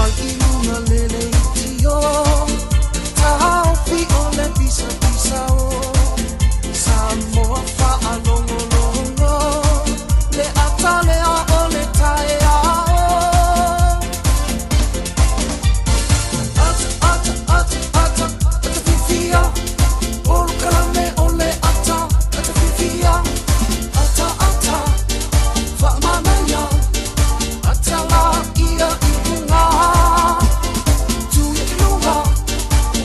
Mai i luga lele iti o Taofi o le pisapisa o Samoa faalogologo Le ata lea o le taeao Ata, ata, ata, ata, ata fiafia Polokalame o le ata, ata fiafia Ata, ata, faamanaia Ata la ia i luga Tu i luga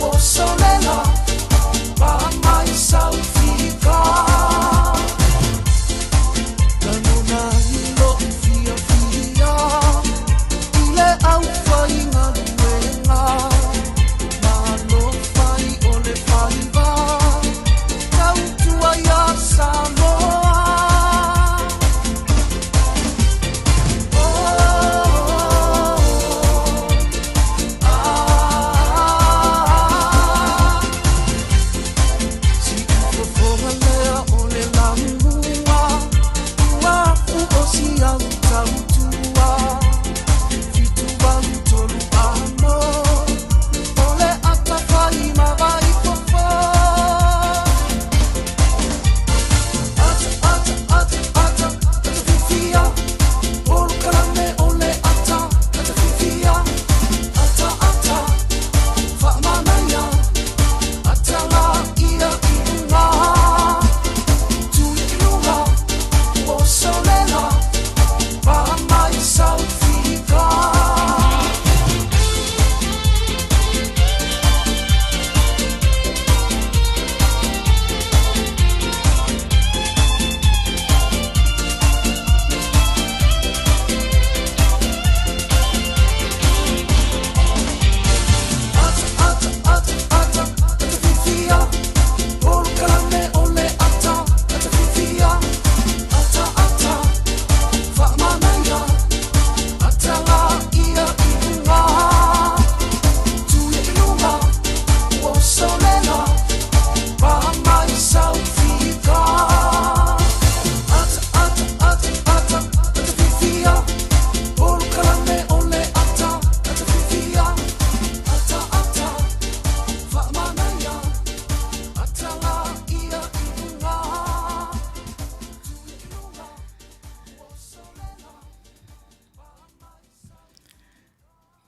Ua solela Pa mai sau fika Lagona i lou fiafia I le aufaigaluega Malo fai o le faiva Tautua iā Samoa.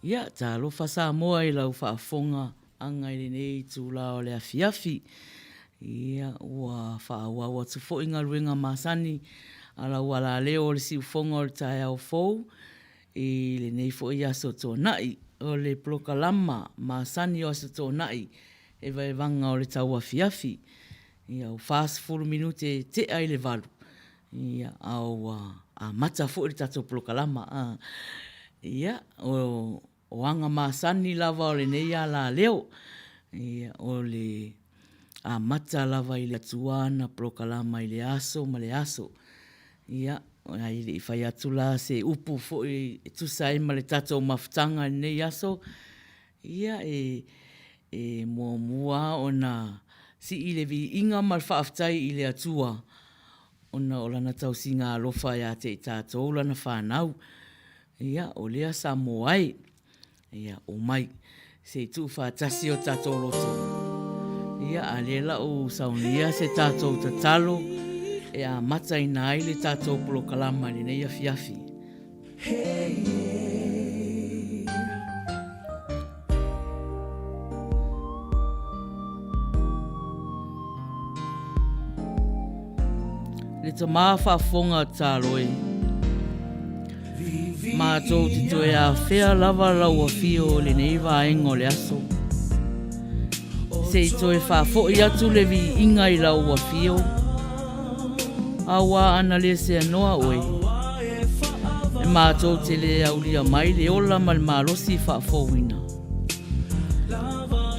Ia, talofa Samoa i lau faafofoga aga i lenei itula o le afiafi. Ia, ua faaauau atu foi galuega masani a lau alaleo o le siufofoga o le taeao fou i lenei foi Aso Toonai. O le polokalama masani o Aso Toonai e vaevaga o le tauafiafi. Ia, ua 40 minute e tea i le 8, ia, a ua amata foi le tatou polokalama. Ia, o O aga masani lava o lenei alaleo, ia, o le amata lava i le Atua ana polokalama i le aso ma le aso. Ia, ae le i fai atu la se upu foi e tusa ai ma le tatou mafutaga i lenei aso, ia, e, e muamua ona sii le viiga ma le faafetai i le Atua ona o Lana tausiga alofa ia te i tatou Lana fanau. Ia, o lea Samoa e, ia, omai, se i tuufaatasi o tatou loto. Ia, a lea la ua saunia se tatou tatalo e amataina ai le tatou polokalama i lenei afiafi. Le tama faafofoga tatalo e. Matou te toe afea lava lau afio i lenei vaega o le aso. Se i toe faafoi atu le viiga i lau afio, Aua ana le seanoa oe, e matou te le aulia mai le ola ma le malosi faafouina.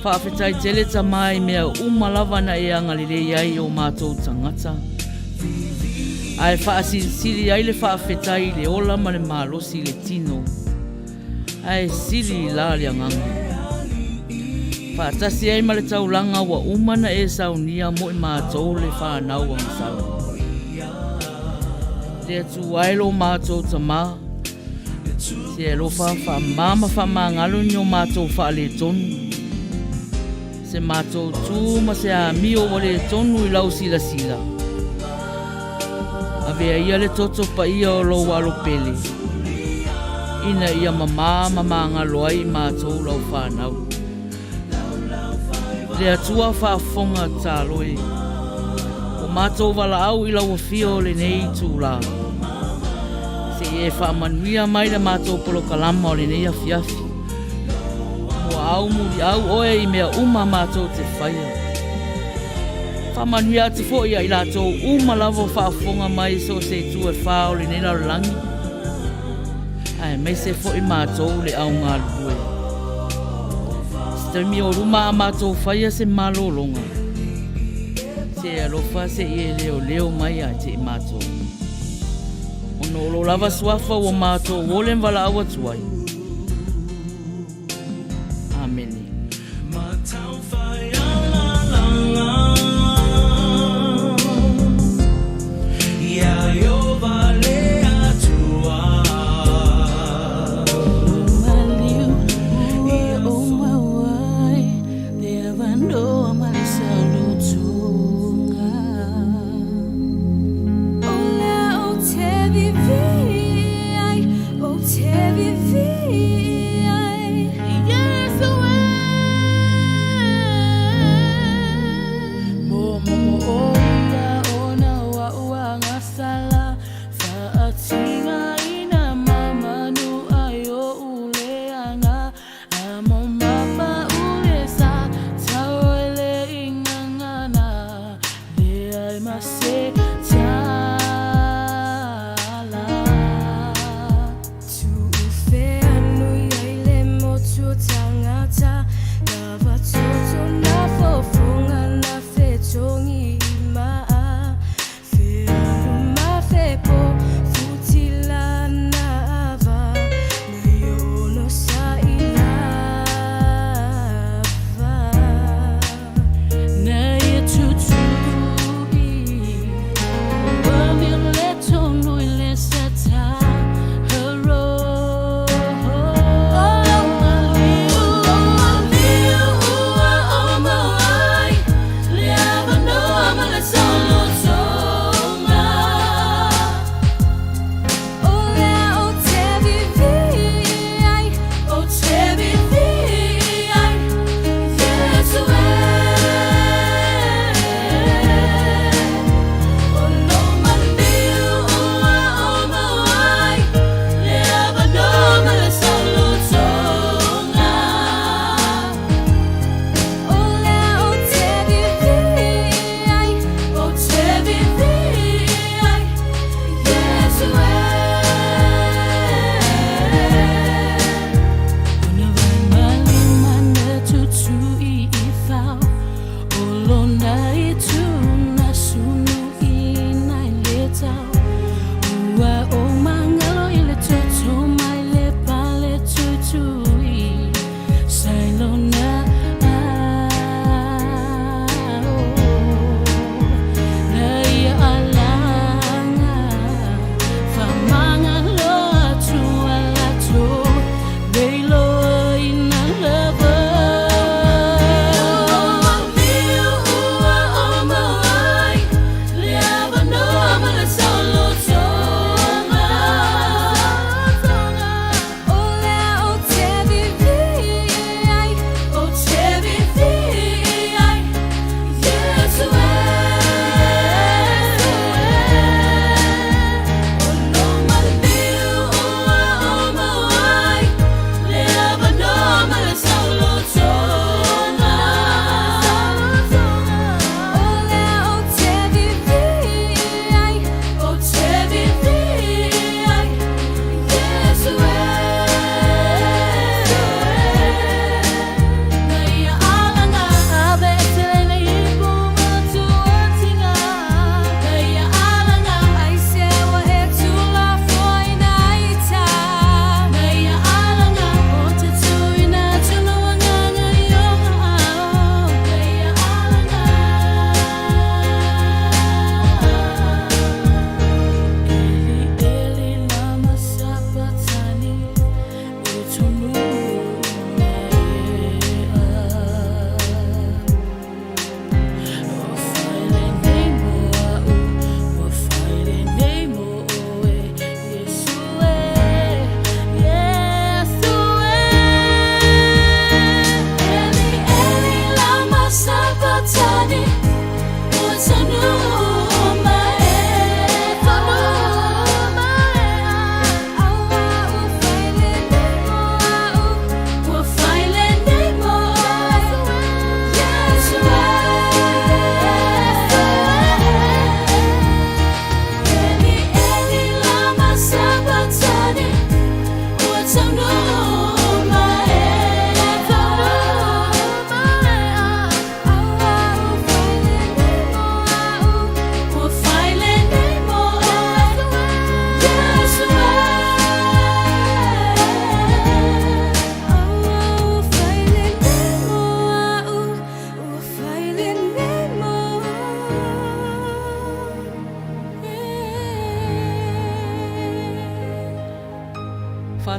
Faafetai tele Tama i mea uma lava na e agalelei ai i o matou tagata, ae faasilisili ai le faafetai i le ola ma le malosi i le tino. Ae sili i la le agaga. Faatasi ai ma le taulaga ua uma na e saunia mo i matou le fanau agasala. Le Atua e lo matou Tama, Se alofa faamama ma faamagalo ni o matou faaletonu. Se matou tu ma se amio ua le tonu i lau silasila. Avea ia le toto paia o lou alo pele, ina ia mamā ma magalo ai i matou lau fanau. Le Atua faafofoga tatalo e, ua matou valaau i lau afio o lenei itulā. Se i e faamanuia mai le matou polokalama o lenei afiafi. Muaau muliau oe i mea uma matou te faia. Faamanuia atu foi ia i latou uma lava o faafofoga mai i so o se itu e fā o lenei lalolagi, aemaise foi matou le au galulue. Se taimi o luma a matou faia se malologa, se alofa se i e leoleo mai ia te i matou. Ona o lo lava suafa ua matou ole ma valaau atu ai. Amene.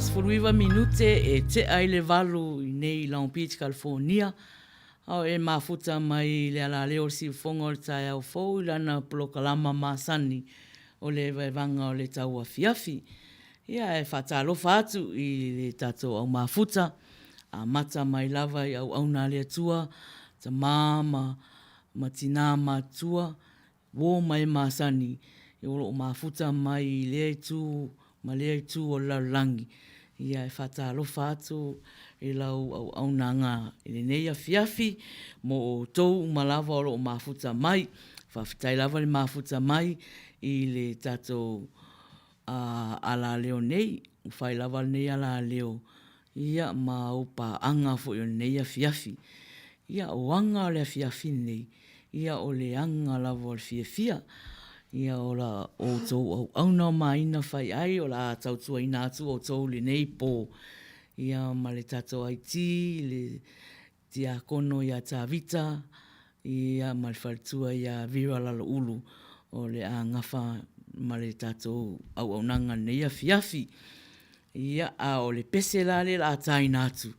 49 minute e tea i le valu i nei i Long Beach, California, a o e mafuta mai i le alaleo o le siufofoga o le taeao fou i lana polokalama masani o le vaevaga o le tauafiafi. Ia, e faatalofa atu i le tatou au mafuta, amata mai lava i auauna a le Atua, tama ma tina matutua, Uo ma e masani, o lo o mafuta mai i lea itu ma lea itu o le lalolagi, ia e faatalofa atu i lau auaunaga i lenei afiafi mo outou uma lava o lo o mafuta mai. Faafetai lava le mafuta mai i le tatou alaleo nei, ua fai lava lenei alaleo ia ma au paaga foi o lenei afiafi. Ia, o aga o le afiafi lenei, ia o le aga lava o le fiafia. Ia o la outou auauna o Maina Faiai o le a tautuaina atu outou i lenei po, ia ma le tatou IT, le Tiakono ia Tavita, ia ma le faletua ia Vera Laloulu o le a gafa ma le tatou auaunaga i lenei afiafi. Ia, a o le pese la lea o le a taina atu,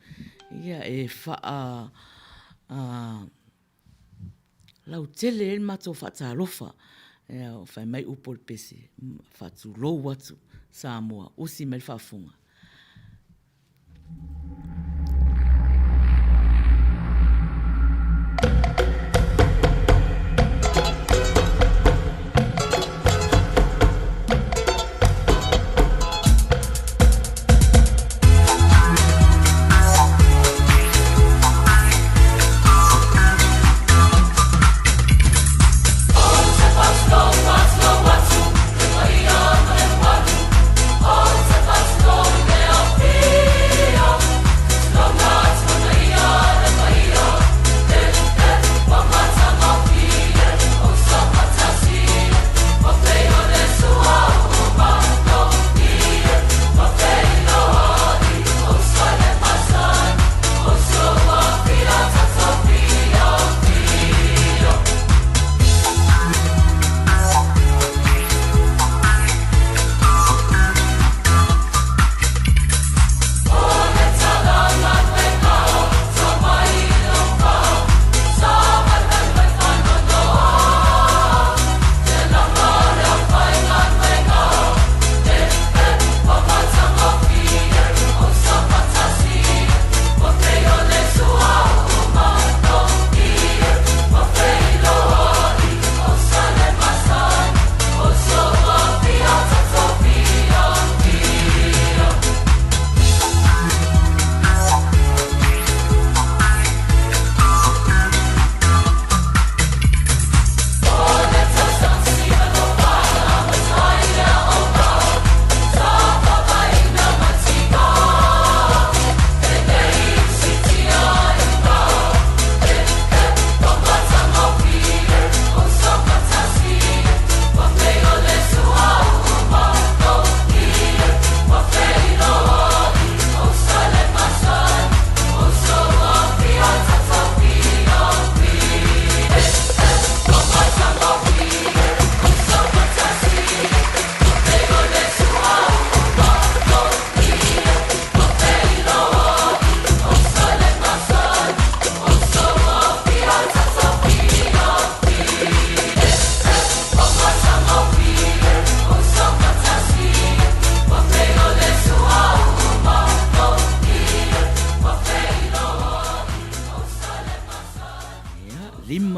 ia e faa lautele ai le matou faatalofa. Ia, fai mai upu o le pese, faatulou atu Samoa, usi mai le faafofoga.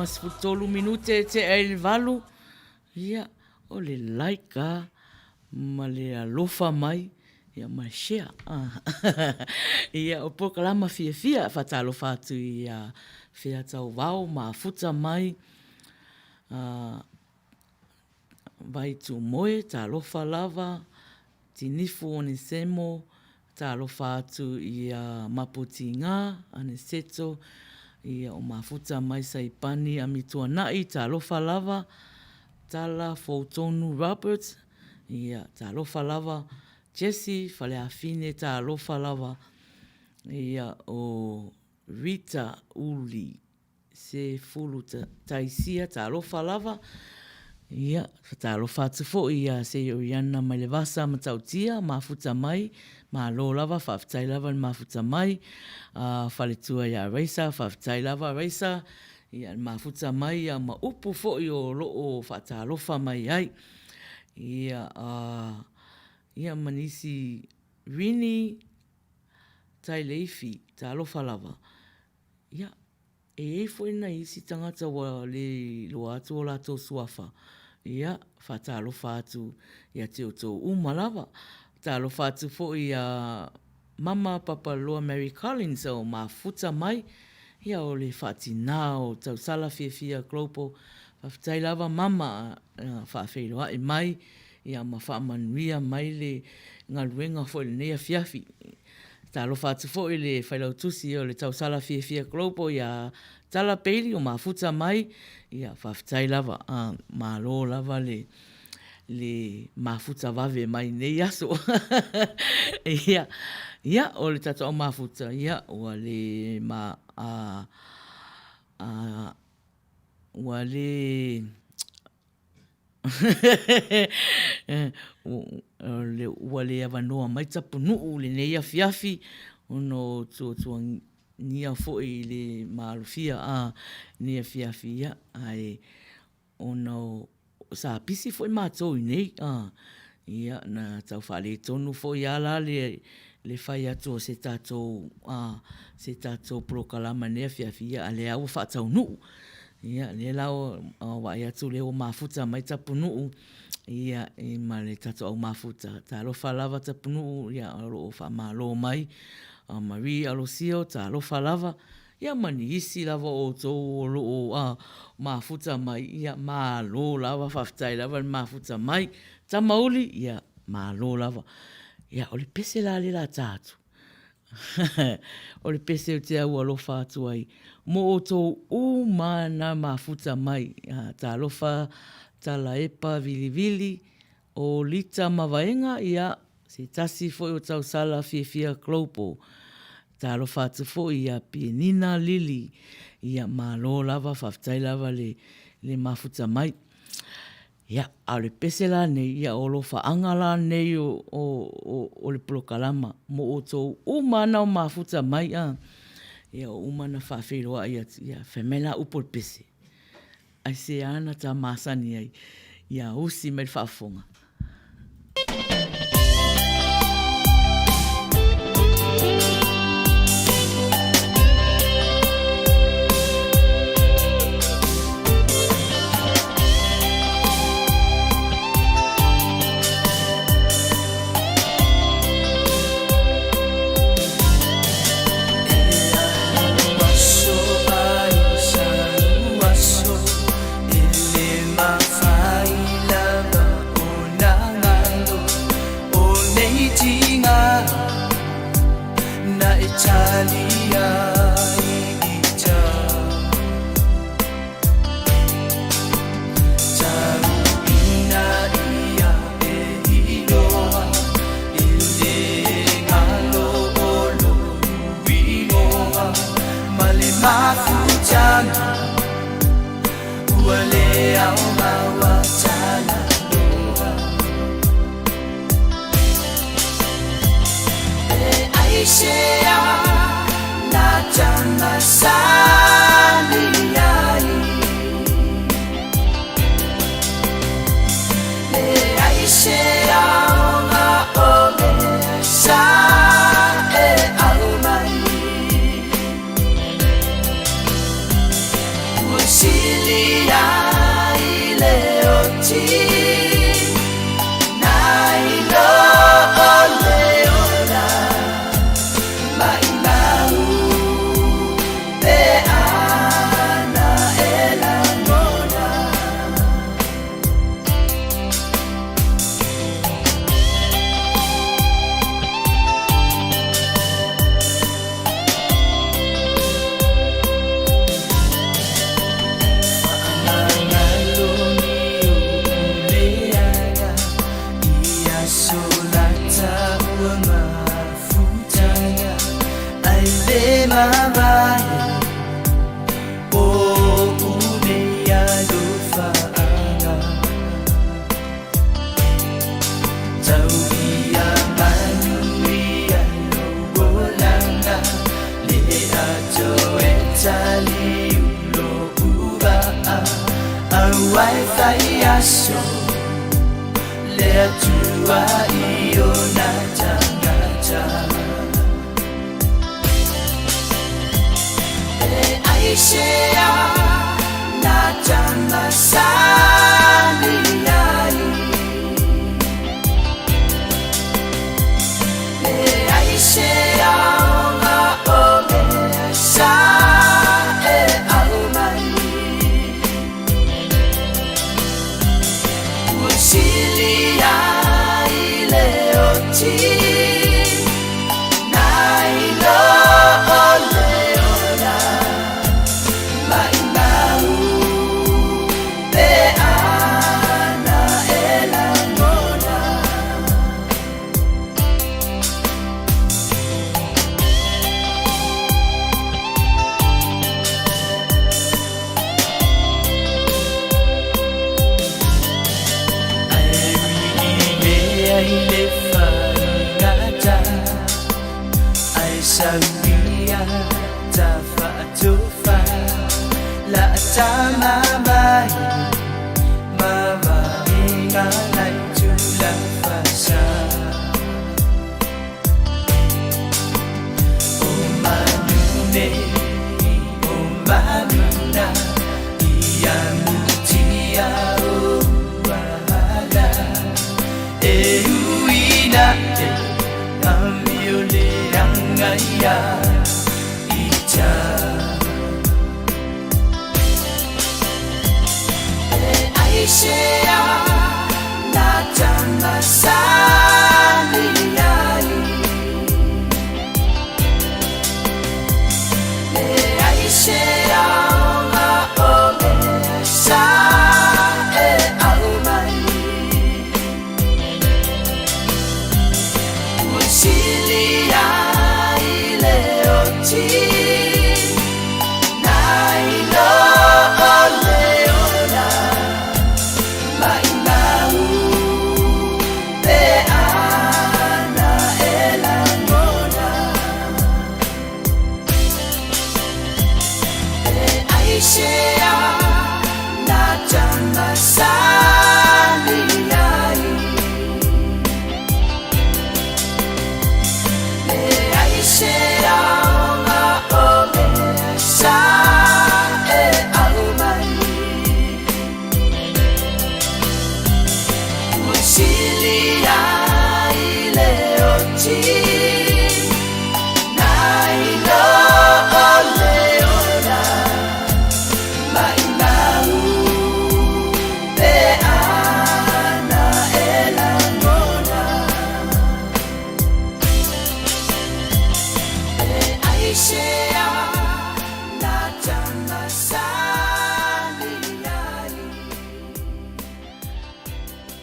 53 minute e tea i le valu, ia, o le like a ma le alofa mai, ia ma le share. Ia, o polokalama fiafia, faatalofa atu ia Featauvao Mafuta mai, Vaitumoe, talofa lava, Tinifu Onesemo, talofa atu ia Mapotiga Aniceto, ia o Mafuta mai Saipani Amituanai, talofa lava, Tala Foutonu Robert, ia talofa lava, Jesse Faleafine, talofa lava, ia o Rita Uli. Se fulu taisia talofa lava. Ia, fatalofa atu foi ia Seioiana mai le Vasa Matautia, mafuta mai, malo lava, faafetai lava le mafuta mai. A faletua ia Raisa, faafetai lava Raisa, ia le mafuta mai ia ma upu foi o lo o faatalofa mai ai. Ia, a, ia ma nisi Rini Taileifi, talofa lava. Ia, e i ai foi nai isi tagata ua le iloa atu o latou suafa, ia, faatalofa atu ia te outou uma lava. Talofa atu foi ia Mama Papaloa Mary Collins o mafuta mai, ia o le faatina o Tausala Fiafia Global. Faafetai lava Mama, faafeiloai mai, ia ma faamanuia mai le galuega foi i lenei afiafi. Talofa atu foi i le Failautusi o le Tausala Fiafia Global ia Tala Bailey o mafuta mai, ia faafetai lava, malo lava le le mafuta vave mai i nei aso. Ia, ia o le tatou mafuta, ia ua le ma a, a ua le Ua le avanoa mai Tapunuu i lenei afiafi ona o tuatuagia foi i le maalofia a lenei afiafi, ia, ae ona o sa pisi foi matou i inei, a, ia, na tau faaletonu foi lava la le fai atu o se tatou, se tatou polokalama i lenei afiafi, a o lea lava ua faataunuu. Ia, lea la ua vaai atu o lea ua mafuta mai Tapunuu, ia, ma le tatou au mafuta. Talofa lava Tapunuu, ia, o lo o faamalo mai. Marie Alosio, talofa lava, ia ma nisi lava o outou o lo o mafuta mai, ia, malo lava, faafetai lava le mafuta mai. Tamauli, ia, malo lava. Ia, o le pese la lea o le a ta atu, O le pese ou te aualofa atu ai mo outou uma na mafuta mai. Talofa Talaepa Vilivili, o Lita Mavaega, ia, se tasi foi o tausala fiafia Global. Talofa atu foi ia Penina Lili, ia malo lava, faafetai lava le mafuta mai. Ia, a o le pese la nei, ia o alofaaga la nei o le polokalama mo outou uma lava na mafuta mai, a, ia ua uma ona faafeiloai atu, ia fai mai la upu o le pese, aisea na ta masani ai ia usi mai le faafofoga?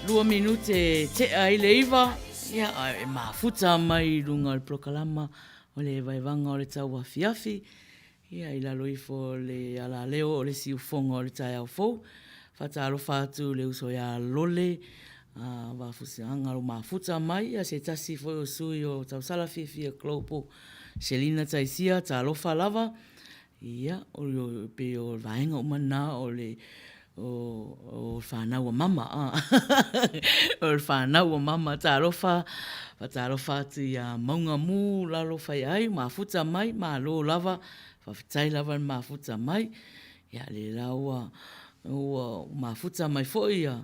Lua minute e tea ai le iva, ia, e mafuta mai i lunga o le polokalama o le vaevaga o le tauafiafi, ia, i lalo ifo o le alaleo o le siufoga o le taeao fou. Faatalofa atu i le uso ia Lole, a Vafusiaga lo mafuta mai, ia se tasi foi o sui o Tausala Fiafia Global, Selina Taisia, talofa lava. Ia, o le, pei o le vaega uma lena o le, o, o le fanau a mama, a. o le fanau a mama, talofa, faatalofa atu ia Mauga Mu lalo fai ai, mafuta mai, malo lava, faafetai lava le mafuta mai. Ia, lea la ua, ua mafuta mai foi ia,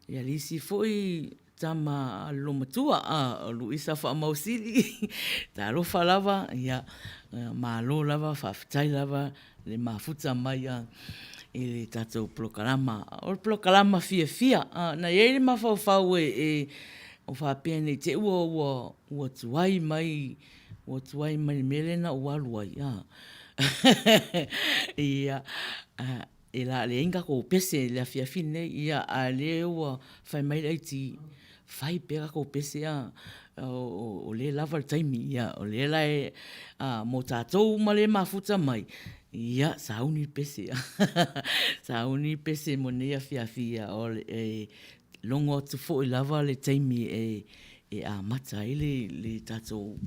ia le isi foi Tama a le loomatua a o Luisa Faamausili talofa lava ia malo lava faafetai lava le mafuta mai a i le tatou polokalama. O le polokalama fiafia a na i ai le mafaufau e e o faapea nei te i ua ua ua tuai mai ua tuai mai le mea lea na ou alu ai a ia E la leai ni tatou pese i le afiafi lenei, ia a lea ua fai mai le IT, fai pea tatou pese a, o lea e lava le taimi, ia o lea la e, mo tatou uma lea e mafuta mai, ia sauni le pese, sauni le pese mo lenei afiafi, ia e logo atu foi lava le taimi e amata ai le tatou.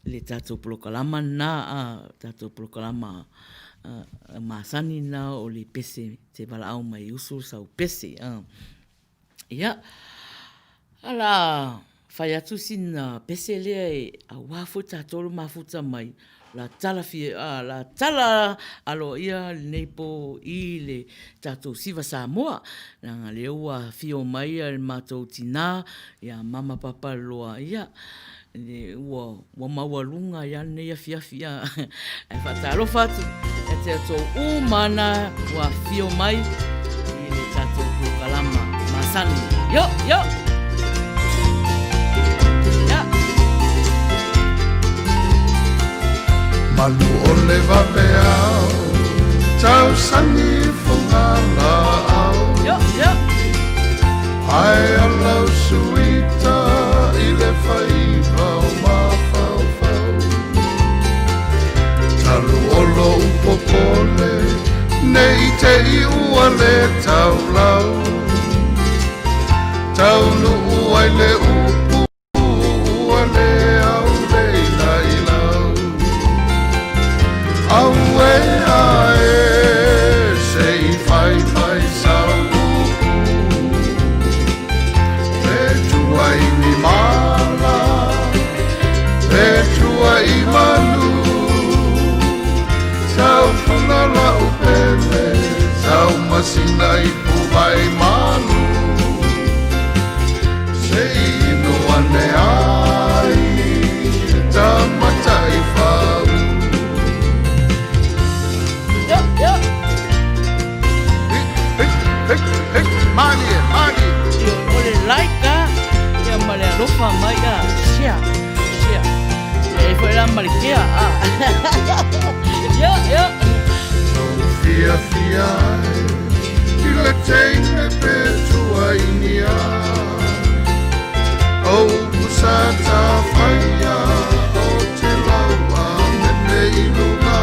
le tatou polokalama lena, a, tatou polokalama masani lena o le pese te valaau mai uso sau pese. Ia, a la fai atu sina pese lea e aua foi tatou le mafuta mai, la tala fia, a, la tala aloaia lenei po i le tatou Siva Samoa, leaga o lea ua afio mai le matou tina ia Mama Papaliloa, ia, Ua maualuga ai lava lenei afiafi, ae faatalofa atu ia te outou uma na ua afifio mai i le tatou polokalama masani. Yo, yo! Yeah. Malu o le vaveao, tausani fugalaau. Yo, yo! Ae alau suita i le faiva o mafaufau. Talu o lou popole ne i te i ua le taulau. Taunuu ai le upu Ua le au le ilailau. Auē ae se i fai mai sau upu. Pe tua i ni mala, pe tua i manu. Tau funa lau pele, tau masina i puvai malu. Se i inu ane ai ta mataifau. Yo, yo. Hik, hik, hik, hik, malie, malie. Io, o le like a, ia ma le alofa mai a, share, share. Ia e foi la ma le kea a. Yo, yo. Fiafia ai i le teine pe tuainia. O upu sa tāwhaia o te lau a mene i luga.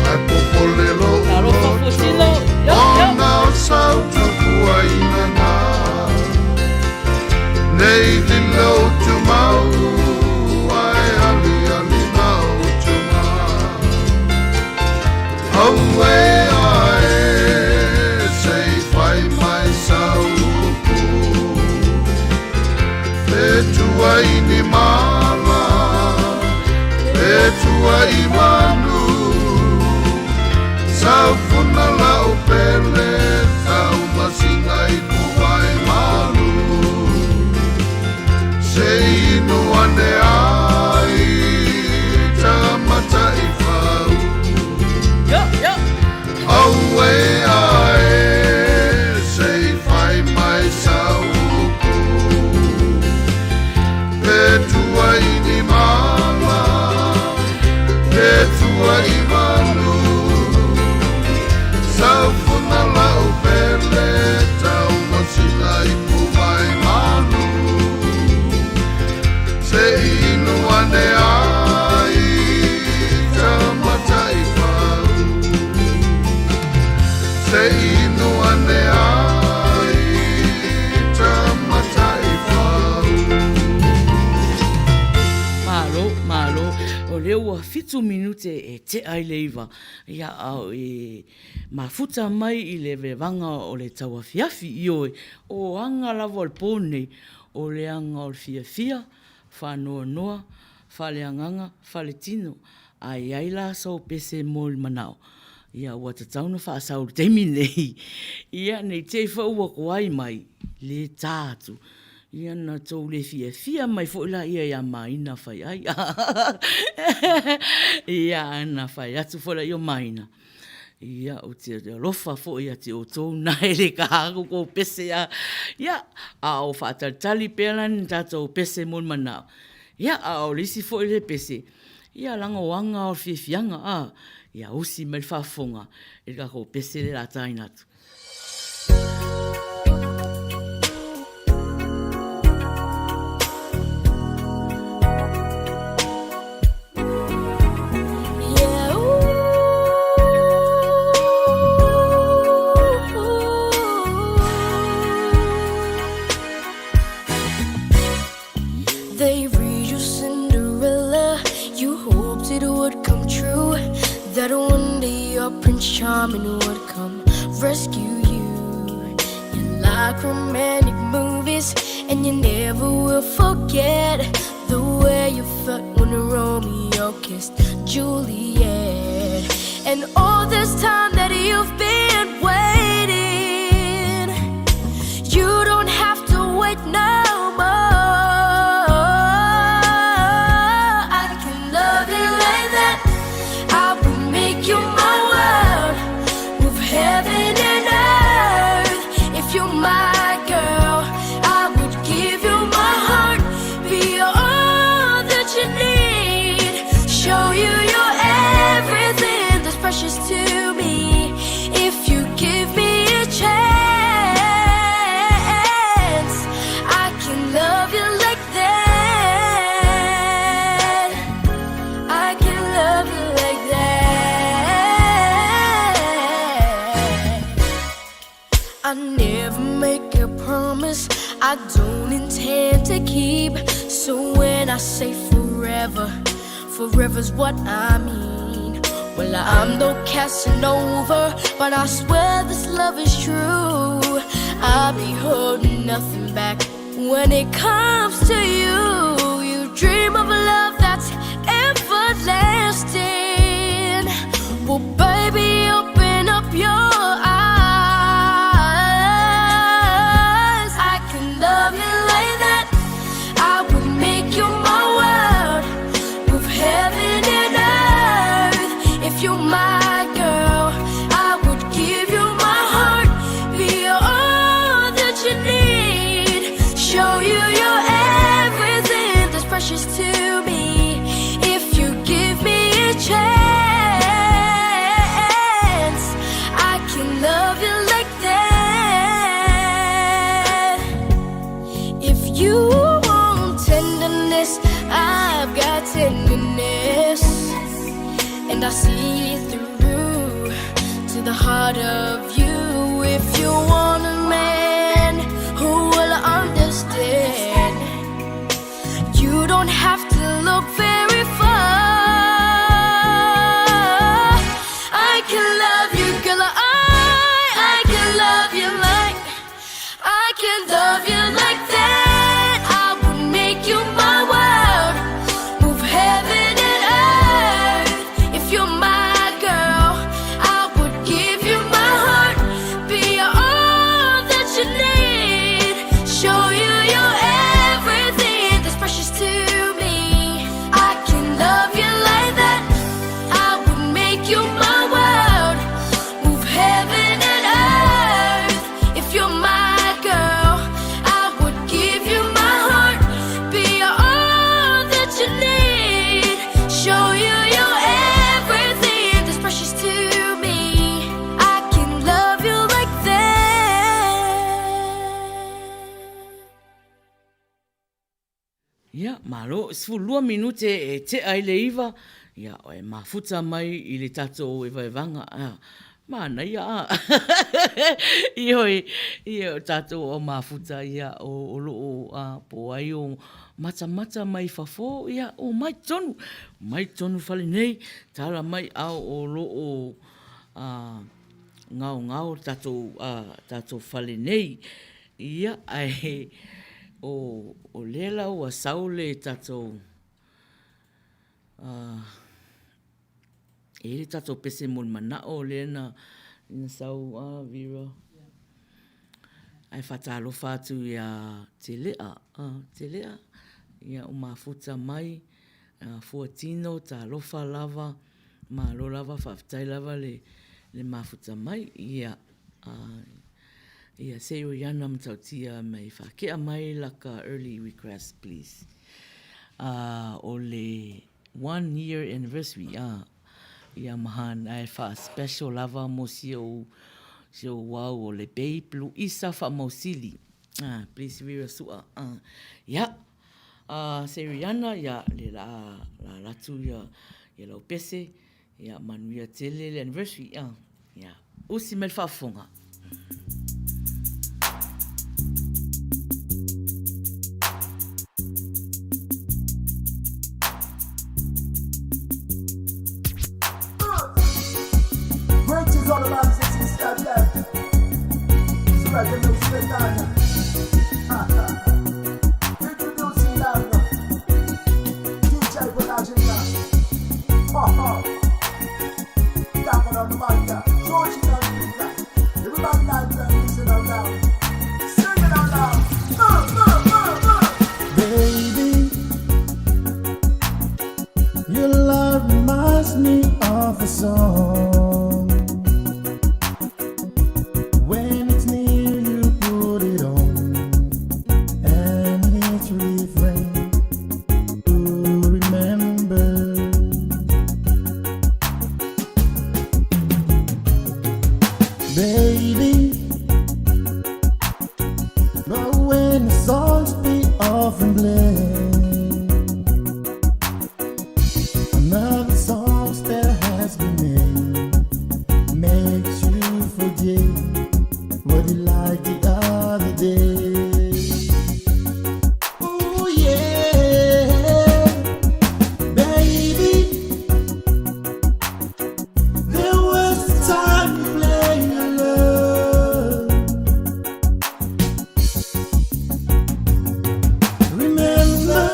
Ae popole lou Talofa loto Fuatino. Yo, yo. ona o sau tupuaina na. Nei lilo tumau ae aliali na o tuma. Auē ae se i fai mai sau upu. Pe tua i ni mala, pe tua i manu. Sau funa lau pele, tau masina i puai malu. Se inu ane ai ta mataifau. Yo, yo. Auē ae se i fai mai sau upu. Pe tua i ni mala, pe tua i manu. Sau funa lau pele, tau masina i puvai malu. Se inu ane ai ta mataifau. Se inu ane ai ta mataifau. Malo, malo. O lea ua fitu minute e tea i le iva. Ia, a o e mafuta mai i le vevaga o le tauafiafi, ioe, o aga lava o le po nei, o le aga o le fiafia, faanoanoa, faaleagaga, faaletino, a i ai la sou pese mo le manao, ia ua tatau ona faasau i le taimi lenei, ia ne i te i foi ua toai mai, le tā atu, ia na tou le fiafia mai foi laia ia Maina fai ai. Ia na fai atu foi laia o Maina, ia ou te alofa foi ia te outou na e le kaha atu kou pese a, ia, a o faatalitali pea la ni tatou pese mo le manao, ia, a o le isi foi le pese, ia leaga o aga o le fiafiaga, a, ia usi mai le faafofoga i le tatou pese lea o le a taina atu. a Prince Charming would come rescue you. You like romantic movies, and you never will forget the way you felt when Romeo kissed Juliet. And all this time that you've been waiting, you don't have to wait no more. I can love you like that. I will make you my world. Move heaven and earth. If you're my girl, I would give you my heart. Be all that you need. Show you your everything that's precious to me. If you give me a chance, I can love you like that. I can love you like that. I never make a promise I don't intend to keep. So when I say forever, forever's what I mean. Well, I'm no Casanova, but I swear this love is true. I'll be holding nothing back when it comes to you. You dream of a love that's everlasting. Well, baby, open up your eyes. I can love you like that. I would make you my world. Move heaven and earth. If you're my girl, I would give you my heart. Be all that you need. Show you your everything that's precious to me. If you give me a chance, I can love you like that. If you want tenderness, I've got tenderness. And I see through to the heart of you. If you want a man who will understand, you don't have to look very far. I can love you, girl. I can love you like I can love you like that. I would make you my world, move heaven and earth. If you're my girl, I would give you my heart, be all that you need, show you your everything that's precious to me. I can love you like that. I would make you my world, move heaven and earth. If you're my girl, I would give you my heart, be all that you need, show you your everything that's precious to me. I can love you like that. Ia, malo, 12 minute e tea ai le iva, ia, e mafuta mai i le tatou evaevaga, a, manaia a. Ioe, ia, o tatou au mafuta, ia, o, o loo, a, po o ai o matamata mai fafo, ia, o mai tonu, mai tonu fale nei, tala mai ao o loo, a, ngaongao tatou, a, tatou fale nei. Ia, ae o, o lea la ua sau le tatou, a, e i ai le tatou pese mo le manao lea na, na sau, a Vera? Ae faatalofa atu iā Telea, a, Telea, ia o mafuta mai, a, Fuatino, talofa lava, malo lava, faafetai lava le, le mafuta mai, ia, a, Ia, se i oi ana matautia mei whakea mai laka early request please. Uh, o le one year anniversary a ia mahan ae wha special lava mo si ou si ou wau o le babe Luisa Whamausili. Ah, please Vera Sua. Ah, ia. Ah, se Rihanna ia le la la latu ia ia lau pese ia manuia tele le anniversary. Ah, Ia, usi mai le faafofoga. Baby, your love reminds me of a song. When it's near, you put it on, and it's refrain to remember. Baby, but when the songs be off and blend, another song that has been made makes you forget what you liked the other day. Ooh yeah, baby, there was a time you played your love. Remember,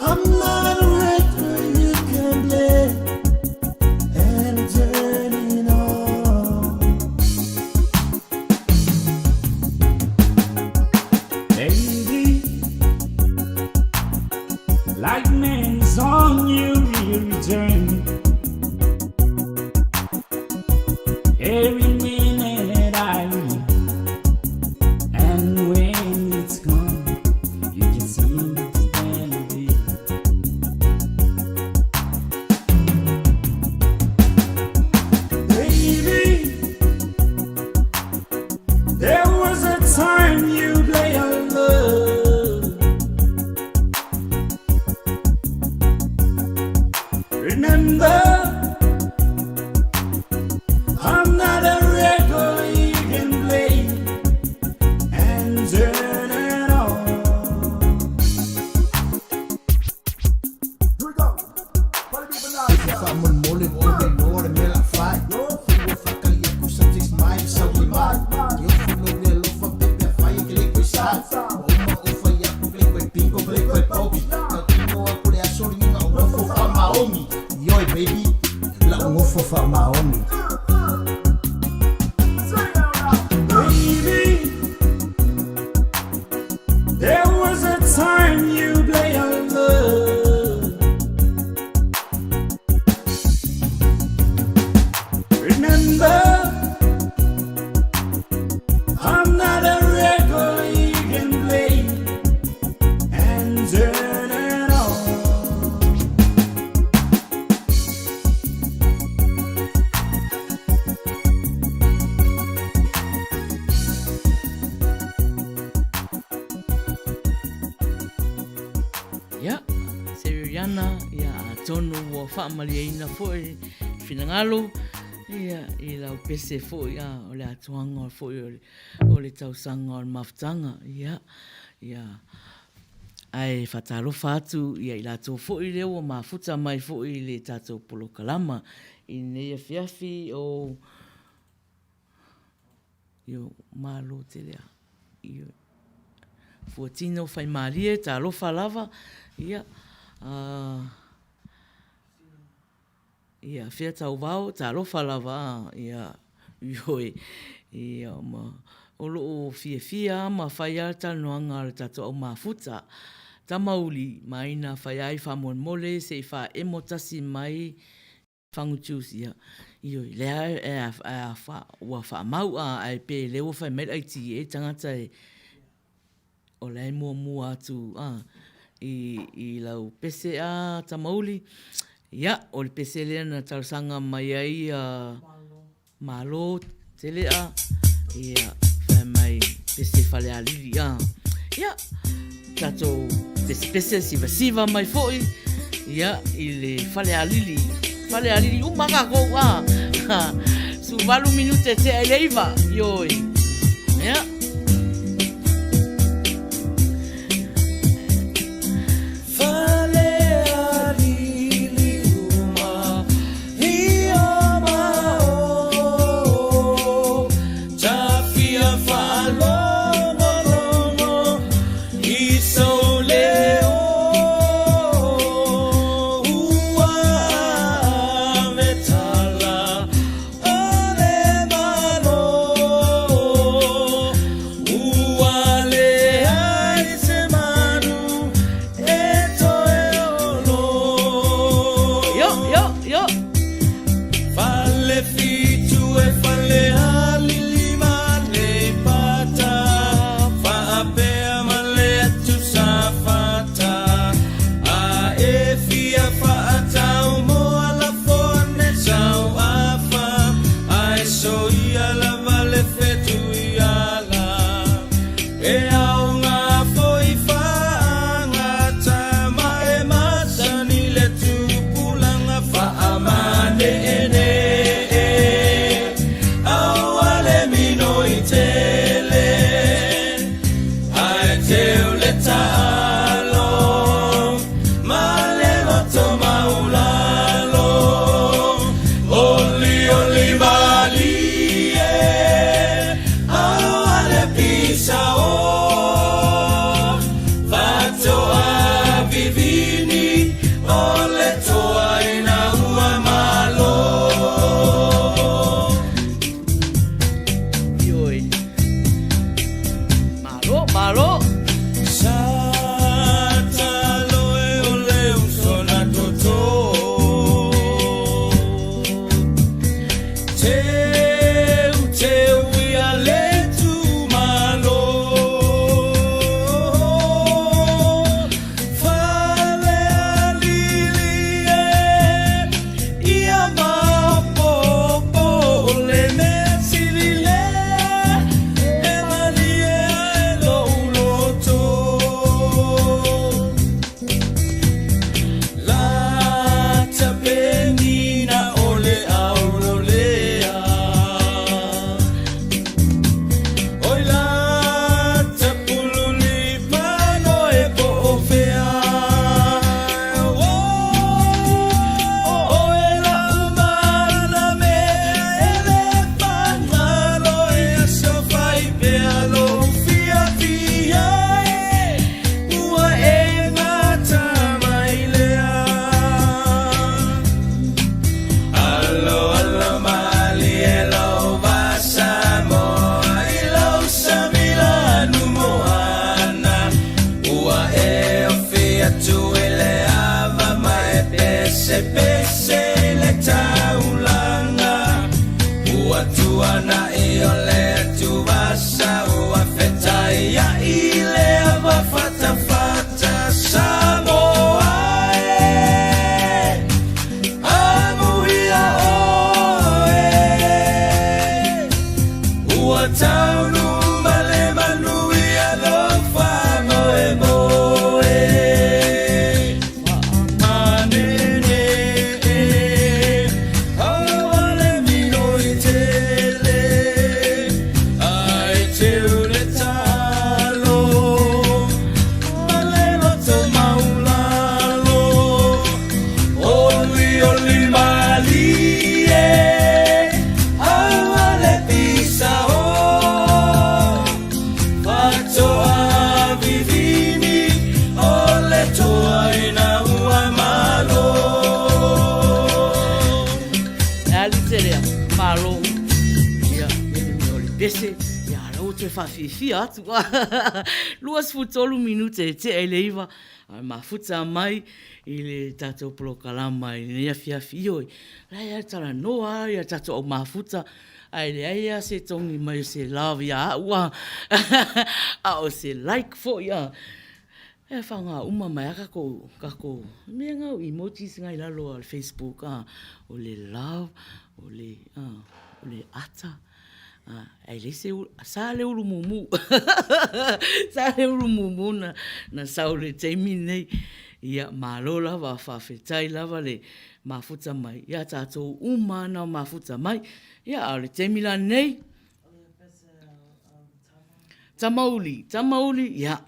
I'm not a record you can play and turn it on. Baby, like man's on you will return. Every minute I live, and when it's gone, you can see it Baby, there was a time you play a love. Remember, I'm not a record you can play and turn it on. Faamolemole o le mea la fai Fua faatali aku subjects mai sauli mai Ke ofu no le alofa pepe a fai e ke le koe sai Ua uma o fai aku ke le koe bingo ke le koe pogi Tau tino aku le aso liga o nofo faamaogi Ioe baby la'u gofo faamaogi. Baby, there was a time you play a love. Remember, I'm not a record you can play and turn it on. Ia, Seriana, ia, atonu ua faamalieina foi finagalo, ia, i lau pese foi, a, o le atoaga foi o le, o le tausaga o le mafutaga, ia, ia, ae faatalofa atu ia i latou foi lea ua mafuta mai foi i le tatou polokalama i lenei afiafi o, Io, malo tele a. Io, fuatino faimalie, talofa lava, ia, a, ia, fea tauvao, talofa lava, a, ia, ioe, ia, ma, o loo fiafia a ma fai a le talanoaga a le tatou au mafuta. Tamauli, ma ina fai ai faamolemole se i faaemo tasi mai Fagu juice ia ioe lea e a fa ua faamau a ae pe lea ua fai mai le ITA tagata e o la e muamua atu a i i lau pese a Tamauli ia o le pese lea na talosaga mai ai a Malo tele a ia fai mai pese Falealili a ia tatou pesepese sivasiva mai foi ia i le Falealili Falealili uma kakou a 18 minute tea i le 9 ioe ia. pese, ia, a la ua toe faafiafia atu. 23 minute e tea i le 9, a mafuta mai i le tatou polokalama i lenei afiafi. Ioe, la e talanoa lava ia tatou au mafuta, ae leai lava se togi mai o se love ia au a, a o se like foi a. E faaaoga uma mai lava tatou, tatou mea na o emojis na i lalo o le facebook a, o le love, o le, o le ata, ae leai se ulu, sa le ulu mumu, sa le ulu mumu na, na sau i le taimi lenei. Ia, malo lava, faafetai lava le mafuta mai ia tatou uma na mafuta mai. Ia, a o le taimi la lenei, Tamauli, Tamauli, ia.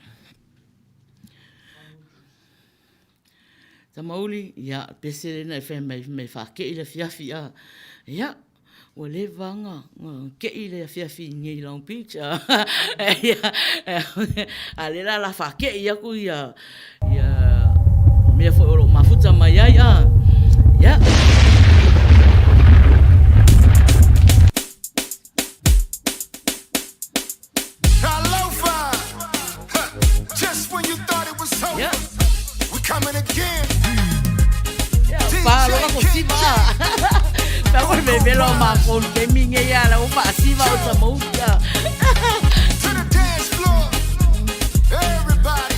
Tamauli, ia, pese lena e fai mai, mai faakei le afiafi, a. Ia, ua leva ona kei le afiafi i nei Long Beach, a. Ia, a lea la o le a faakei atu ia, ia mea foi o lo o mafuta mai ai, a. Ia. Palo ko siva. Pa ko me velo ma ko ke mi nge ya la o pa siva o ta mo ya. To the dance floor. Everybody.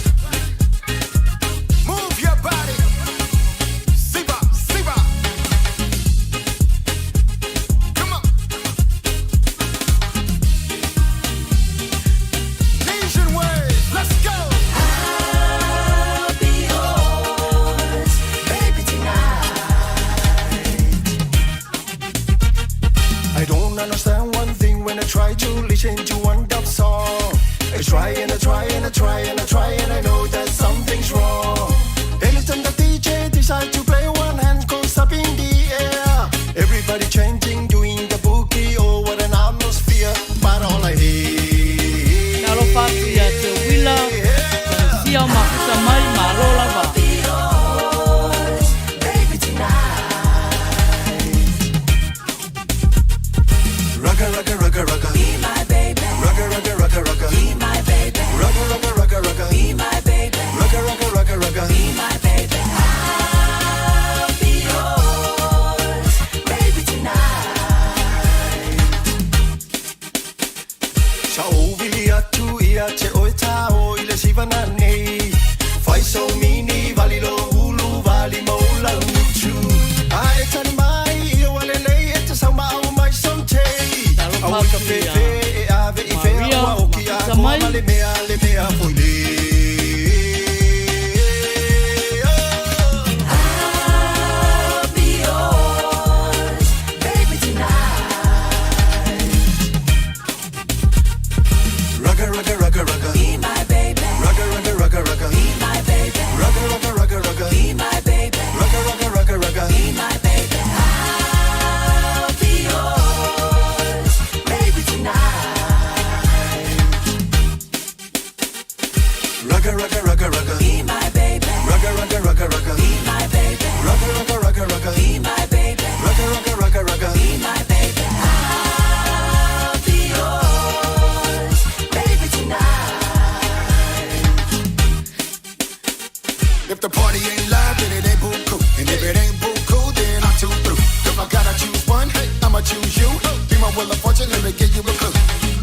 Move your body. Siva, Siva. Come on. Asian wave. Let's go. I'll be yours, baby, tonight. I don't understand one thing when I try to listen to one dub song. I try and I try and I try and I try and I know that something's wrong. Anytime the DJ decides to play, one hand goes up in the air. Everybody chanting, doing the boogie, oh what an atmosphere. But all I hear. Talofa atu ia te Wila, Sia o mafuta mai, malo lava. Be yours, baby, tonight. Rugga, rugga, rugga, rugga. Be my baby. Rugga, rugga, rugga, rugga. Be my baby. Rugga, rugga, rugga, rugga. Be my baby. Rugga, rugga, rugga, rugga. Be my baby. I'll be yours, baby, tonight. Sa ovili atu ia te oe tā o i le siva nei. Fai so mini vali lo ulu vali mo la utu. A e tani mai i o alelei e te sau ma au mai son te. Talofa A ui ka atu ia fefe e ave i fea Maria, ua o ki a mafuta koa mai. ma le mea le mea foi le. I'll be yours, baby, tonight. Rugga, rugga, rugga, rugga. Be my baby. Rugga, rugga, rugga, rugga. Be my baby. Rugga, rugga, rugga, rugga. Be my baby. Rugga, rugga, rugga, rugga. Be my baby. I'll be yours, baby, tonight. Rugga, rugga, rugga, rugga. Be my baby. Rugga, rugga, rugga, rugga. Be my baby. Rugga, rugga, rugga, rugga. Be my baby. Rugga, rugga, rugga, rugga. Be my baby. I'll be yours, baby, tonight. If the party ain't live, then it ain't buku. And if it ain't buku, then I'm too through. If I gotta choose one, I'ma choose you. Be my wheel of fortune, let me give you a clue.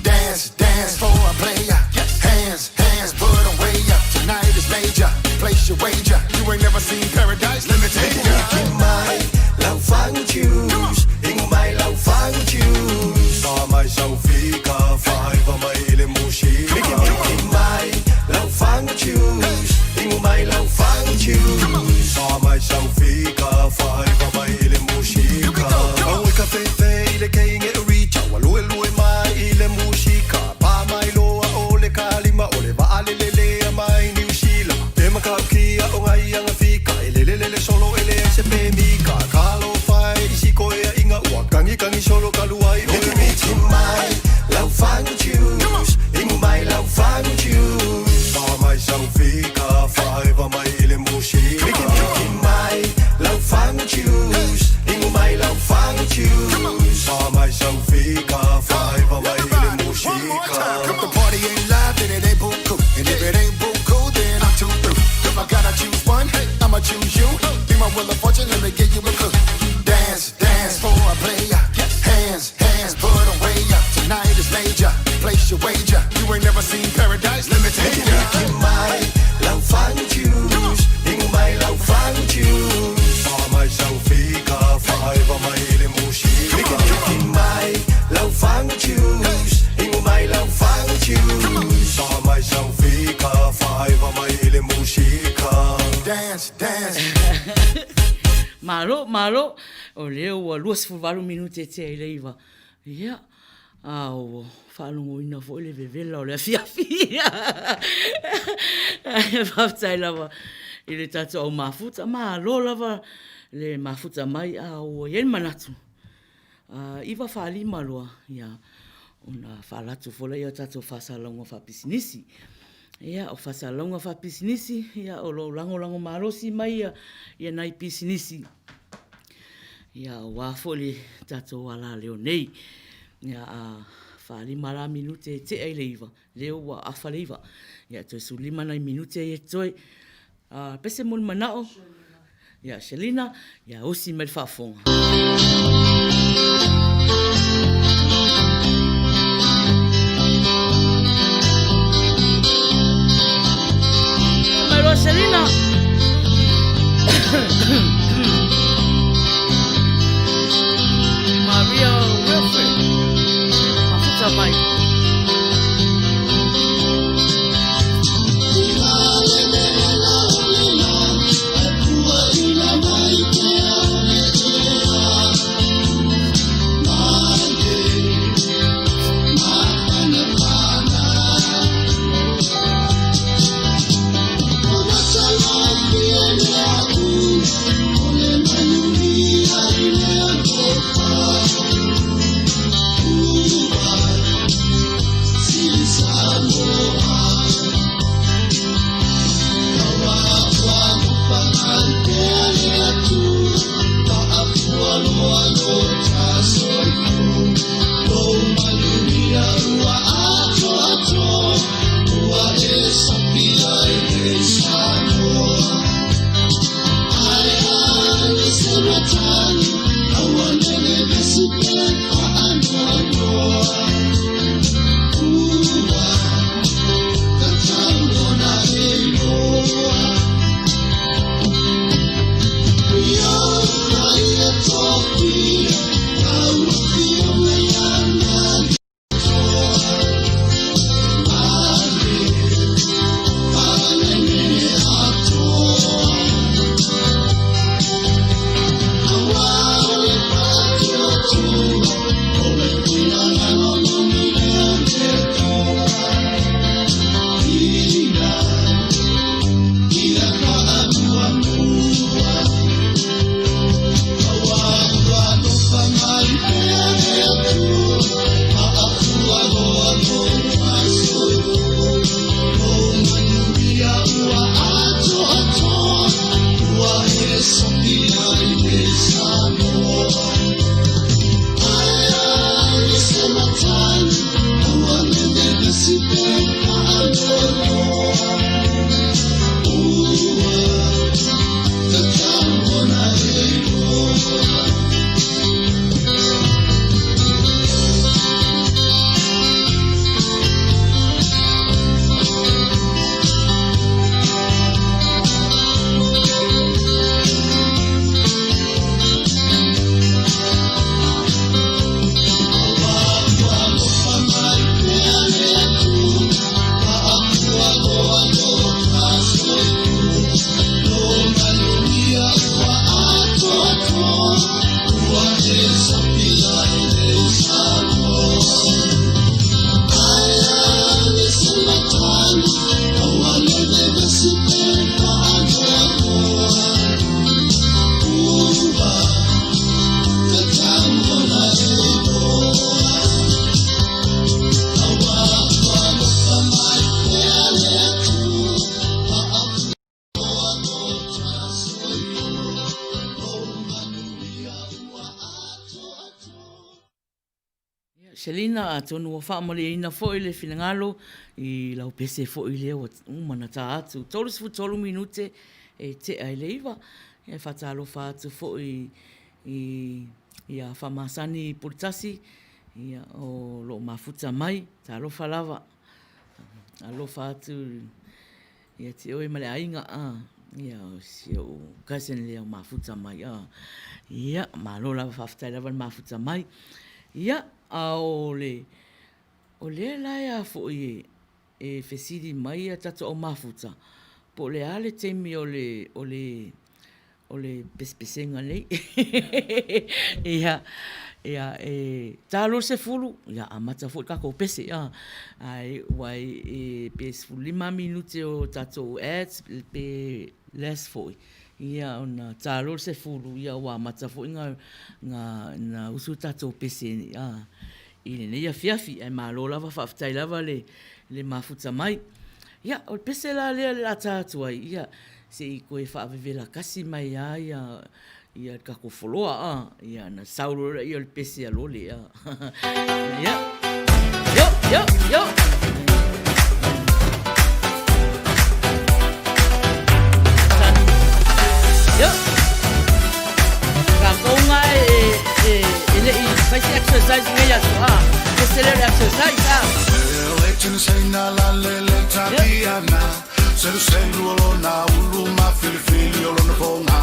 Dance, dance for a player. Hands, hands, put 'em way up. Tonight is major. Place your wager. You ain't never seen paradise, let me take ya. Hiki mai lau fangu choose Ingo mai lau fangu choose Sa mai sau fika faiva mai ile mushi Hiki hiki mai lau fangu choose Ingo mai lau fangu choose Sa mai sau fika faiva mai ile mushika Au e ka fefe ile keinge uricha Walue lue mai ile mushika Pa mai loa o le kalima o le vaalelelea mai New Zealand E makaukia o ngai anga fika E lele lele solo ele se pe mika Kalo fai isi koea inga ua Kangi kangi solo kaluai o le miti mai Lau fangu choose Ingu mai lau fangu choose Sa mai sau fika Faiva mai ile mushika Miki miki mai Lau fangu choose wheel of fortune, let me give you a clue. Dance, dance for a player. Hands, hands, put away. Tonight is major. Place your wager. You ain't never seen paradise. Let me take ya. Miki mai lau fagutius Ingo mai lau fagutius Fa mai sau fika Faaiva mai i le musika Miki miki mai lau fagutius Ingo mai lau fagutius Fa mai sau fika Faaiva mai i le musika Dance, dance. Malo, malo, o lea ua 28 minute e tea i le iva. Ia, a ua faalogoina foi le vevela o le afiafi. Faafetai lava i le tatou au mafuta. Malo lava le mafuta mai, a ua i ai le manatu. 9 4 loa, ia, ona faalatu foi lea i a tatou faasalalauga faapisinisi. Ia, o faasalalauga faapisinisi, ia, o lo o lagolago malosi mai ia, ia nai pisinisi, ia, aua foi le tatou alaleo nei. Ia, a faalima la minute e tea i le iva, lea ua afa le iva. Ia, toe 15 nai minute ia e totoe. A pese mo le manao, ia Shelina, ia osi mai le faafofoga. Mai loa Shelina. Maria Wilfred. Mafuta mai. Selina, atonu ua faamalieina foi le finagalo i lau pese foi lea ua uma ona ta atu. 33 minute e tea i le iva. Ia, e faatalofa atu foi i ia Faamasani Puletasi, ia, o lo o mafuta mai. Talofa lava. Alofa atu ia te oe ma le aiga, a, ia, o si ou cousin lea o mafuta mai, a. Ia, malo lava, faafetai lava le mafuta mai. Ia, a o le, o lea la e a foi e fesili mai a tatou au mafuta, po o le a le taimi o le, o le, o le pesepesega nei. Ia, ia e ta loa le 10, ia amata foi le tatou pese, a. Ae aua e pe 15 minute o tatou ads pe less foi, ia ona ta loa le 10, ia ua amata foi ona usu le tatou pese a i lenei afiafi. Ae malo lava, faafetai lava le mafuta mai. Ia, o le pese la lea o le a ta atu ai, ia, se i toe faavevela tasi mai lava ia le tatou foloa, a, ia ona sau loa lea o le pese a Lole, a. Ia, yo, yo, yo. Yo. Tatou nga e, e, e le i fai se exercise nei aso, a. Pese lea o le exercise, a. Yo. Seluselu o lona ulu ma filifili o lona poga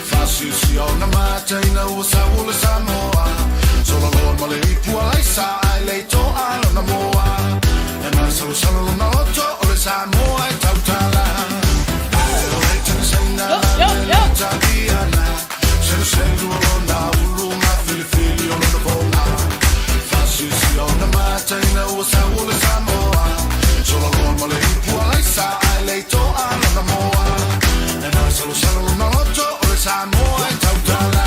Fasiusia ona mata ina ua sau o le Samoa Sola loa ma le ipu a laisa ae le toa lona moa E masalosalo lona loto o le Samoa e tautala Yo, yo, yo. Seluselu o lona ulu ma filifili o lona poga Fasiusia ona mata ina ua sau o le Samoa Sola loa ma le ipu a laisa ae le toa lona moa E masalosalo lona loto o le Samoa e tautala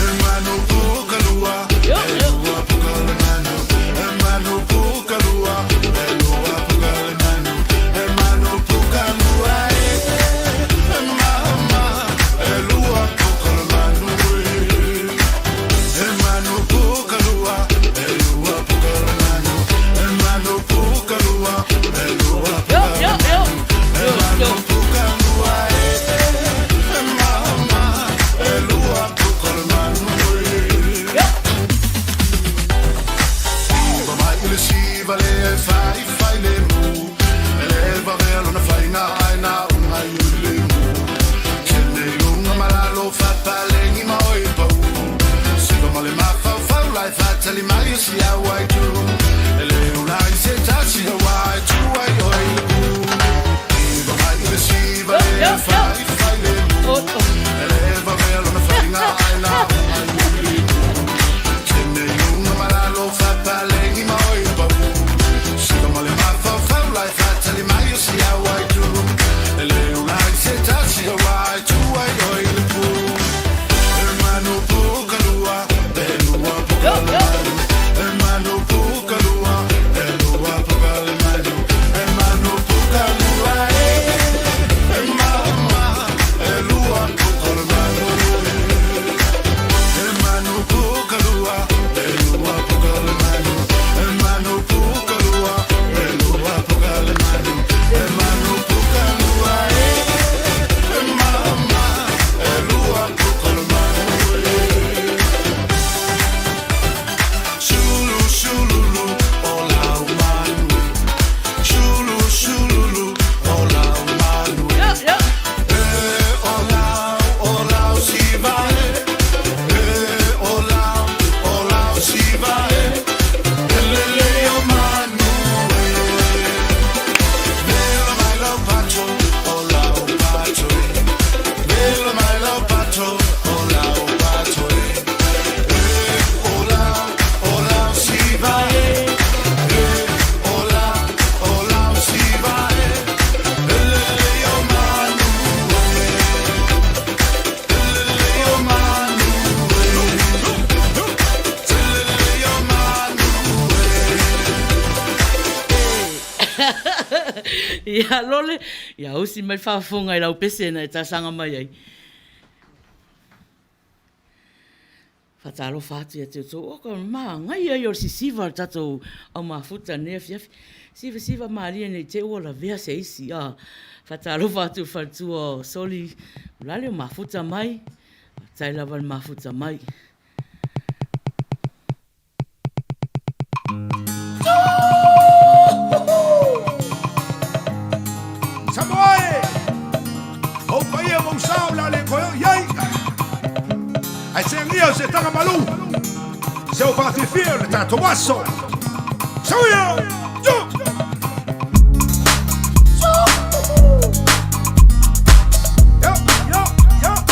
E manu puka lua, Yo, e yo. lua puka le manu E manu puka lua, e lua puka le manu E manu puka lua e, e mama E lua puka le manu e E manu puka lua, e lua puka le manu E manu puka lua, e lua Yo, puka yo, le yo. manu E Yo, manu yo. puka lua e, e mama E lua puka le manu e Yo. Siva mai i le siva le e fai fai le mu E le vavea lona faiga ai na unga i le mu Kene i lunga ma lalo fapalegi ma oi pau Siva ma le mafaufau lai fatali mai o si au ai tu E le ula i se tasi haua e tu ai oi le pu Siva mai i le siva Yo, le yo, e yo. fai fai le mu Oh, oh. E le vavea lona faiga ai na unga i le mu Kene i lunga ma lalo fapalegi ma oi pau Siva ma le mafaufau lai fatali mai o si au ai tu E le ula i se tasi haua e tu ai oi le pu E manu puka lua, e lua puka Yo, le yo. manu E manu puka lua, e lua puka le manu E manu puka lua e, e mama E lua puka le manu E manu puka lua, e lua puka le manu E manu puka lua, e lua puka le manu E manu puka lua e, e mama E lua puka le manu Shulu shululu o lau manu Shulu shululu o lau manu Yo, yo. E o lau, o lau siva e E o lau, o lau siva e Elele o manu e Vela mai lau pato, o lau pato e Vela mai lau pato, o lau pato e E o lau, o lau siva e E o lau, o lau siva e Elele o manu e Elele o manu e Elele o manu Ia, Lole, ia usi mai le faafofoga i lau pese na e talosaga mai ai. Faatalofa atu ia te outou. O ka manaia ia o le sisiva o le tatou au mafuta i lenei afiafi. Sivasiva malie ne i te i ua lavea se isi. A, faatalofa atu i le faletua o Soli Ulale o mafuta mai. Faafetai lava le mafuta mai. Samoa e! Ou paia ma ou sa o le a le toe oo i ai. Ae seagia o se taga malu, se o faafiafia o le tatou aso. Sauia! Yo! Yo, yo, yo!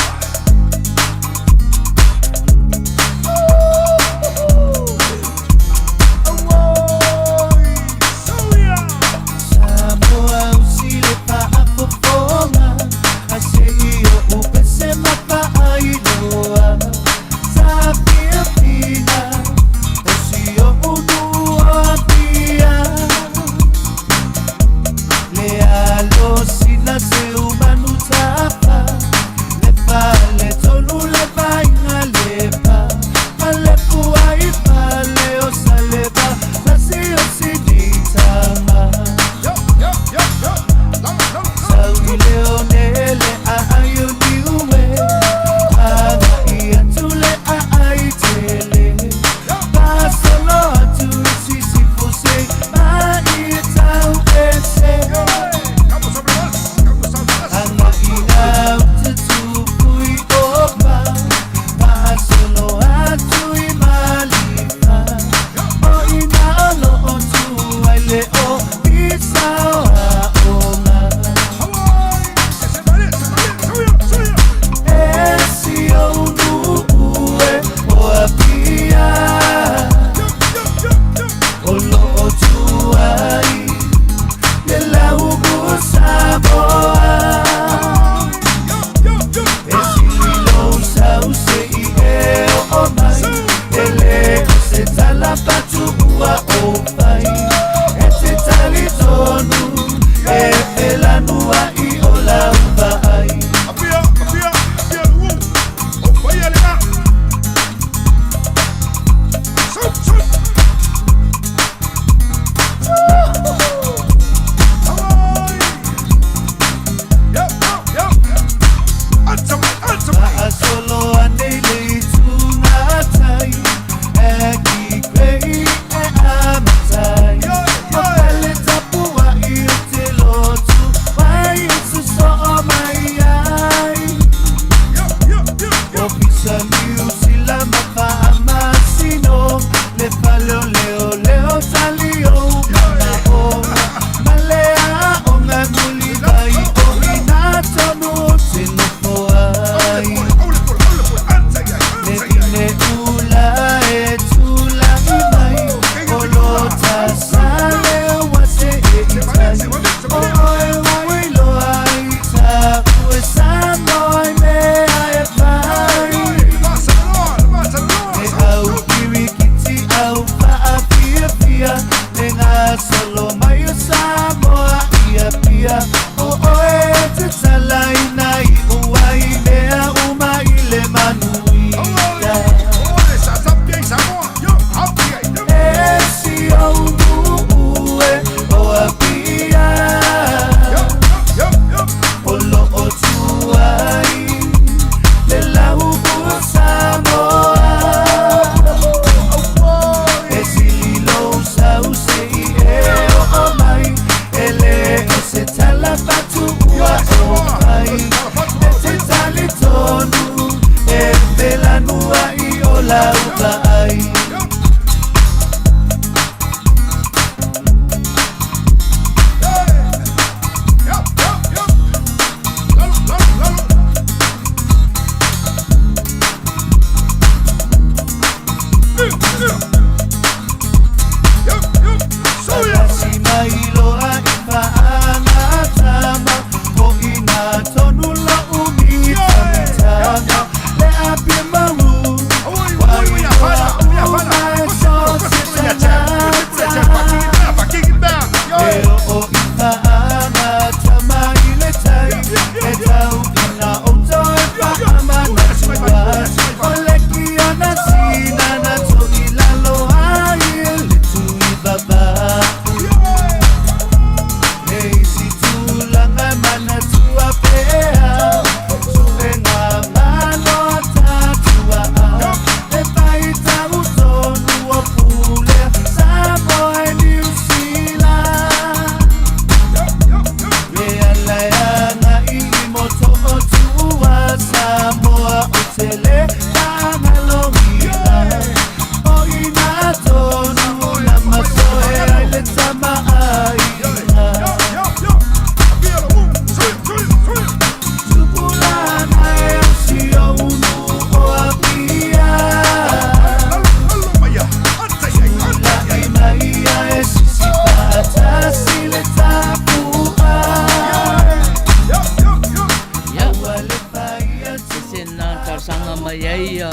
Ia, se se na talosaga mai ai ia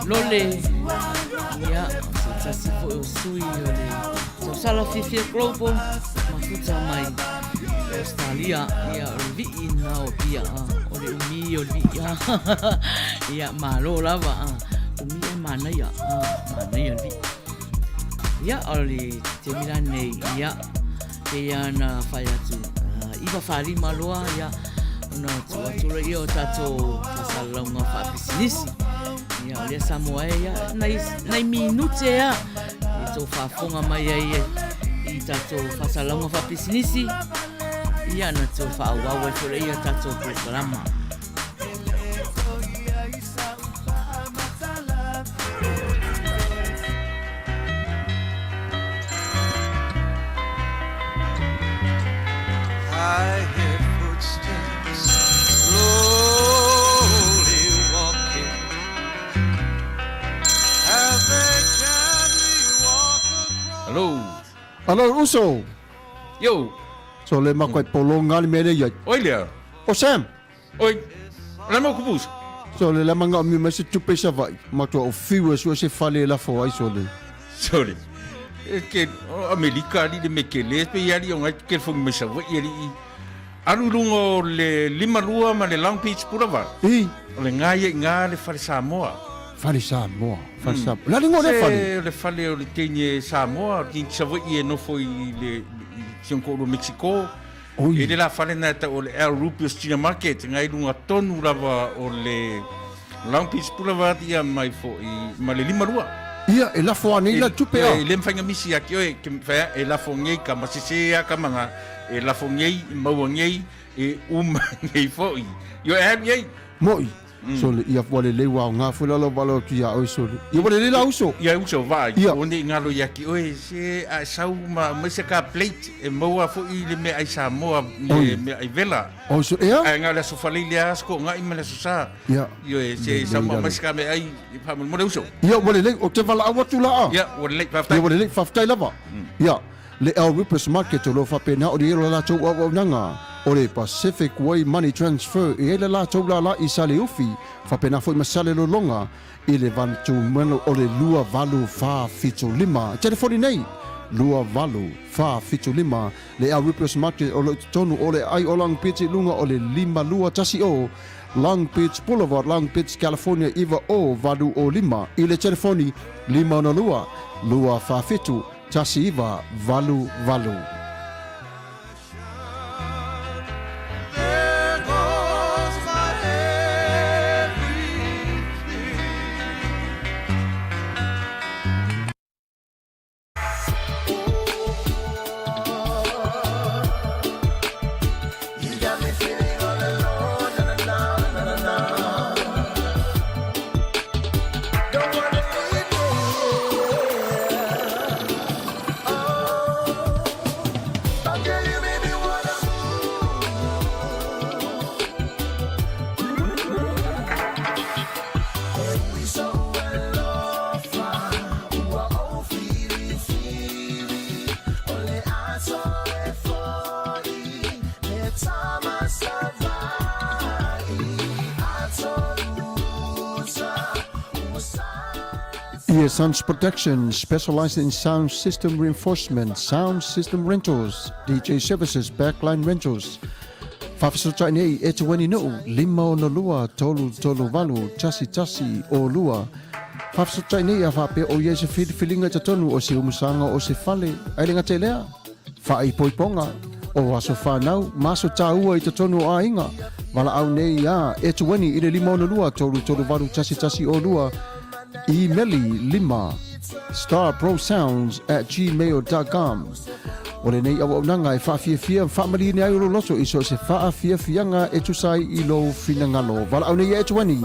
Lole, ia, o se tasi foi o sui o le Tausala Fiafia Global, mafuta mai Australia, ia, o le vii na o Apia, o le umi o le vii, ia, malo lava, umi e manaia, manaia le vii. Ia, o le taimi la nei, ia, pei ona fai atu, 9:45 loa, ia, ona tuu atu lea o tatou faasalalauga faapisinisi. Ia, o lea Samoa e, ia, nai, nai minute lava e tou faafofoga mai ai i tatou faasalalauga faapisinisi, ia, ona toe faaauau ai foi lea tatou polokalama. I hear footsteps slowly walking as they gently walk across. Hello. Hello, Uso. Yo. So le makoe polonga le mele ia. Oi lea. O Sam. Oi, le mau kupusa. So le lama ngā mi mai se tupe sa vai. Matua o fiu e sua se fale e lafo ai so le. Sorry. E ke o Amerika ali le me ke le pe ali o ngai ke fongi mai sa vai ali i. Alu lunga o le lima lua ma le Long Beach Boulevard. I. O le ngai e ngā le fale Samoa. Fale Samoa. Fale Samoa. La lingo le fale. Se le fale o le teine Samoa, o le teine Savaii e nofo i le i si o Mexico. Oi. E le la fale na e tau o le Al Rupios China Market, ngai lunga tonu lava o le Long Beach Boulevard ia mai foi ma le lima lua. Ia, e lafo anei la tupe a. E le mawhai nga misi a ki oe, ke mawhai e lafo ngei ka masese a ka manga, e lafo ngei, e maua ngei, e uma ngei foi. Io e alu iai. Moi. Sole, ia ua lelei ua aoga foi la lau valo atu iā oe sole. Ia ua lelei la uso. Ia uso vaai, Ia. o nei ngalo ia ki oe, se a e sau ma mai se ka plate e maua foi le mea ai Samoa, le Oi. mea ai vela. O uso, ea? Ae ngā le aso falei le aso ko ngai ma le aso sa. Ia. Ioe, se Lelei sau ma la mai le. se ka mea ai, i whaamole uso. Ia ua lelei, o te valaau atu la a. Ia, ua lelei, faafetai. Ia ua lelei, faafetai lava. Ia, le El Rippers Market o lo o faapena o le i la latou auaunaga o le Pacific Way Money Transfer e i ai le latou lala i Saleufi, faapena foi ma Salelologa i le vatumanu o le 2875. Telefoni nei, 2875. Le El Rippers Market o lo o i totonu o le aai o Long Beach i luga o le 5210 Long Beach Boulevard, Long Beach, California 90805 i le telefoni 562 247 1988. There goes my everything. Ear Sounds Production, specializing in sound system reinforcement, sound system rentals, DJ services, backline rentals. Faafesootai nei e Tueni Nuu, 562 338 11 02. Faafesootai nei a faapea o i ai se filifiliga i totonu o se umusaga o se fale, ae le gata i lea, faaipoipoga o aso fanau ma aso tāua i totonu o aiga. Valaau nei iā e Tueni i le 562 338 11 02. Imeli 5 starprosounds@gmail.com. O lenei auaunaga e faafiafia ma faamaliini ai o lou loto i so o se faafiafiaga e tusa ai i lou finagalo. Valaau nei ia e Tuani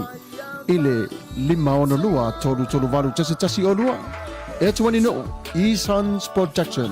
i i le 562 338 102. Etuani Nuu, E-Sons Production.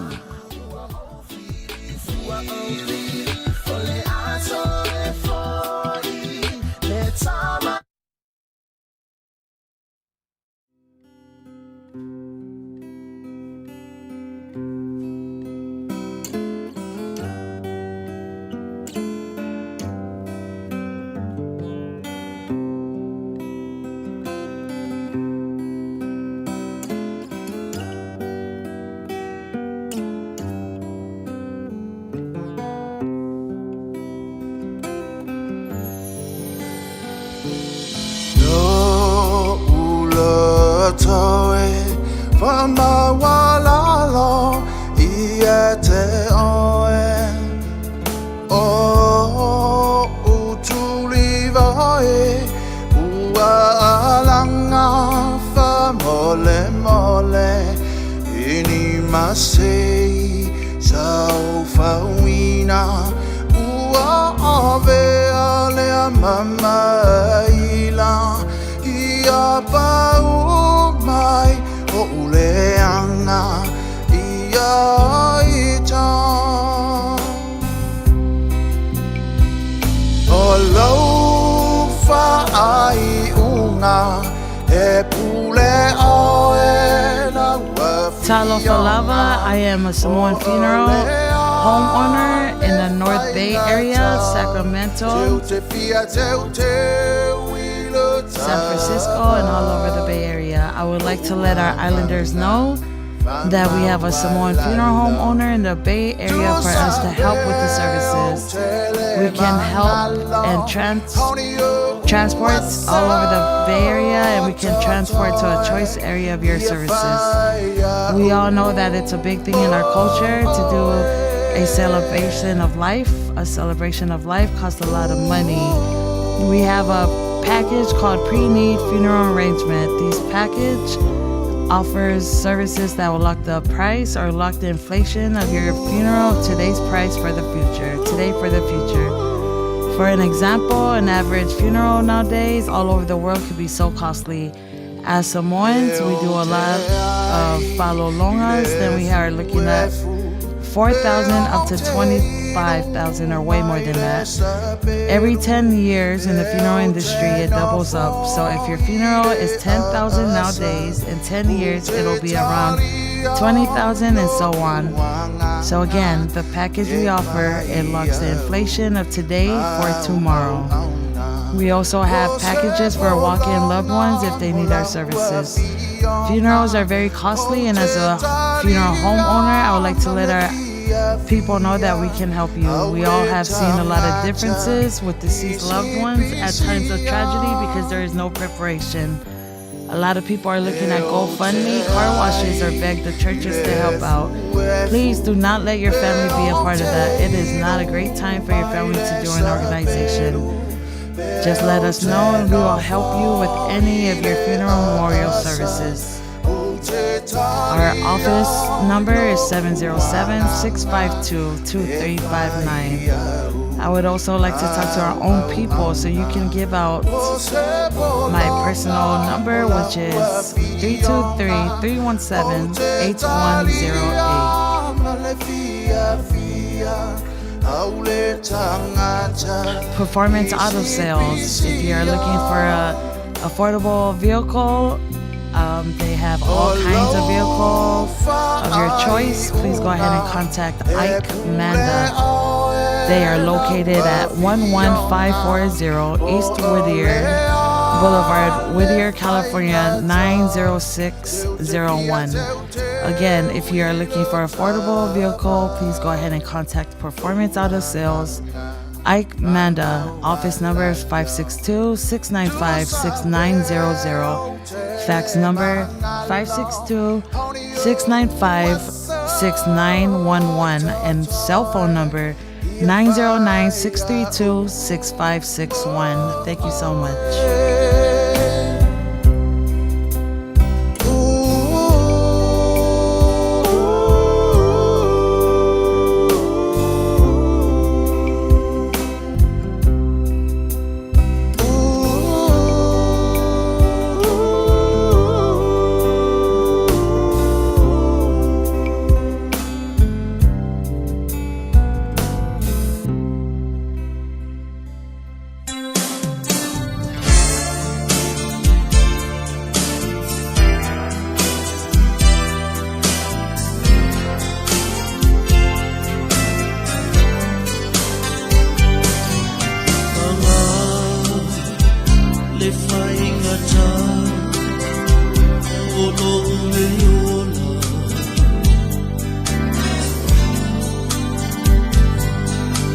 Talofa lava, I am a Samoan funeral homeowner in the North Bay area, Sacramento, San Francisco, and all over the Bay Area. I would like to let our islanders know that we have a Samoan funeral home owner in the Bay Area for us to help with the services. We can help and transport all over the Bay Area, and we can transport to a choice area of your services. We all know that it's a big thing in our culture to do a celebration of life. A celebration of life costs a lot of money. We have a package called Pre-Need Funeral Arrangement. This package offers services that will lock the price or lock the inflation of your funeral, today's price for the future, today for the future. For an example, an average funeral nowadays all over the world could be so costly. As Samoans, we do a lot of falolongas. Then we are looking at 4,000 up to 25,000 or way more than that. Every 10 years in the funeral industry, it doubles up. So if your funeral is 10,000 nowadays, in 10 years, it'll be around 20,000 and so on. So again, the package we offer, it locks the inflation of today for tomorrow. We also have packages for walk-in loved ones if they need our services. Funerals are very costly, and as a funeral homeowner, I would like to let our people know that we can help you. We all have seen a lot of differences with deceased loved ones at times of tragedy because there is no preparation. A lot of people are looking at GoFundMe, car washes, or beg the churches to help out. Please do not let your family be a part of that. It is not a great time for your family to join an organization. Just let us know and we will help you with any of your funeral memorial services. Our office number is 707-652-2359. I would also like to talk to our own people, so you can give out my personal number, which is 323-317-8108. Performance Auto Sales. If you're looking for a affordable vehicle, they have all kinds of vehicles of your choice. Please go ahead and contact Ike Manda. They are located at 11540 East Whittier Boulevard, Whittier, California, 90601. Again, if you are looking for affordable vehicle, please go ahead and contact Performance Auto Sales, Ike Manda. Office number is 562-695-6900. Fax number 562-695-6911. And cell phone number 909-632-6561. Thank you so much. faigata o lou le ola.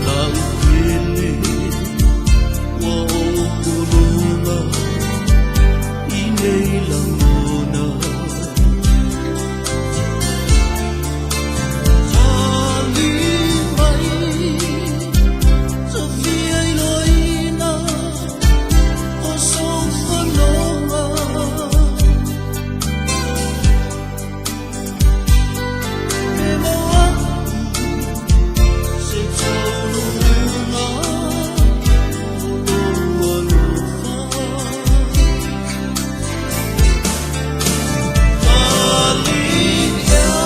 Lau pele ua ou puluga i nei lagona. Tali mai Sofia iloina o sou fanoga. E maua se taunuuga o lou alofa. Tali ea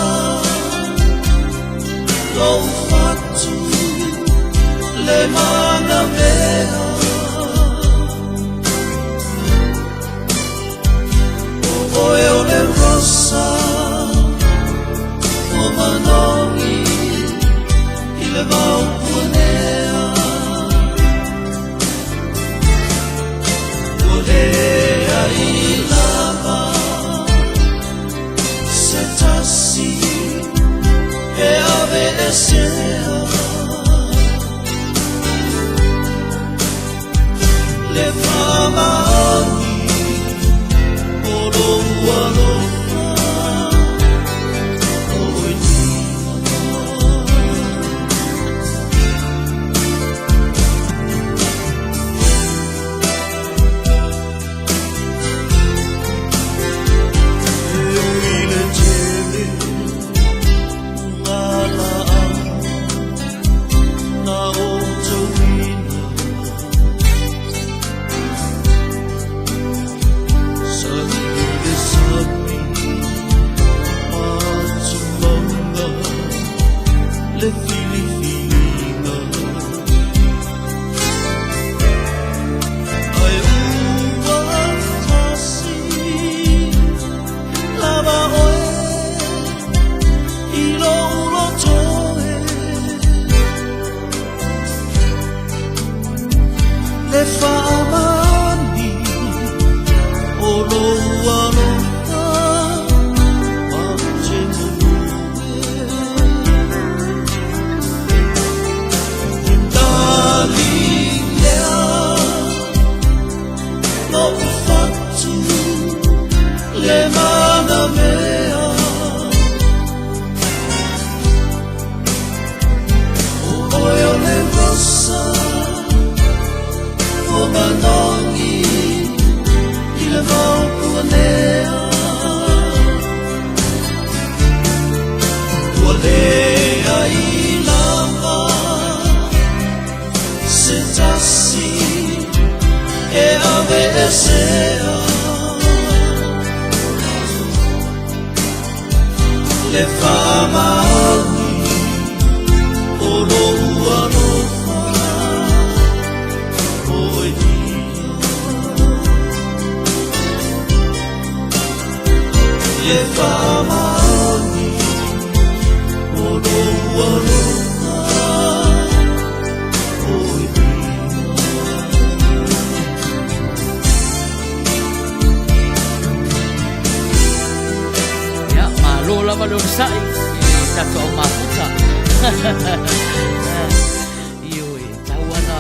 lou fatu le manamea. O oe o le rosa ua manogi i le vao puanea. Ua leai lava se tasi e aveesea. Le faamaoni o lou alofa o oe lima. E ui le tele o ngā laau na ou tauina. Saili le sami ma tumauga le filifiliga. Ai ua tasi lava oe i lou loto e. Le faamaoni o lou alofa ou te galue. Tali ea lou fatu le manamea. O oe o le rosa ua manogi i le vao puanea. Ua leai lava se tasi e aveesea. Le faamaoni o lou alofa o oe lima. Le faamaoni o lou alofa o oe lima. Ia, malo lava le onosai i tatou au mafuta. Ioe, tau ana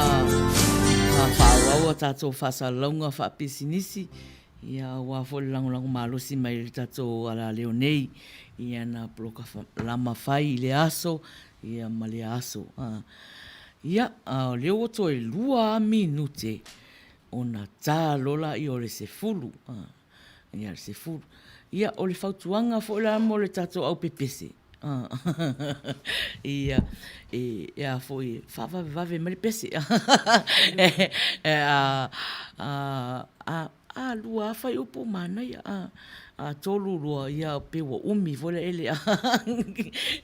faaauau a tatou faasalalauga faapisinisi, ia aua foi le lagolago malosi mai i le tatou alaleo nei i ana polokalama fai i lea aso ia ma lea aso. Ia, a o lea ua toe 2 minute ona ta loa lea o le 10. Ia, le 10. Ia, o le fautuaga foi la mo le tatou au pepese, ia, e a foi, faavavevave mai le pese. A lua lava fuaiupu manaia, a tolu loa, ia pei ua umi foi laele.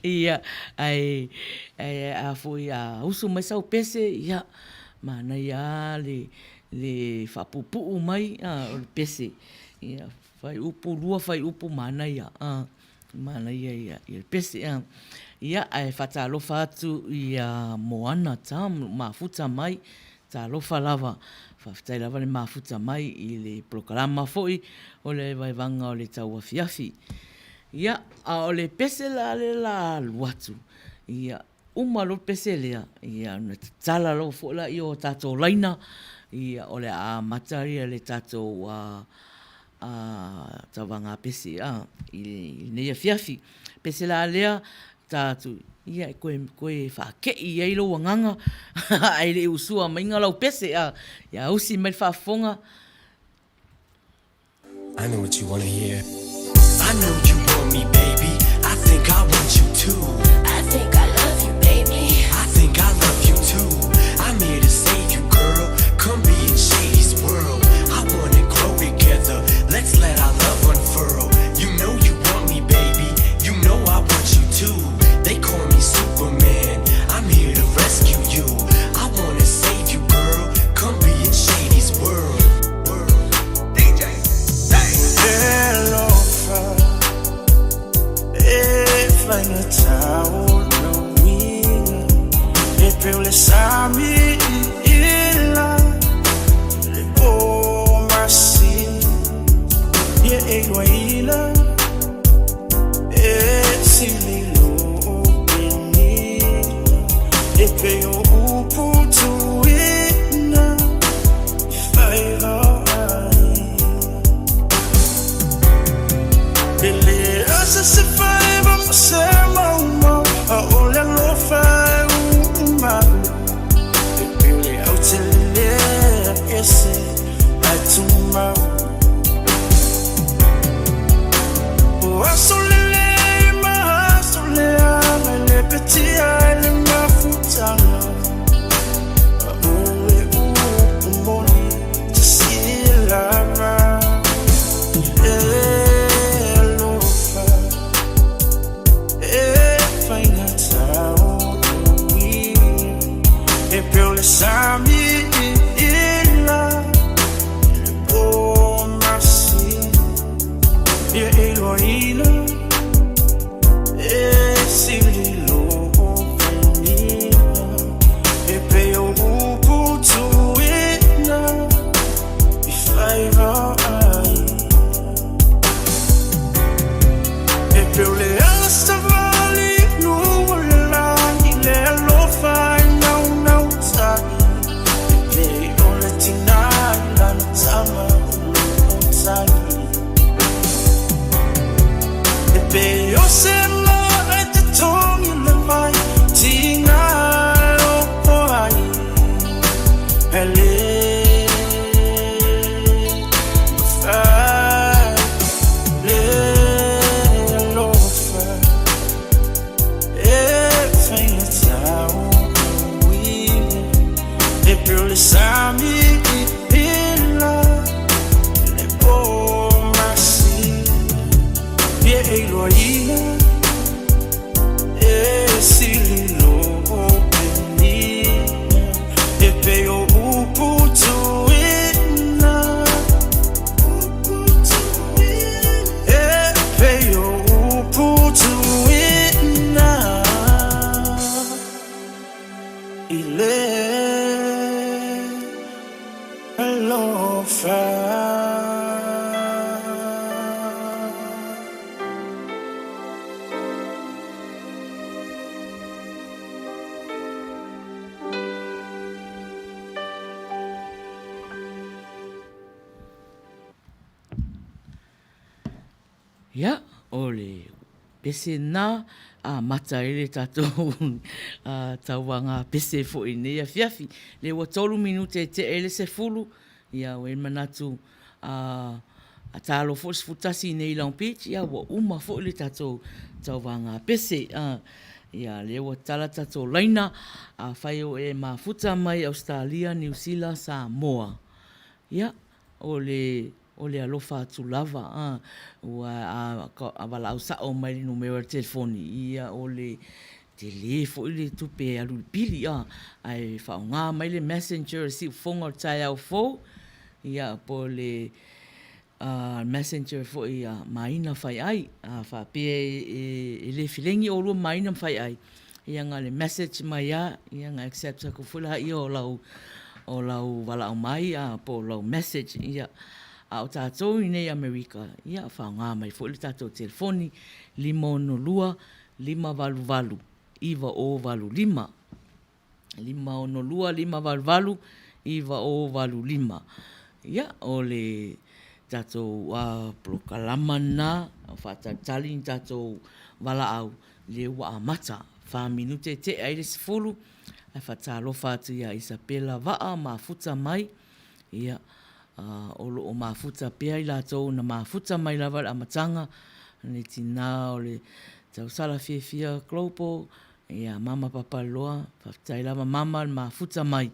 Ia, ae a foi a usu mai sau pese, ia, manaia lava le faapuupuu mai o le pese. Ia, fuaiupu, lua fuaiupu manaia, manaia ia le pese. Ia, ae faatalofa atu ia Moana Tom, mafuta mai, talofa lava. faafetai lava le mafuta mai i le polokalama foi o le vaevaga o le tauafiafi. Ia, a o le pese la lea o le a alu atu, ia, uma loa le pese lea, ia ona tatala loa foi lea o tatou laina, ia o le a amata ia le tatou tauvaga pese i lenei afiafi. Pese la lea ta atu, ia e toe faakei ai lou agaga ae le i usua maiga lau pese, ia usi mai le faafofoga. I know what you wanna hear. I know you want me, baby. I think I want you too. I think I love you, baby. I think I love you too. I'm here to save you, girl. Come be in Shady's world. I wanna grow together. Let's let our love unfurl. You know you want me, baby. You know I want you too. They call me Superman. I'm here to rescue you. I wanna save you, girl. Come be in Shady's world. Ia, o le pese na amata ai le tatou tauaga pese foi i lenei afiafi. Lea ua tolu minute e tea ai le 10, ia ua i ai le manatu a talo foi le 11 i inei i Long Beach, ia ua uma foi le tatou tauvaga pese. Ia, lea ua tala tatou laina, afai o e mafuta mai Ausetalia, Niu Sila, Samoa, ia, o le O le alofa atu lava a, ua a valaau sao mai i le numera o le telefoni, ia o le tele foi le tupe e alu i le pili a, ae faaaoga mai le messenger o le siufofoga o le taeao fou, ia po o le messenger foi a Maina Faiai. A faapea e le filegi oulua ma Maina ma Faiai, ia na o le message mai lava, ia ona accept atu foi lea o lau o lau valaau mai a po o lau message, ia, a o tatou i nei Amerika, ia, faaaoga mai foi le tatou telefoni, 562 588 9085. 562 588 9085. Ia, o le tatou polokalama lena o faatalitali ni tatou valaau, lea ua amata. Fa minute e tea ai le 10, ae faatalofa atu ia Isapela Vaa mafuta mai, ia, o lo o mafuta pea i latou na mafuta mai lava i le amataga, le tina o le tausala fiafia Global, Ia Mama Papaliloa, faafetai lava Mama le mafuta mai,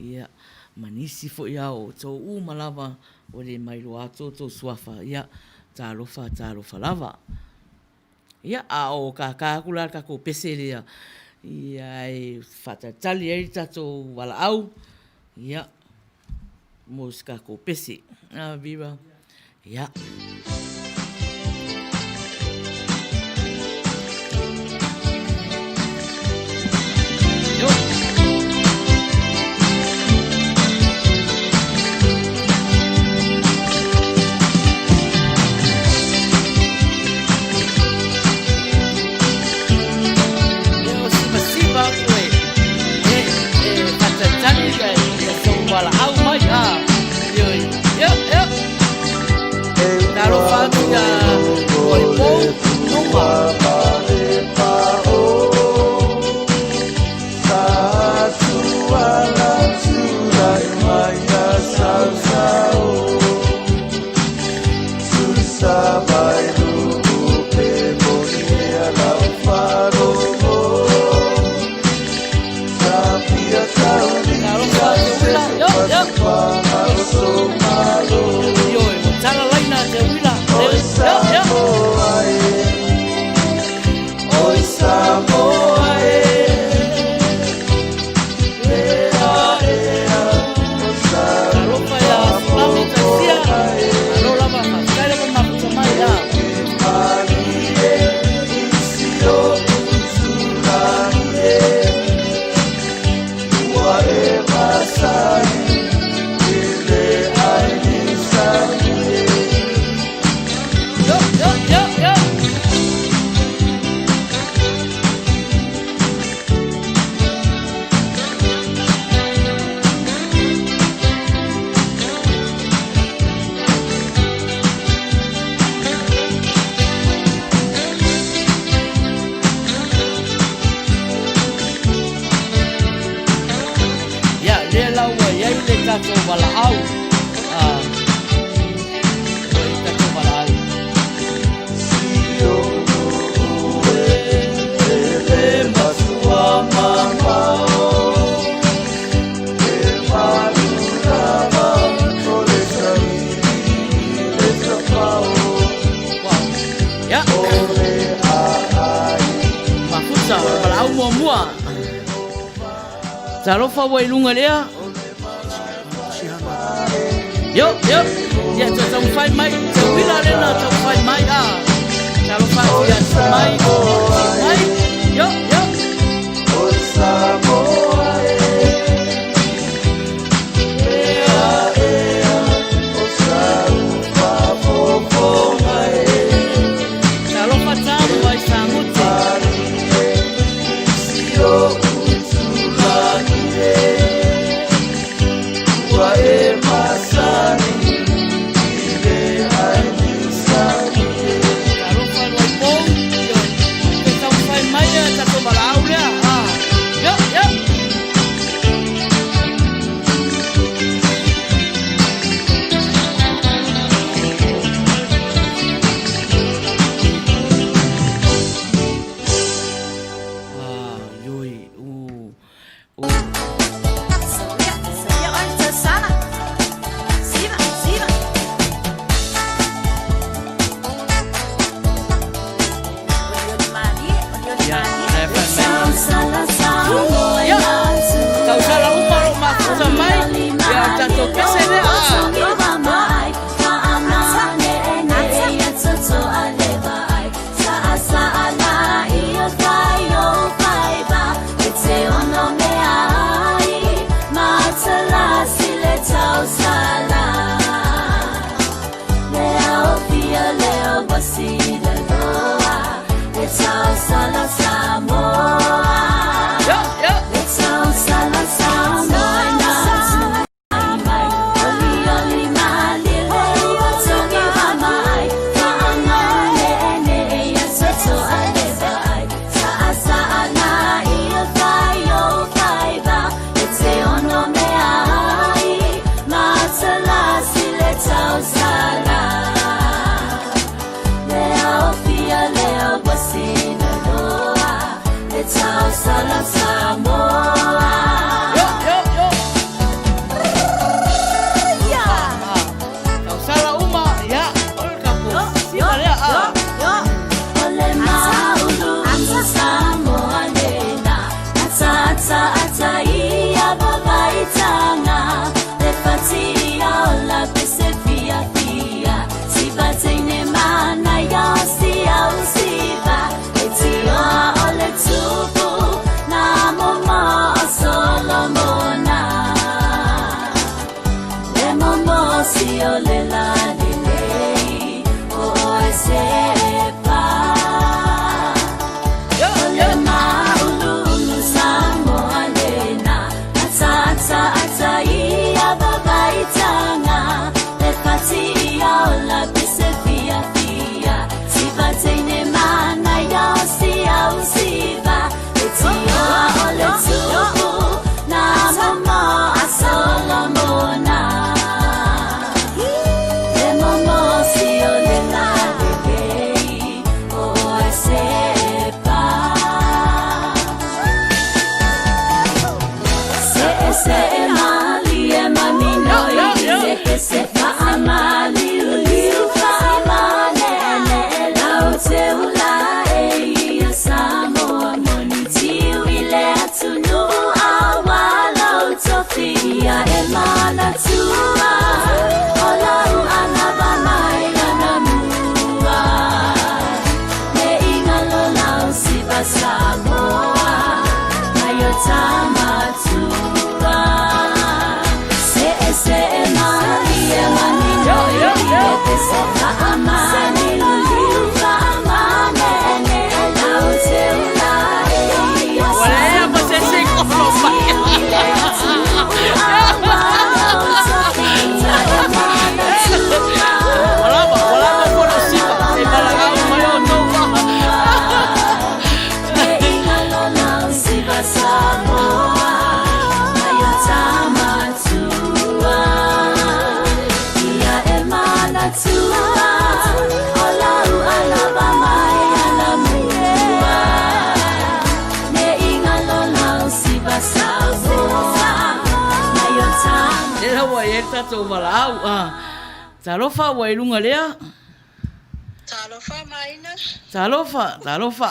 ia, ma nisi foi a o outou uma lava ua le mailoa atu outou suafa, ia, talofa, talofa lava. Ia, a o kākā atu la le tatou pese lea, ia, e faatalitali ai le tatou valaau, ia, mo se tatou pese. A, Vera? Ia. Yo. Sivasiva aku e e faatalitali ia sou valaau mai a ioe io io talofa atu ia Koipou Numa. Ioe, ua tala laina te uila. Io, io. Oi Samoa e. Talofa ia Tsunami Taisia. Malo lava, faafetai lava mafuta mai a. Yo, yo, yo, yo. Ia, lea la ua i ai le tatou valaau. Ah, ua i tatou valaau. Ia. Mafuta, o le valaau muamua. Talofa ua i luga lea. Yo, yo. Ia, tau taumafai mai. Te uila lena taumafai mai. Ah. Talofa atu ia mai. Mai. Yo, yo. Talofa tamu ai sagote. Talofa luai pou. Yo. Te taumafai mai a tatou valaau lea. Ah. Yo, yo. Ah, yoi, u, u. Ia, ae fai mai. Ia, tausala uma o mafuta mai, ia o tatou pese lea. Ah. tausala Samoa. Le tausala Samoa na mai. Oli oli malile o tongi wa mai. Whaangane e ne ia soto a le vai. Sa'a sa'a na ia whai o whai va. E te ono me ai. Matalasi le tausala. Le aofia le awasina loa. Le tausala Samoa. Yo, yo, yo. Tausala uma, ia, o le tatou siva lea, a. O le maulu Samoa lena. Ata ata ata ia vavaitaga. Le fatia o la pese fia fia. Siva teine mana ia o sia o siva. E tioa o le tupu na momo o Solomona. Le momo si o le lalelei o oe se pa. O le mauluulu Samoa lena. Ata ata ata ia vavaitaga. Le fatia o la pese fia fia. Siva teine mana ia o sia o siva. Le tioa o le tupu na momo a Solomona. Le momo si o le lalelei o oe se pa. Se e se e mali e maminoi se e se faamali uliu faamanene lau te ula e ia Samoa moni tiu i le atunuu aua lau tofia e manatua o lau anava mai anamua me ingalo lau siva Samoa mai o tamatua. Se e se e mali e maminoi e se faamali uliu faamanene lau te ula e ia Ua leai ma se isi e kolo mai. Ua lava, ua lava foi lou siva, se i valaau mai outou. Lea ua i ai le tatou valaau. Talofa ua i luga lea. Talofa Maina. Talofa, talofa.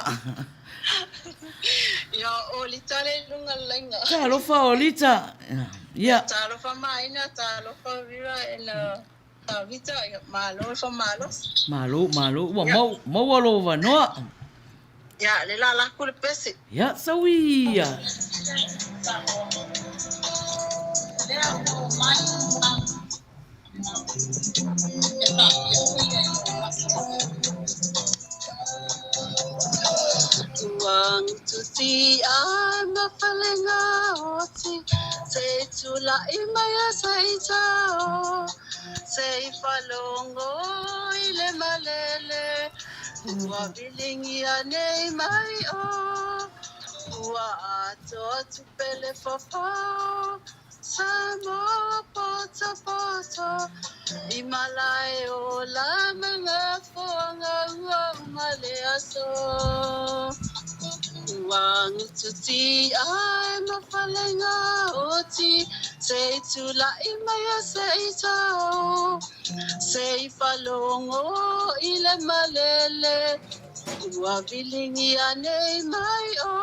Ia o Lita le i luga le laina. Talofa o Lita. Ia. Talofa Maina, talofa Vira and Vita, ia malo le faamalosi. Malo, malo. Ua mau, maua lou avanoa. Ia, le la laku le pese. Ia, sau ia. Ua gututi ai ma falega oti se i tula'i mai a se i tao se i falogo i le malele ua viligia nei mai o ua atoa tupe le fafao Samoa potopoto i malae o la ma gafoaga ua uma le aso. Ua gututi ai ma falega oti se i tula'i mai a se i tao se i falogo i le malele ua viligia nei mai o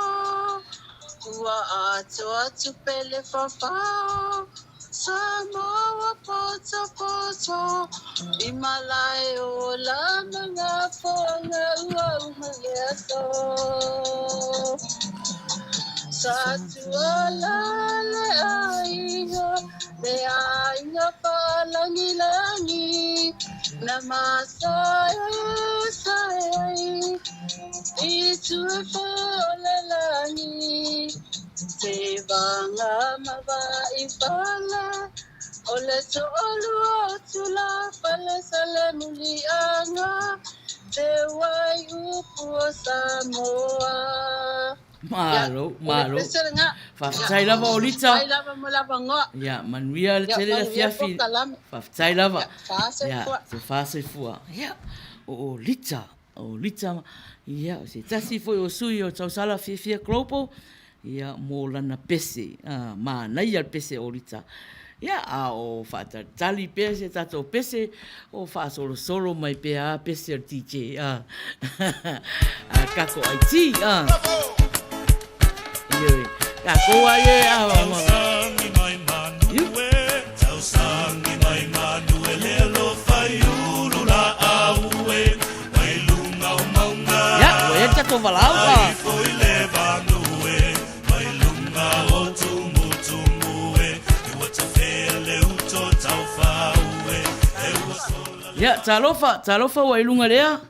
ua atoa tupe le fafao Samoa potopoto i malae o la ma gafoaga ua uma le aso. Sa tuala le aiga le aiga faalagilagi na masaesae ai. I tupu o le lagi, te vaga ma Vaifale, o le toalua o Tulafale sa le muliaga, te waiupu o Samoa. Malo, malo. Faafetai lava Olita. Faafetai lava mo le avanoa. Ia, manuia le tele le afiafi. Faafetai lava. Ia, tofa soifua. Ia, o Olita, o Olita, ia, o se tasi foi o sui o Tausala Fiafia Global, ia, mo lana pese, manaia le pese o Olita. Ia, a o faatalitali pea se tatou pese, o faasolosolo mai pea a pese o le DJ, a, a kako IT, a. Ioe, kākou a ia, a, a, a. Ia, ua i ai le tatou valaau, a. Ia, talofa, talofa ua i luga lea.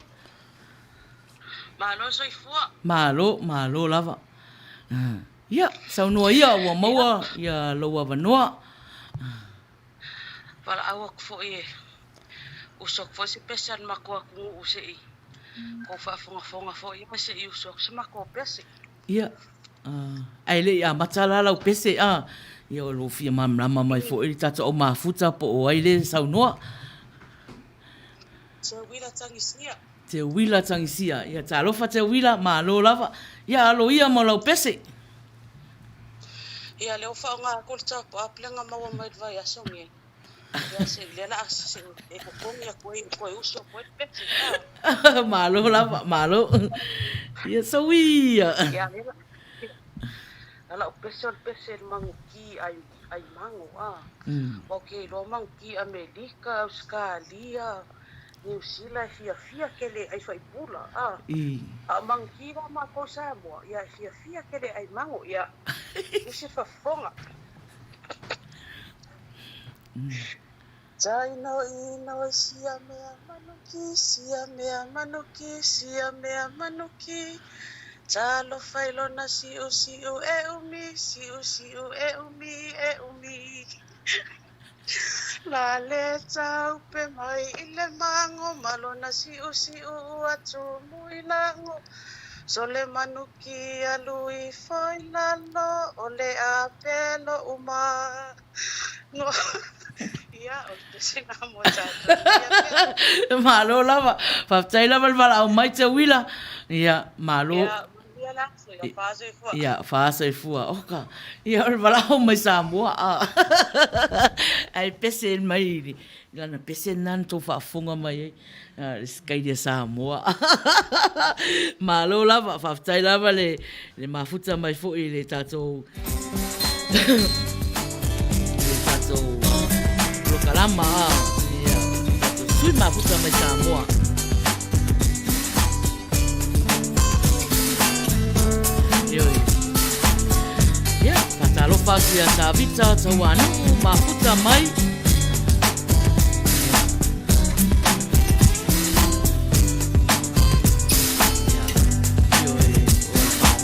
Malo soifua. Malo, malo lava. Ia, saunoa ia ua maua ia lou avanoa. Valaau atu foi e uso atu foi se pese a le matou atunuu se i tou faafogafoga foi se i uso atu se matou pese. Ia, ae le i amata la lau pese, a, ia o lo o fia malamalama mai foi le tatou au mafuta po o ai le saunoa. Teuila Tagisia. Teuila Tagisia. Ia, talofa Teuila, malo lava. Ia, alo ia mo lau pese. Ia, lea ua faaaoga atu le top up lea na maua mai le vaiaso nei. Ia, se, lea la a se e totogi atu ai e toe uso atu ai le pese. Malo lava, malo. Ia, sauia. Ia, lea la, lau pese o le pese le manuki ai, ai mango, a. Ua ou te iloa manuki Amerika, Ausekalia, Niu Sila e fiafia kele ai faipula, a. A o manuki la matou Samoa, ia e fiafia kele ai mango, ia, isi fafofoga. Taino inoi sia mea manuki, sia mea manuki, sia mea manuki. Talofa i lona siusiu e umi, siusiu e umi, e umi. La le taupe mai i le mango ma lona siusiu ua tumu i lago. Sole manuki alu ifo i lalo o le apelo uma. Ia, o le pese lena mo tatou. Malo lava. Faafetai lava le valaau mai Teuila. Ia, malo. Ia, manuia la aso. Ia, fa soifua. Ia, fa soifua. Oka. Ia, o le valaau mai Samoa. Ae pese mai i lana pese lena na tou faafofoga mai ai. Le Sikaili a Samoa. Malo lava, faafetai lava le, le mafuta mai foi i le tatou le tatou polokalama a ia, tatou sui mafuta mai Samoa. Ioe. Ia, faatalofa atu ia Tavita Tauanuu mafuta mai.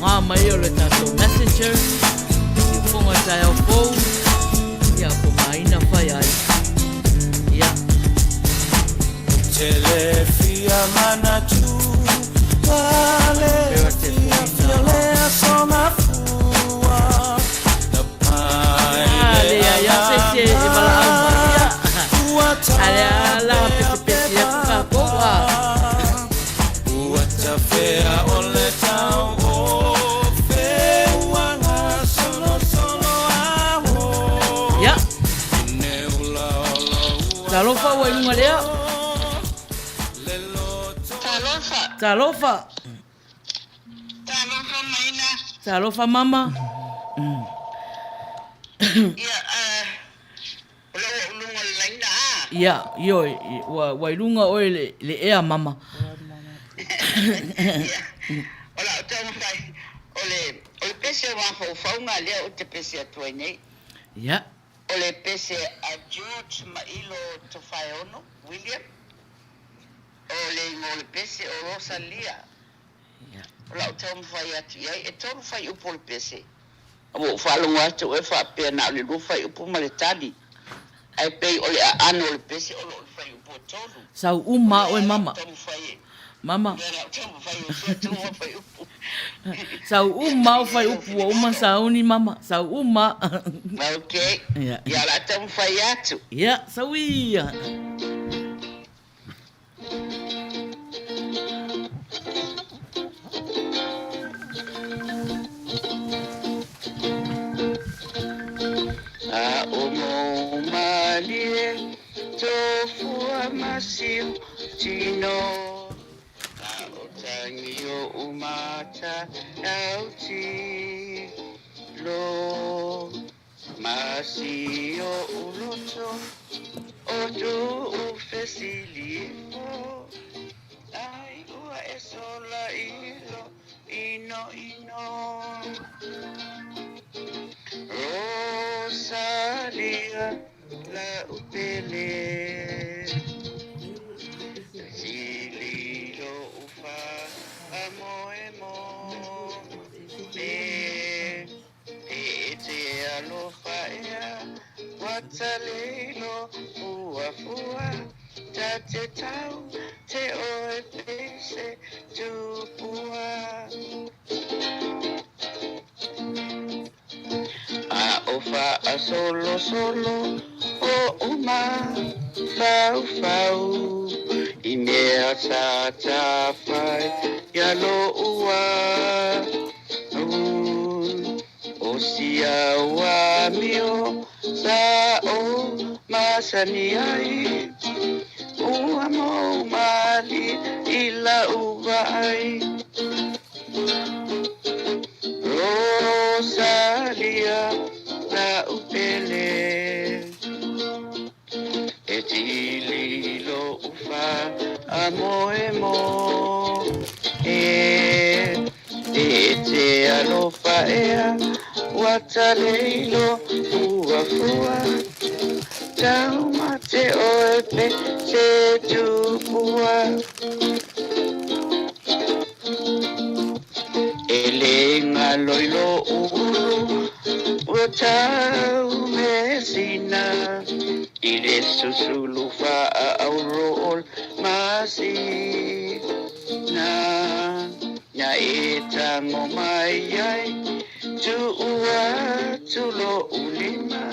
Ngā mai o le tātou messenger, i whonga taeao fou, ia ko maina whai ai. Ia. Te le fia manatu, wale fia fia le aso mafua, na pai le ala se se e valaau mai ia. Ale ala pesepese atu kākou a. Ua tafea o le tau o feuanga solosolo aho. Ia. Talofa ua i luga lea. Talofa. Talofa. Talofa maina. Talofa mama. Ia, o lea ua ou luga o le laina, a? Ia, ioe, ua, ua i luga oe le, le ea mama. Ia, o lau taumafai, o le, o le pese o mafaufauga lea ou te pese atu ai nei. Ia. O le pese a George Mailo Tofaeono, William. O le igoa o le pese o Rosalia. Ia. O lau taumafai atu i ai, e tolu fuaiupu o le pese. Ua ou faalogo atu e faapea na o le lua fuaiupu ma le tali, ae pei o le aano o le pese o lo o i fuaiupu e tolu. Sau uma oe mama. Mama. Sau uma au fuaiupu ua uma sauni mama. Sau uma. Ok. Ia, o le a taumafai atu. Ia, sau ia. A o mou malie tofua ma sio tino A o tangi o umata au ti lo Ma si o uloto o tu u fesilifo Ai ua e sola ilo ino ino Rosalia la upele Sililo ufa a moe mo E E te alofa ea ua taleilo fuafua Ta te tau te oe pese tupua A o faasolosolo o uma faufau I mea sa tafai ia loua O sia ua amio sa o masani ai Ua mou malie i lau vaai Rosalia lau pele E tili lo'u faamoemoe E te alofa ea ua taleilo fuafua Taumate oe pe se tupua E le galo i lo'u ulu ua tau mesina I le susulu faaauro o le masina Na e tago mai ai tuu atu lo'u lima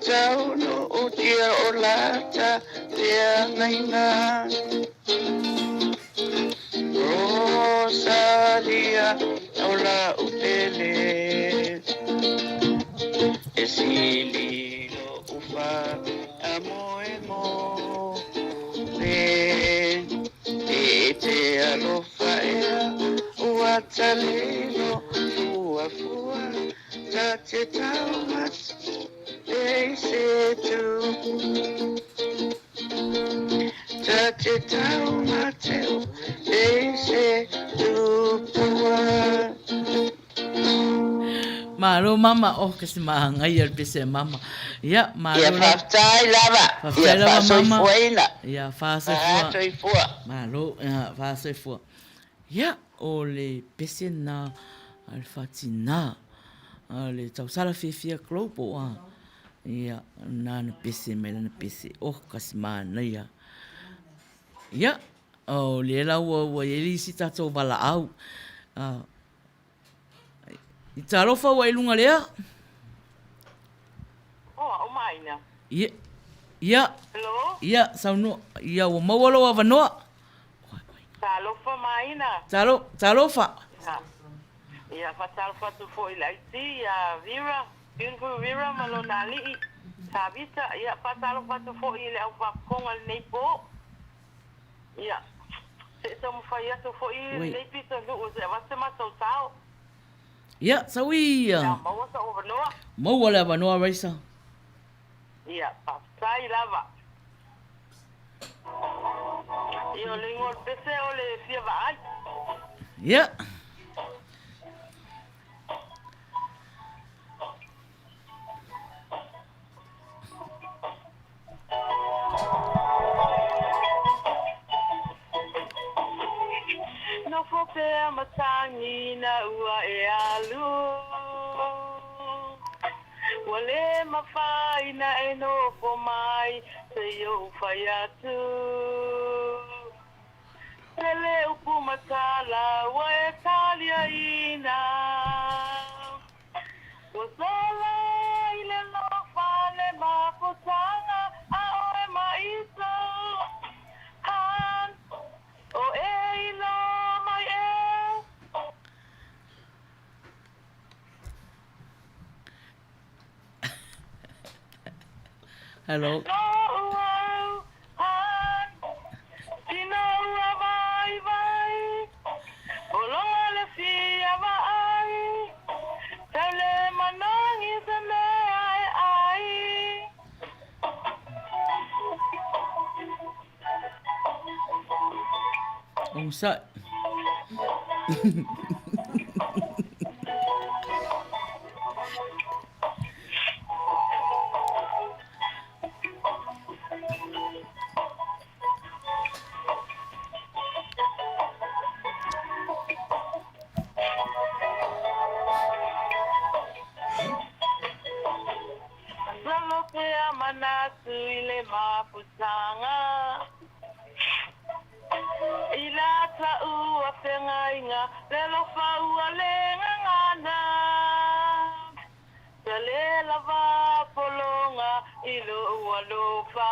Tau nu'utia o lata feagaiga Rosalia o la'u pele E sili lo'u faamoemoe E te alofa ea ua talelo fuafua Ta te taumate e se tu Ta te taumate e se tupua. Malo mama, oh ke se mahangai al pese mama. Ia, malo. Ia faafetai lava. Faafetai lava mama. Faasoifuaina. Ia faasoifua. Faasoifua. Malo, ia faasoifua. Ia, o le pese na a le faatinā a le tausala fiafia global a. Ia, na na pese mai lana pese. Oh, kasi manaia. Ia, o lea la ua, ua i ai le isi tatou valaau. I talofa ua i luga lea. Oh, au maina. Ia, ia. Hello? Ia, saunoa. Ia, ua maua lou avanoa. Talofa maina. Talo, talofa. Ia, ia faatalofa atu foi i le IT, ia Vera, Beautiful Vera ma lona alii, Tavita. Ia, faatalofa atu foi i le au faafofoga i lenei po. Ia, se i taumafai atu foi lenei pitonuu se i avatu se matou sao. Ia, sau ia. Ia, maua sou avanoa. Maua le avanoa, Raisa. Ia, faafetai lava. Ia, o le igoa o le pese o le fia vaai. Ia. Nofo pea matagi ina ua e alu. Ua le mafai ona e nofo mai se i ou fai atu. Tele upu ma tala ua e taliaina. Ua sola i le alofa le mafutaga a oe ma Iso. Han, o e iloa mai e. Hello. Onosai. Masalo pea manatu i le mafutaga I la taua feagaiga le alofa ua le gagana Sa le lava pologa i lou alofa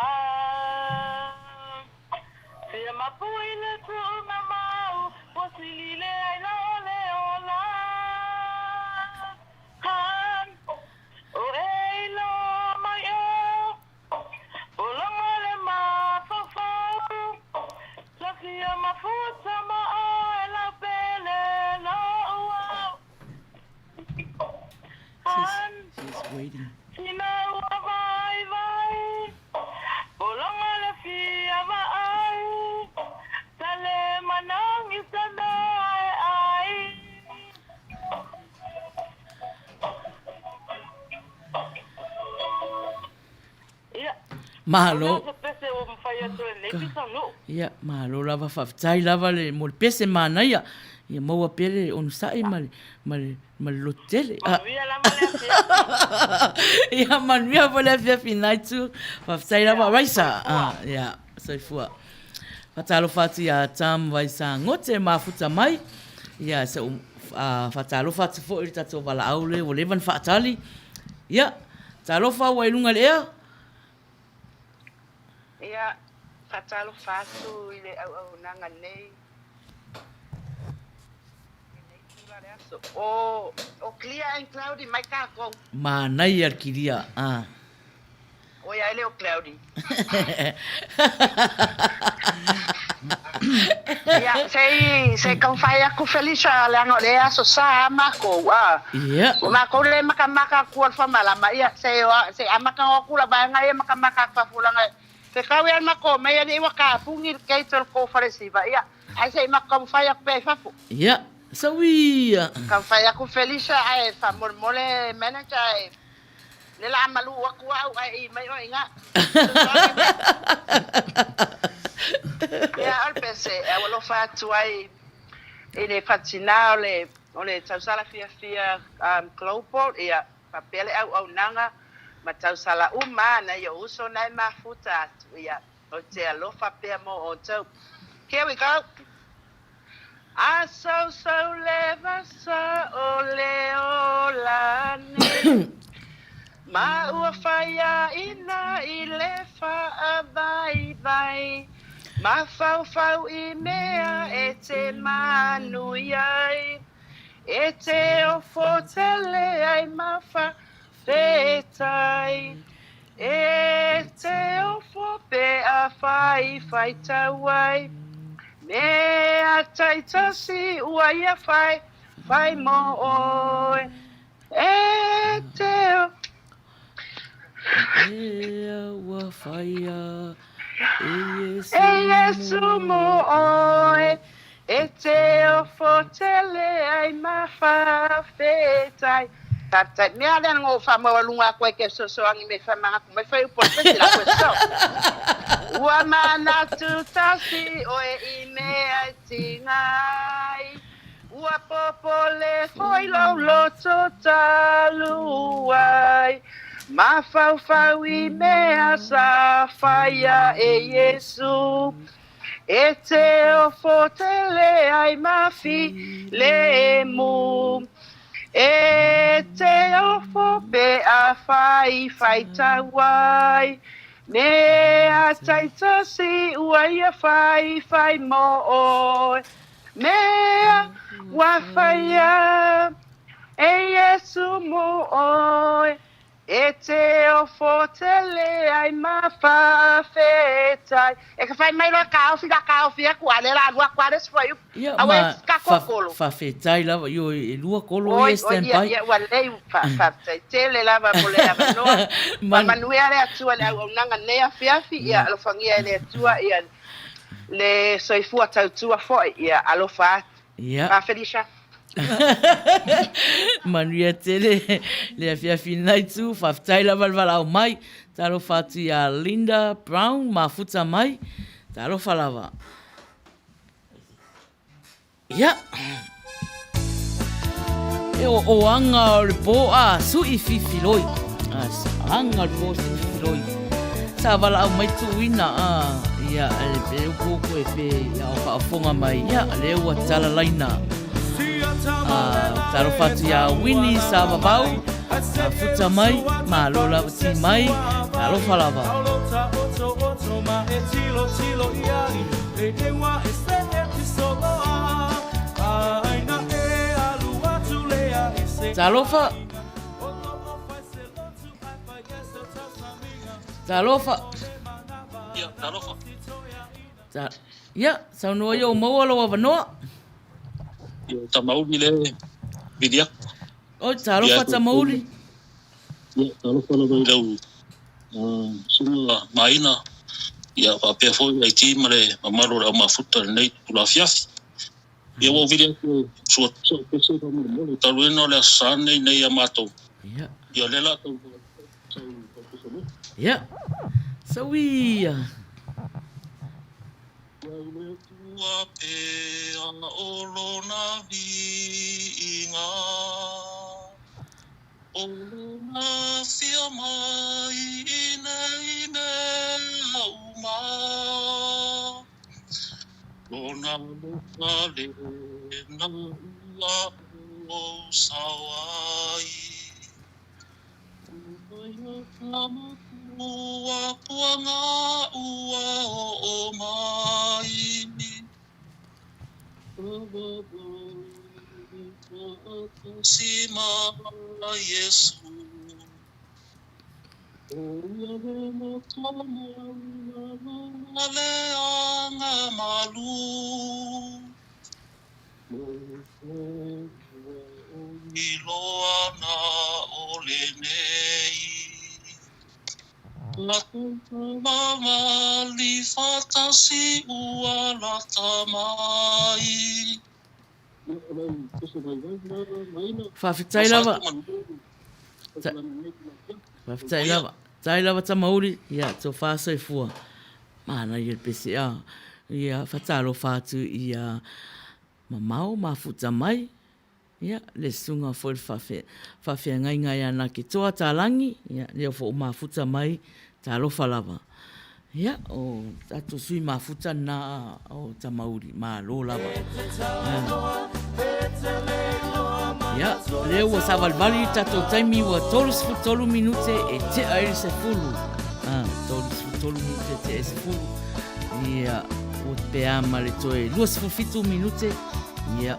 Fia mapui le tuuga mau ua sili le aila o le ola Han, o e iloa mai e Pologa le mafaufau Sa fia mafuta ma oe lau pele lou au Han, She's waiting. sina ua vaivai Pologa le fia vaai Sa le manogi se mea e ai Ia, Malo. o se pese ua mafai atu e lenei pitonuu. Ia, malo lava, faafetai lava le mo le pese manaia. Ia maua pea le onosai ma le, ma le, ma le lototele. Manuia lava le afiafi. Ia, manuia foi le afiafi i lena itu. Faafetai lava, Raisa. Ah, ia, soifua. Faatalofa atu ia Tam Vaisagote e mafuta mai. Ia, se u, faatalofa atu foi i le tatou valaau lea ua leva ona faatali. Ia, talofa ua i luga i le ea. Ia, faatalofa atu i le auaunaga nei i lenei itula o le aso. O, o clear and cloudy mai tatou. Manaia le kilia, ah. Oi ai le o cloudy. Ia, se i, se i taumafai atu Felisa leaga o lea e aso sa a makou, a. Ia. O makou le makamaka atu o le famalama, ia, se i, se i amata no atu la vaega ia makamaka atu fafo leaga fetau ia le matou omai alii ua tapuni le gate o le tou falesiva, ia, ae se i matou taumafai atu pea i fafo. Ia, sau ia. Taumafai atu Felisa ae faamolemole manager e Le la malu atu au ae i mai oe iga. Ia, o le pese e alofa atu ai i le fatina o le o le tausala fiafia um, global, ia, faapea le auaunaga ma tausala uma nai ou uso na e mafuta atu, ia, ou te alofa pea mo outou. Here we go. A sousou le vasa o le ola nei, Ma ua faiaina i le faavaivai, Mafaufau i mea e te manuia ai, E te ofo tele ai ma whawhetai, E te ofo pe a whai whai tau ai, Mea taitasi ua ia whai whai mo oe, E te ofo. Ea ua whaia e Iesu. E Iesu mo oe, E te ofo tele ai ma whawhetai. Whawhetai. Mea lea ngo whamaualunga aku ai ke fesoasoani me whamanatu mai whai upu o le pese la koe so. Ua manatu tasi oe i mea e tinga ai. Ua popole foi lou loto talu ai, mafaufau i mea sa faia e Iesu. E te ofo tele ai ma filemu. E te ofo pe a fai faitau ai, mea taitasi ua ia fai fai mo oe. Mea ua faia e Iesu mo oe, e te ofo tele ai ma faafetai. E ka fai mai loa kaofi la kaofi aku a le la alu aku a le isi fuaiupu. Ia, Aua ma e ka kokolo. faafetai lava, io e lua kolo Oi, ia oi, stand ia, by. ia, ua lelei, faafetai tele lava mo le avanoa. Faamanuia le Atua i le auaunaga nei afiafi, ia alofagia e le Atua ia le soifua tautua foi, ia alofa atu. Ia. Ba Felicia. Manuia tele le afiafi nei tu, faafetai lava le valaau mai. Talofa atu ia Linda Brown mafuta mai. Talofa lava. Ia. E o o anga o le pō a sui fifiloi. A anga o le pō sui fifiloi. Sa valaau mai tuuina a ia le pe upu upu e pe ia o faafofoga mai ia le ua talalaina. A talofa atu ia Winnie sa vavau a futa mai malo lava ti mai talofa lava. Talofa. Talofa. Ia, talofa. Ta, ia, saunoa ia o maua lou avanoa. Ia, Tamauli le vili aku. Oi, talofa Tamauli. Ia, talofa lava i lau susuga Maina, ia faapea foi IT ma le mamalu o le aumafuta i lenei itula afiafi. Ia ua ou vili atu e sua sau pese faamolemole, talu ai ona o le Aso Sa lenei nei ia matou. Ia. Ia o lea o le a tau sau pese nei. Ia. Sau ia. Ia i le Atua pea o Lona viiga. O lona fia mai i nei mea uma, Lona alofa lena ua ou sao ai. Ua ka makua puanga ua oo mai. Faafetai lava. Faafetai lava. Tai lava Tamauli, ia tofa soifua. Manaia le pese a. Ia fatalofa atu ia mamao mafuta mai. Ia, le susuga foi le faafe, faafeagaiga ia Naketoa Talangi, ia, lea foi ua mafuta mai, talofa lava. Ia, o tatou sui mafuta na o Tamauli, malo lava. Ia, lea ua savalivali le tatou taimi ua 33 minute e tea ai le 10. Ah, 33 minute e tea ai le 10. Ia, ua pe a ma le toe 27 minute. Ia,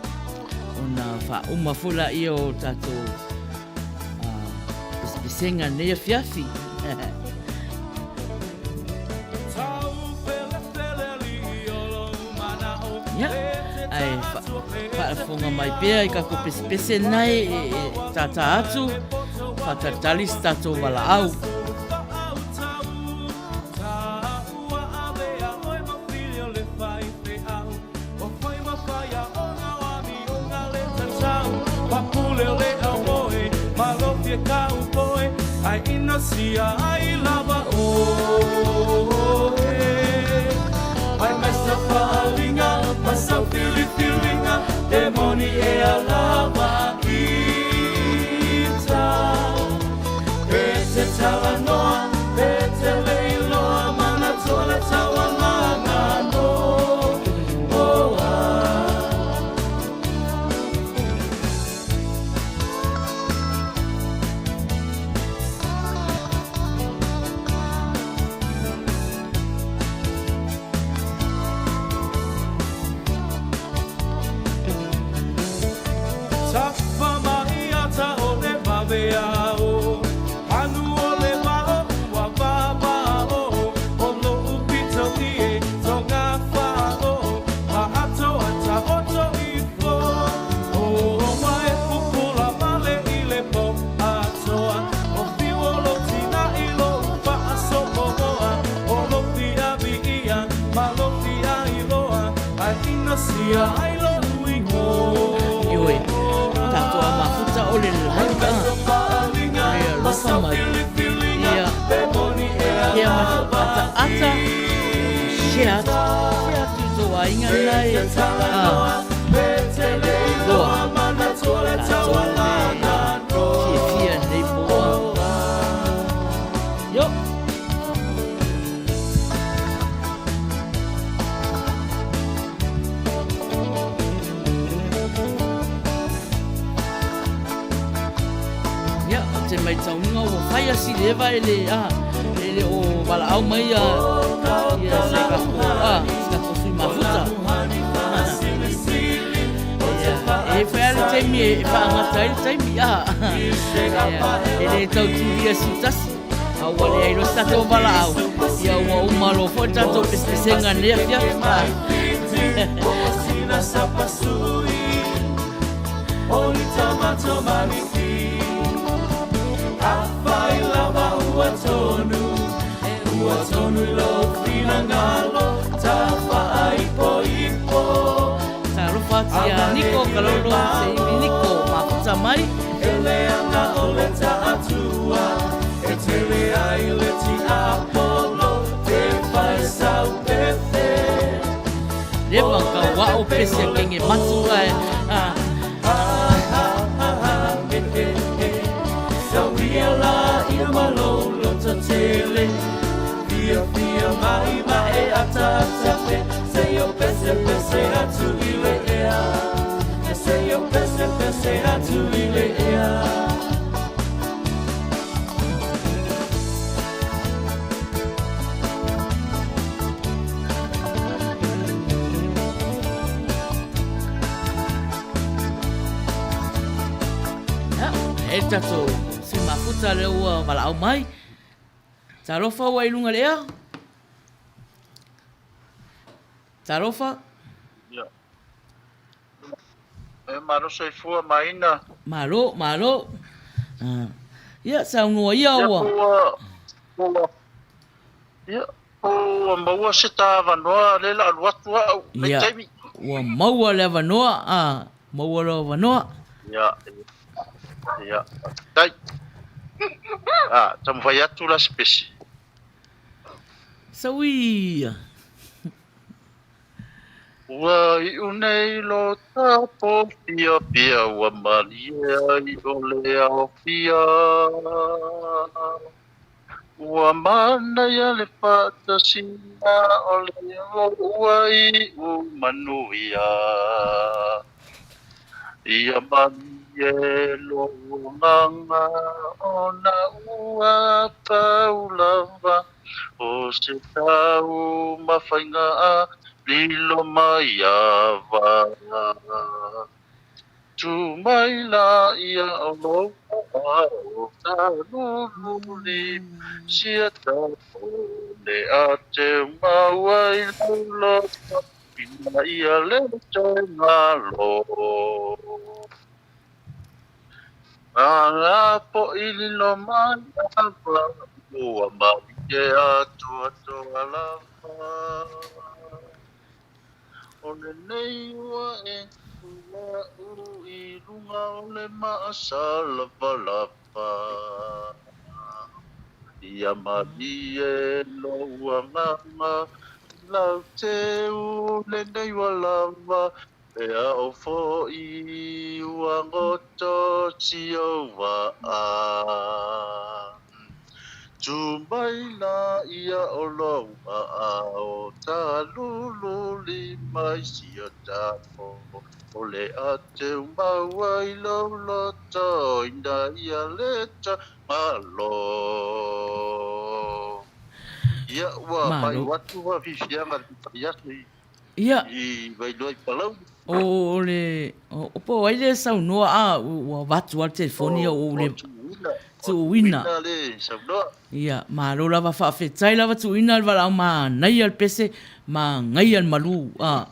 ona faauma foi laia o tatou pesepesega nei afiafi. Ia, ae faafofoga mai pea i tatou pesepese nei e tātā atu, faatalitali se tatou valaau. pasia ai lo'u igoa. Ioe, tatou a mafuta o le live a. O le alofa mai. Ia, hea mai fo ata ata. Share atu, share atu i tou aiga lena e. Ah, loa. Tatou le fiafia nei po a. Yo. Ia, ou te maitauina ua fai a sili eva e le, a, e le o valaau mai ia, ia se kako, a, se kako sui mafuta. Ia, e fai a le taimi e whaangata ai le taimi, a, ia, e le tau turia siutasi. A ua leai loa se tatou valaau, ia ua uma loa foi le tatou pesepesega i lenei afiafi. Talofa atu ia Niko Kalolo, se iwi Niko, mafuta mai. E tele ai le tiapolo te whai sau pepe. Leva ka wao pese a kenge matu ai. Sauia la ia malolo ta tele. Fia fia mai ma e ata ata pe. Se yo pese pese atu i le ea. Se yo pese pese atu i le ea. E tatou sui mafuta lea ua valaau mai. Talofa ua i luga le ea. Talofa. Ia. E malo soifua maina. Malo, malo. Ah. Ia, saunoa ia Ia, ua. po ua, ia, po ua maua se ta avanoa le la alu atu au, nei Ia, taimi. ua maua le avanoa, ah, maua lou avanoa. Ia, ia, tai. Ah, taumafai atu la se pese. Sauia. Ua iu nei lo tapo piapia ua malie ai o le aofia. Ua manaia le faatasiga o le ua iu manuia. Ia malie lou agaga ona ua pau lava o se taumafaiga lilo mai ava. Tu mai la ia o lou aao talululi sia tapo le a te maua i lou loto ina ia le toe galo. Ngā poʻi lilo mai ava ua malie atoatoa lava. O lenei ua e lau i luga o le maasalavalava. Ia malie lou agaga lau teu lenei ua lava E ao foʻi ua goto si ou vaa. Tu mai la ia o lou aao talululi mai sia tapo o le ateu maua i lou loto ina ia leta malo. Ia ua Malo. pai atu ua fifiaga le fai atu i Ia. I Vailoa i Palauli. O le, o po o ai le saunoa a ua avatu lava le telefoni o le Tuuina. Tuuina le saunoa. Ia, malo lava faafetai lava Tuuina le valaau manaia le pese, manaia le malu a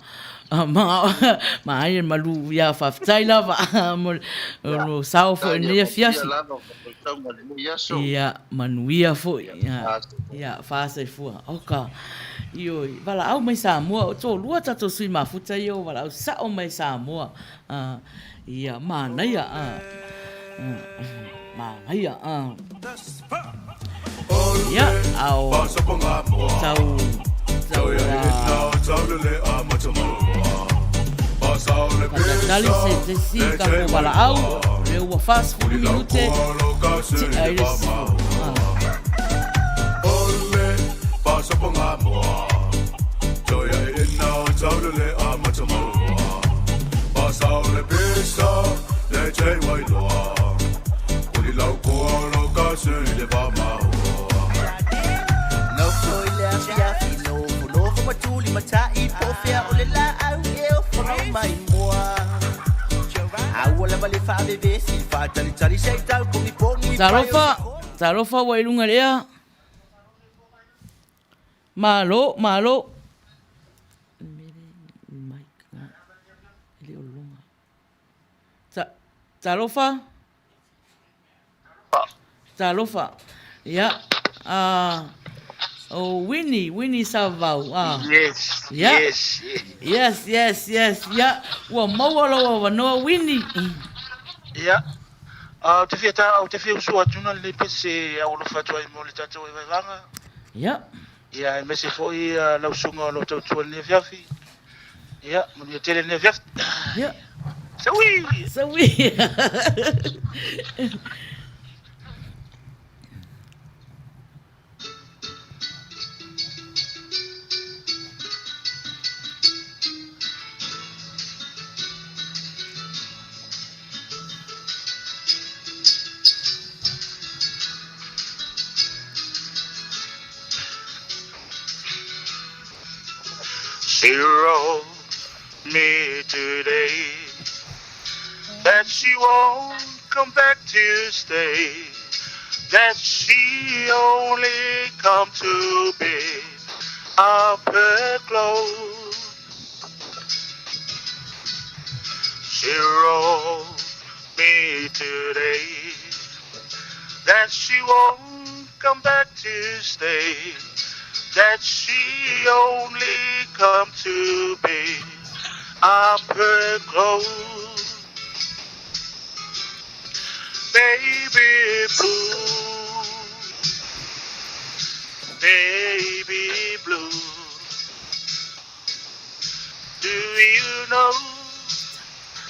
manaia le malu ia faafetai lava mo le sao foi i lenei afiafi. Ia, manuia foi. Ia, ia, faasoifua. Oka. Ioe, valaau mai Samoa, o toalua tatou sui mafuta ia ua valaau sao mai Samoa. Ia, manaia, manaia. Ia, a o tau, tau, Faatalitali se se isi tatou valaau, lea ua 40 minute, tea ai le Talofa, talofa ua i luga i le ea. Malo, malo. Talofa. Talofa. Ia. O Winnie, Winnie Savau. Yes, yes. Yes, yes, yes. Ia, ua maua lou avanoa Winnie. Ia. Ou te fia ta, ou te fia usu atu na lenei pese e aualofa atu ai mo le tatou vaevaevaga. Ia. Ia, aemaise foi lau susuga o lo o tautua i lenei afiafi. Ia, manuia tele lenei afiafi. Ia. Saui! Saui! She wrote me today that she won't come back to stay, that she only come to pick up her clothes. She wrote me today that she won't come back to stay, that she only come to pick up her clothes. Baby blue, baby blue, do you know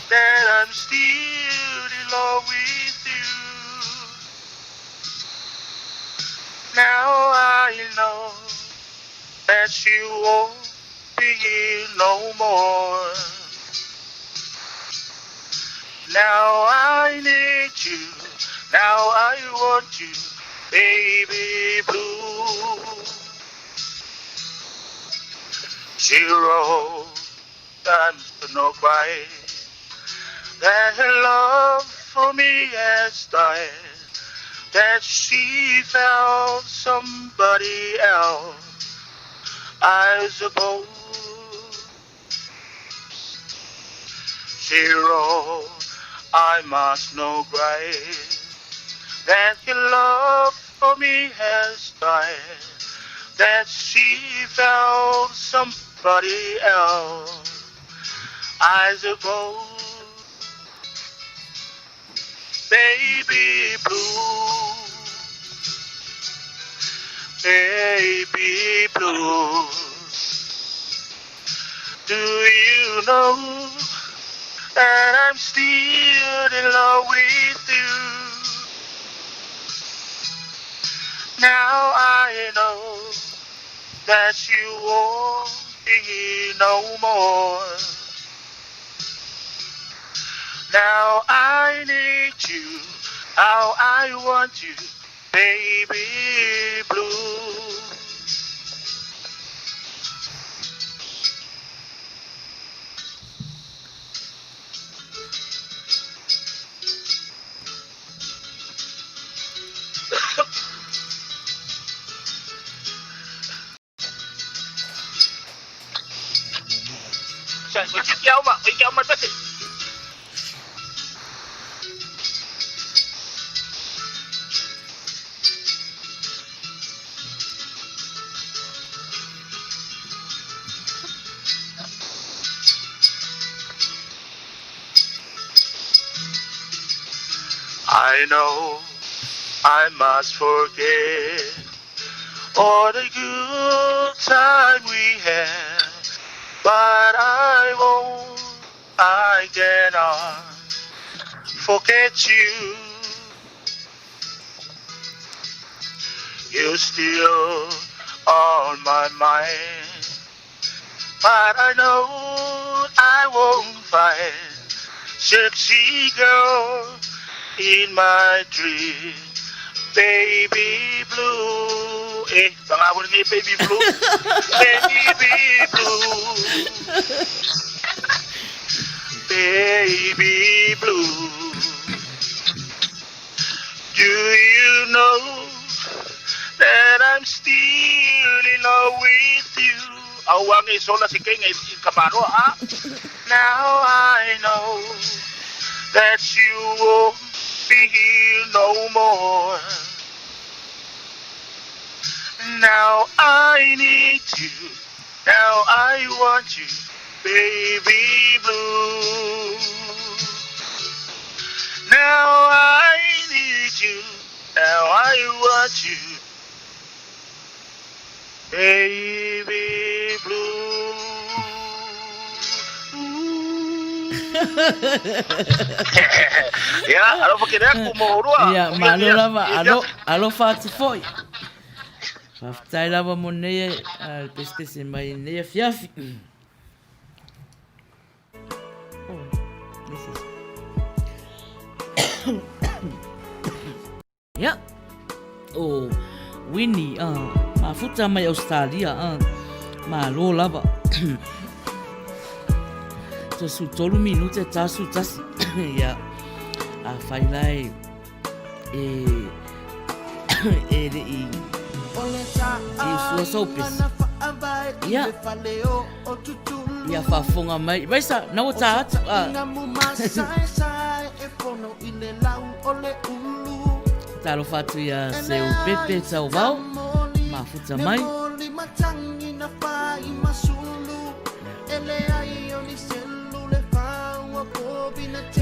that I'm still in love with you? Now I know that you won't be here no more. Now I need you, now I want you, baby blue. She wrote and no cry that her love for me has died, that she found somebody else, I suppose. She wrote, I must no cry that your love for me has died, that she found somebody else, I suppose. Baby blue, baby blue, do you know that I'm still in love with you? Now I know that you won't be here no more. Now I need you, how I want you, baby blue. I know I must forget all the good time we had, but I won't, I cannot forget you. You're still on my mind, but I know I won't find sexy girl in my dream. Baby blue. Eh, pangawal ni baby blue. Baby blue. Baby blue. Do you know that I'm still in love with you? Awang isola si King eh, kamano ah. Now I know that you won't be here no more. Now I need you. Now I want you, baby blue. Now I need you. Now I want you, baby blue. Ia, alofa kene aku mo rua. Ia, malo lava, alo, alofa atu foi. Faafetai lava mo nei le pesepese mai nei afiafi. Oh, this is... Ia, o Winnie, mafuta mai Australia, malo lava. Toe 13 minute 41. Ia, afai la e e e le i i usua sou pese. Ia, ia faafofoga mai. Vaisa, na ua tā atu. Talofa atu ia Seu Pepe Tauvao, mafuta mai.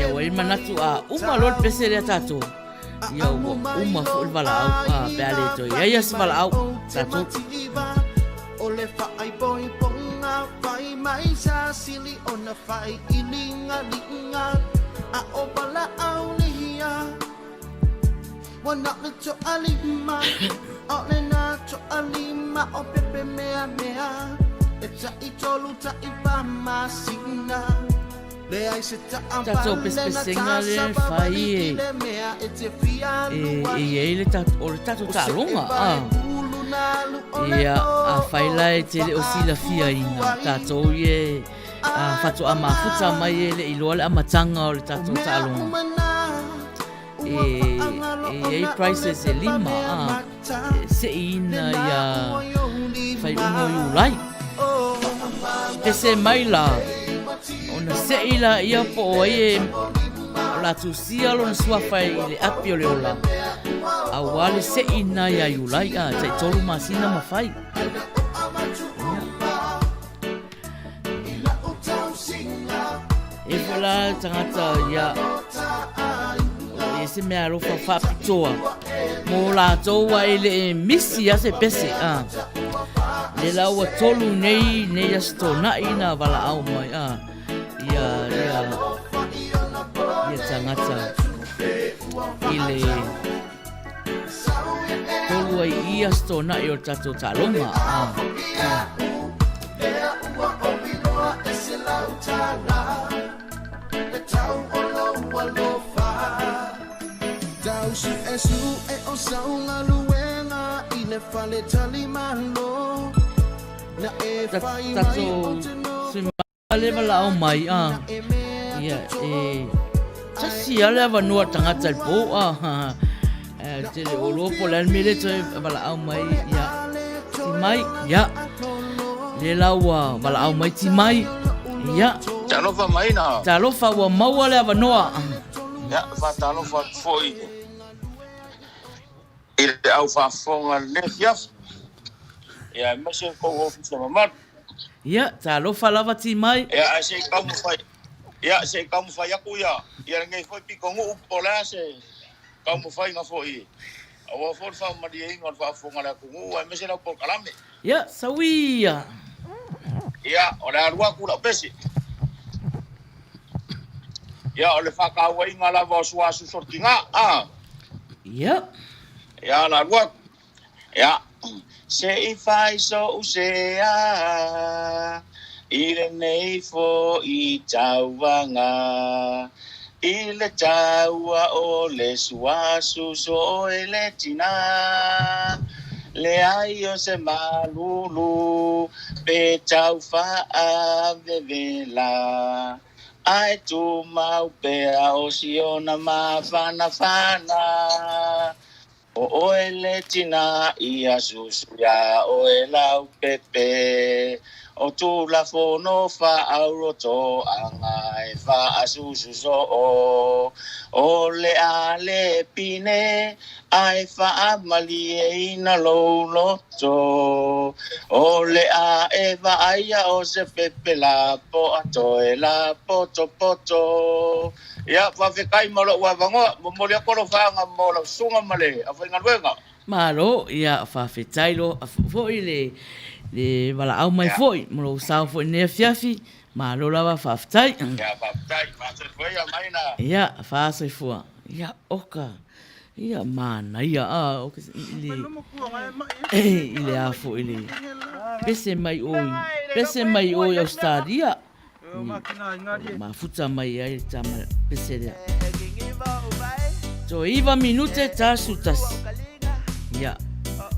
Ia ua i manatu a uma loa le pese lea tatou. Ia ua uma foi le valaau a pe a le toe i ai ia se valaau tatou. O le faaipoipoga fai mai sa sili ona faiiliga liga a o valaau lia ua na o le toalima o le na toalima o pepe meamea e taitolu taifa masina leai se Tatou pesepesega lea e fai e e e i ai le tatou o le tatou taaloga a. Ia afai la e te le o silafiaina tatou ia e a faatoa mafuta mai e le iloa le amataga o le tatou taaloga. E e i ai prizes e lima a e seiina ia faaiuga o Iulai. Pese mai la ona sei laia po o ai e o la tusia lona suafa i le api o le ola auā le seiina ia Iulai a taitolu masina ma fai. E foi la tagata ia e se mea alofa faapitoa mo latou a e le e misi a se pese a. Le la ua tolu nei nei aso tona'i na valaau mai a ia ia ia tagata i le tolu ai i aso tona'i o le tatou taaloga a. Tatou sui le valaau mai a ia e tasi a le avanoa tagata i le po a te le o loa po o le a le mea lea e toe valaau mai ia ti mai ia le la ua valaau mai ti mai ia. Talofa maina. Talofa ua maua le avanoa. Ia, faatalofa atu foi i le au faafofoga i lenei afiafi, ia aemaise le tou ofisa mamalu. Ia, talofa lava ti mai. Ia, ae se i taumafai, ia, se i taumafai atu ia, ia lenei foi pitonuu po o le a se. taumafaiga foi aua foi le faamalieina o le faafofoga a le atunuu aemaise lau polokalame. Ia, sauia. Ia, o le alu atu lau pese. Ia, o le faatauaina lava o suasu sortiga. Ah. Ia. Ia, la alu atu. Ia, se i fai so'u sea i lenei fo'i tauvaga i le taua o le suasu so'o e le tinā leai o se malulu pe tau fa'avevela ae tumau pea o siona mafanafana O oe le tinā ia susu iā oe Leaupepe O Tulafono faaaulotoaga e faasusu soo O le a le pine ae faamalieina lou loto O le a e vaaia o se pepe lapoa toe lapotopoto Ia, faafetai mo lou avanoa. Momoli atu alofaaga mo lau susuga ma le aufaigaluega. Malo, ia faafetai lo foi le le valaau mai foi mo lou sao foi i lenei afiafi. Malo lava faafetai. Ia, faafetai. Faasoifua ia mai na. Ia, faasoifua. Ia, oka. Ia, manaia a o i le i le a foi le pese mai oi, pese mai oi Australia. Mafuta mai ai le tama pese lea. Toe iva minute tasu tasi. Ia,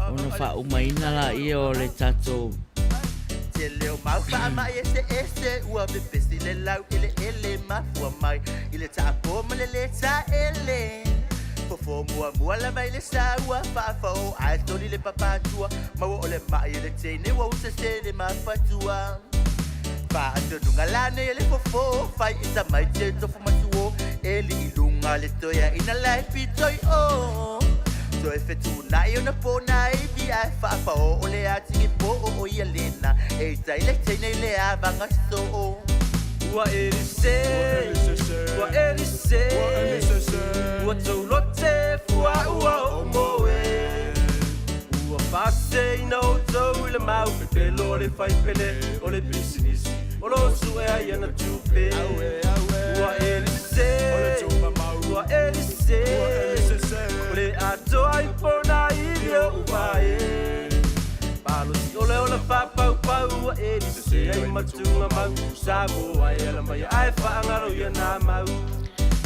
ona faaumaina la ia o le tatou Tele o mau faamai eseese ua pepesi le lau eleele mafua mai i le taapo ma le le taele. Fofo muamua lava i le sa ua faafao ae toli le papatua maua o le mai e le teine ua usese le mafatua. Faatonuga la nei e le fofo fai i tamaiti e tofu matuo e li i luga le toeaina la e pitoi o. Toe fetuunai ona pona ivi ae faafao o le atigi po o ia lena e tai le teine i le avaga soo. Ua elise, ua elise, ua taulote fua ua o moe. Ua faaseseina outou i le mau pepelo o le faipele o le pisinisi o lo o sue ai ana tupe. Ua elise, ua elise, o le atoa i pona ivi o uvae. Malosi o le ola faapaupau ua elise ai matuga mau Samoa e ala mai ae faagalo ia nā mau.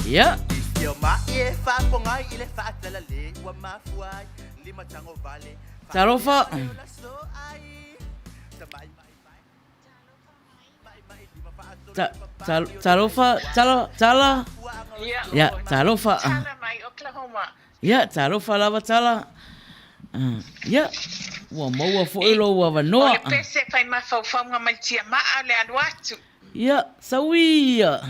Ia. Io mai e faapogai i le faatalale ua mafua ai lima tago vale. Talofa. Ta, ta, talofa, tala, tala. Ia, talofa. Tala mai Oklahoma. Ia, talofa lava tala. Ia, ua maua foi lou avanoa. O le pese fai mafaufauga mai Tiamaa le alu atu. Ia, saui ia.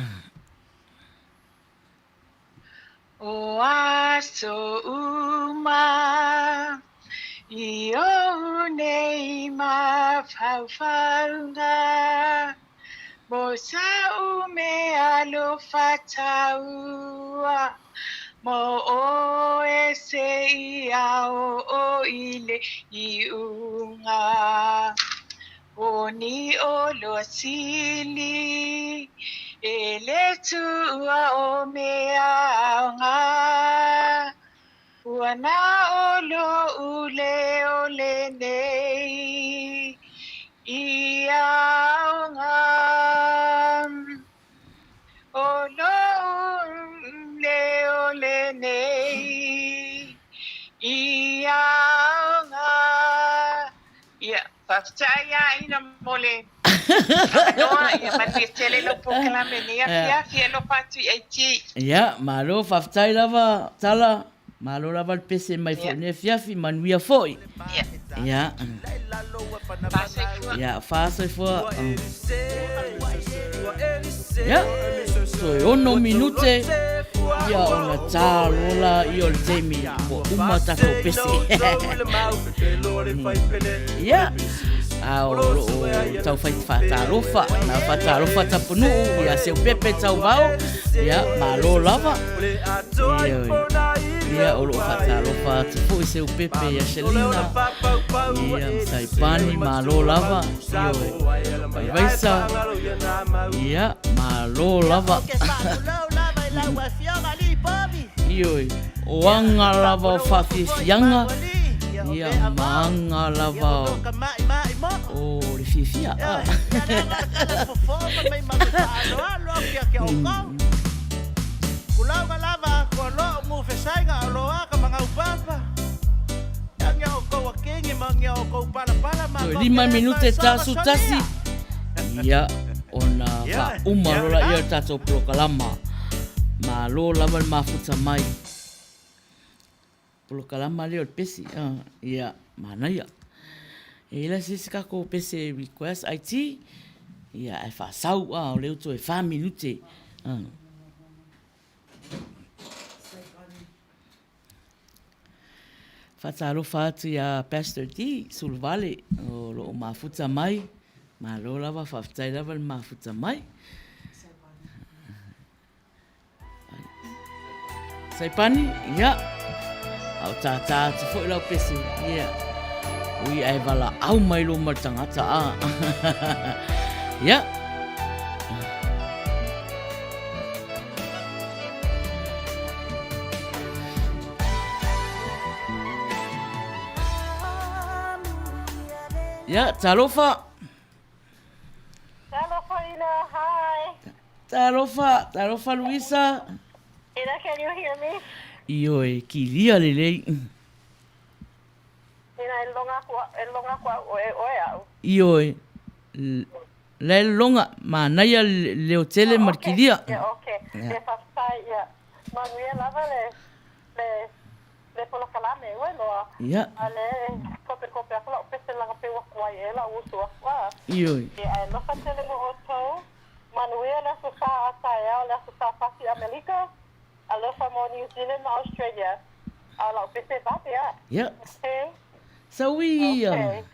O aso uma i ou nei mafaufauga, Mo sa'u mea alofa taua, Mo oe seia oo i le iuga. O ni oloa sili e le tuua o mea aoga, Ua na o lo'u leo lenei i aoga. O lo'u leo lenei i aoga. Ia, faafetai aiga mo le avanoa, ia manuia tele lau polokalame nei afiafi, alofa atu i AT. Ia, malo, faafetai lava Tala, malo lava le pese mai foi nei afiafi, manuia foi. Ia. Faasoifua. Ia, faasoifua. Ia, toe ono minute ia ona tā loa la ia o le taimi ua uma tatou pese. Ia, a o loo tau fai faatalofa, na faatalofa Tapunuu ia Seupepe Tauvao, ia malo lava. Ioe. Ia, o loo faatalofa atu foi Seupepe ia Selina, ia ma Saipani, malo lava, ioe, Vaivaisa, ia, malo lava. Ioe, o aga lava o faafiafiaga, ia, ma aga lava o le fiafia. Toe 5 minute 41, ia, ona faauma loa lea o le tatou polokalama. Malo lava le mafuta mai. Polokalama lea o le pesi, ia, manaia. E i ai la se isi tatou pese request IT, ia, ae faasau, a, o lea ua toe fa minute. Faatalofa atu ia Pastor D Suluvale o lo o mafuta mai. Malo lava, faafetai lava le mafuta mai. Saipani, ia. A o tātā atu foi lau pese, ia. Ui ae valaau mai luma le tagata, a. Ia. Ia, talofa. Talofa Ina, hi. Talofa, talofa Luisa. Ina, can you hear me? Ioe, kilia lelei. Ina, e loga aku, e loga aku au oe, oe au. Ioe, la e loga, manaia le leo tele ma le kilia. Yeah, okay. Yeah, faafetai, yeah. Manuia lava le, le, le polokalame, ua loa. Yeah. A le kopekope aku lau pese laga pe ua kuai e lau usu aku a. Ioe. Yeah, ae alofa tele mo outou. Manuia le aso sa a taeao, le aso sa pasi Amelika, alofa mo New Zealand ma Australia. A o lau pese vave a. Yeah. Okay. Sauia. Okay.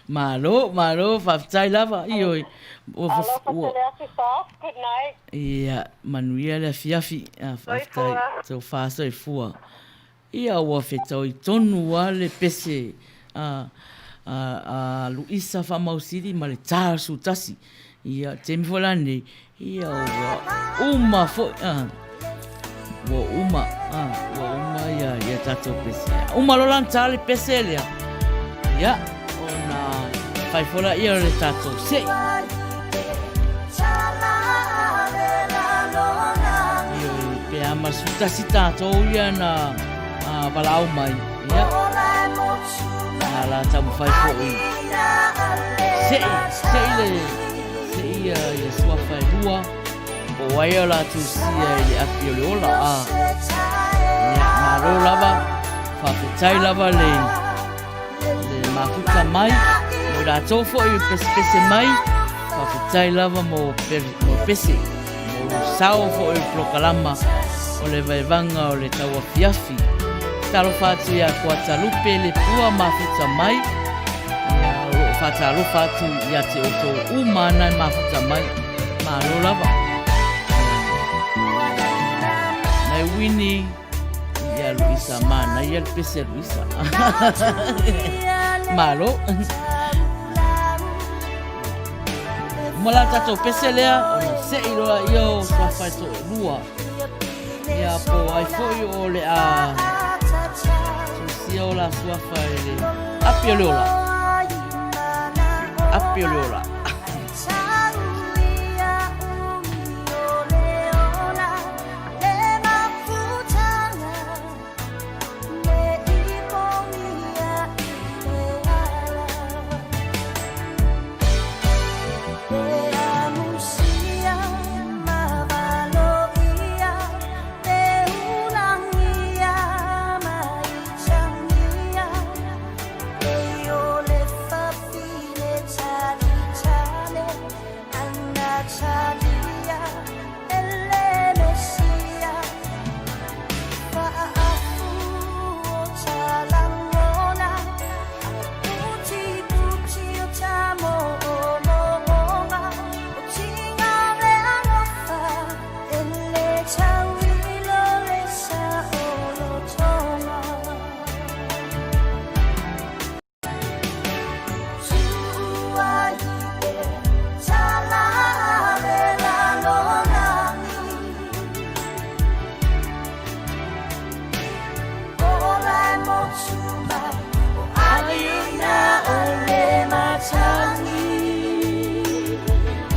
Malo, malo, faafetai lava. Ioe. Ua, Ia, manuia le afiafi. Faafetai. Tofa soifua. Ia, ua fetaui tonu lava le pese a, a, a Luisa Faamausili ma le 41. Ia, taimi foi la nei, ia ua uma foi, a, ua uma, a, ua uma ia, ia tatou pese. Uma loa la ona ta le pese lea, ia, ona fai foi laia o le tatou se'i. Ioe, pe a ma 11 tatou ia na valaau mai, ia, na la taumafai foi se'i, se'i le, se'i ia, ia suafa e lua, po o ai o la tusia i le api o le ola, a, ia, malo lava, faafetai lava le, le mafuta mai, mo i latou foi i pesepese mai, faafetai lava mo, mo pese, mo lou sao foi i le polokalama o le vaevaga o le tauafiafi. Talofa atu ia Kuatalupe le pua mafuta mai, ia, o lo o faatalofa atu ia te outou uma ana e mafuta mai. Malo lava. Nai Winnie, ia Luisa, manaia le pese a Luisa. Malo. Uma la tatou pese lea, ona se'i loa ia o suafa e to'elua. Ia po ai foi o le a tusia o la suafa i le api o le ola. Api o le ola.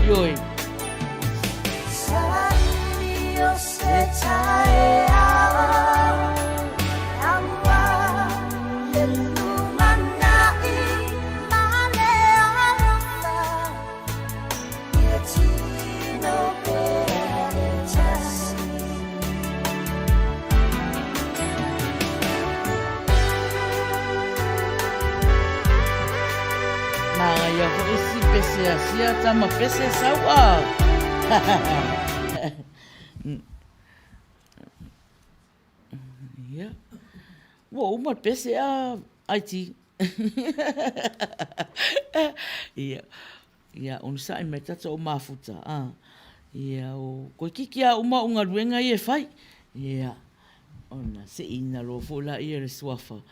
Ioe. Manaia foi si pese a sia tama pese sau a. Ia. Ua uma le pese a IT. Ia. Ia, onosai mai tatou o mafuta, a. Ia, o koe kiki a uma o galuega ia e fai. Ia, ona seʻiina loa foi laia le suafa.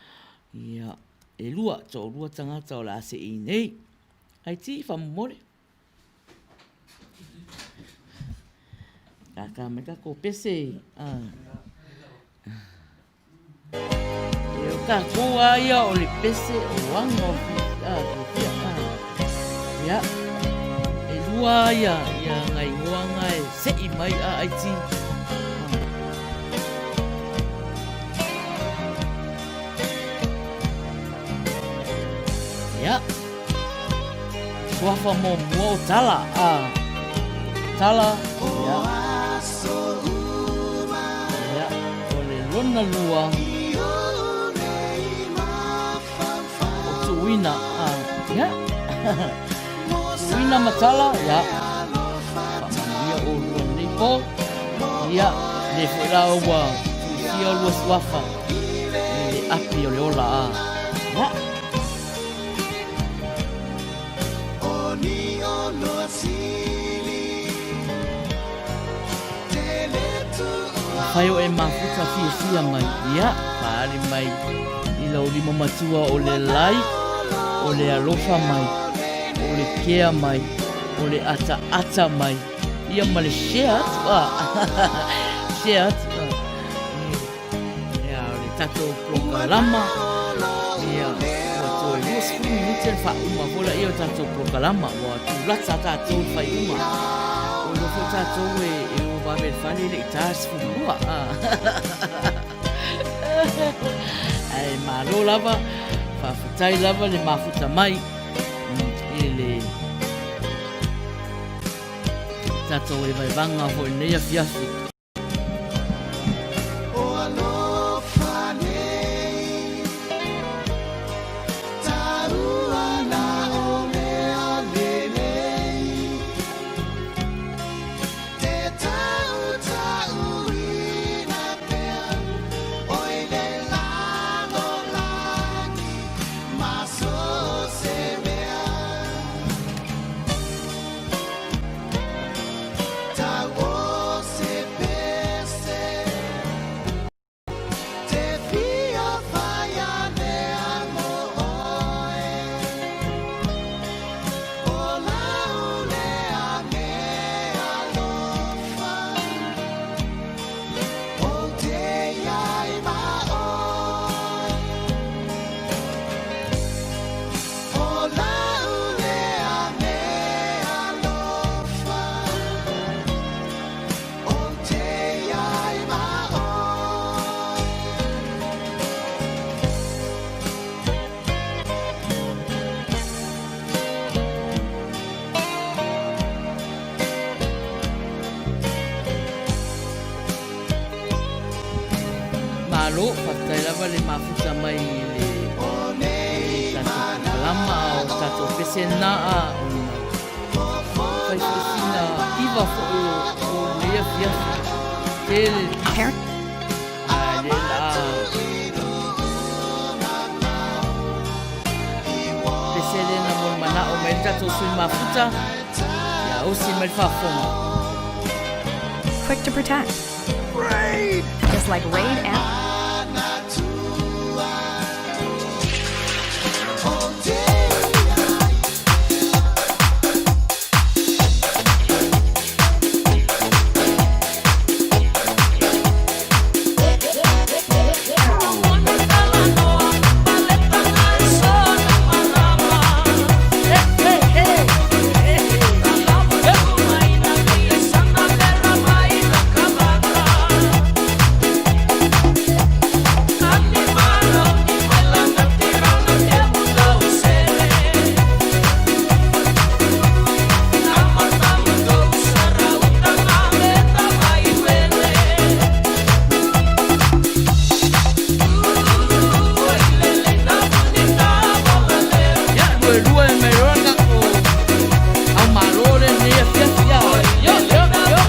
Ia, e lua, toalua tagata o le a seʻi nei. IT, faamolemole. Kākā mai tatou pese. E o tātou a ia o le pese o anga o Fitia. Ia, e lua ia, ia ngai ngoanga e seʻi mai a IT. Ia. Suafa muamua o Tala, a. Tala, ia. Ia, o le lona lua. O Tuuina, a. Ia. Tuuina ma Tala, ia. Faamanuia ʻolua nei po. Ia, le foi la ua tuusia olua suafa i le api o le ola, a. Ia. Afai o e mafuta fiafia mai, ia, faaali mai i lau lima matua o le like, o le alofa mai, o le kea mai, o le ataata mai, ia ma le share atu, a, share atu, a. Ia, o le tatou polokalama, ia, ua toe 20 minute le faauma foi laia o tatou polokalama, ua tulata tatou i le faaiuga. Ua iloa foi tatou e, e o vave i le fale e le i ta le 12. Ae malo lava, faafetai lava le mafuta mai i le tatou evaevaga foi i lenei afiafi. lava le mafuta mai i le tatou polokalama a o tatou pese na ona fai foi sina iva foi o lenei afiafi. Tele a le la pese lena mo le manao mai le tatou sui mafuta ia osi mai le faafofoga. Quick to protect. Just like Raid and. Ia, luelue mai loa le tatou au malo lea i lenei afiafi. Ia, io, io, io.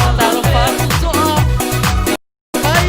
Talofa atu toa. Mai.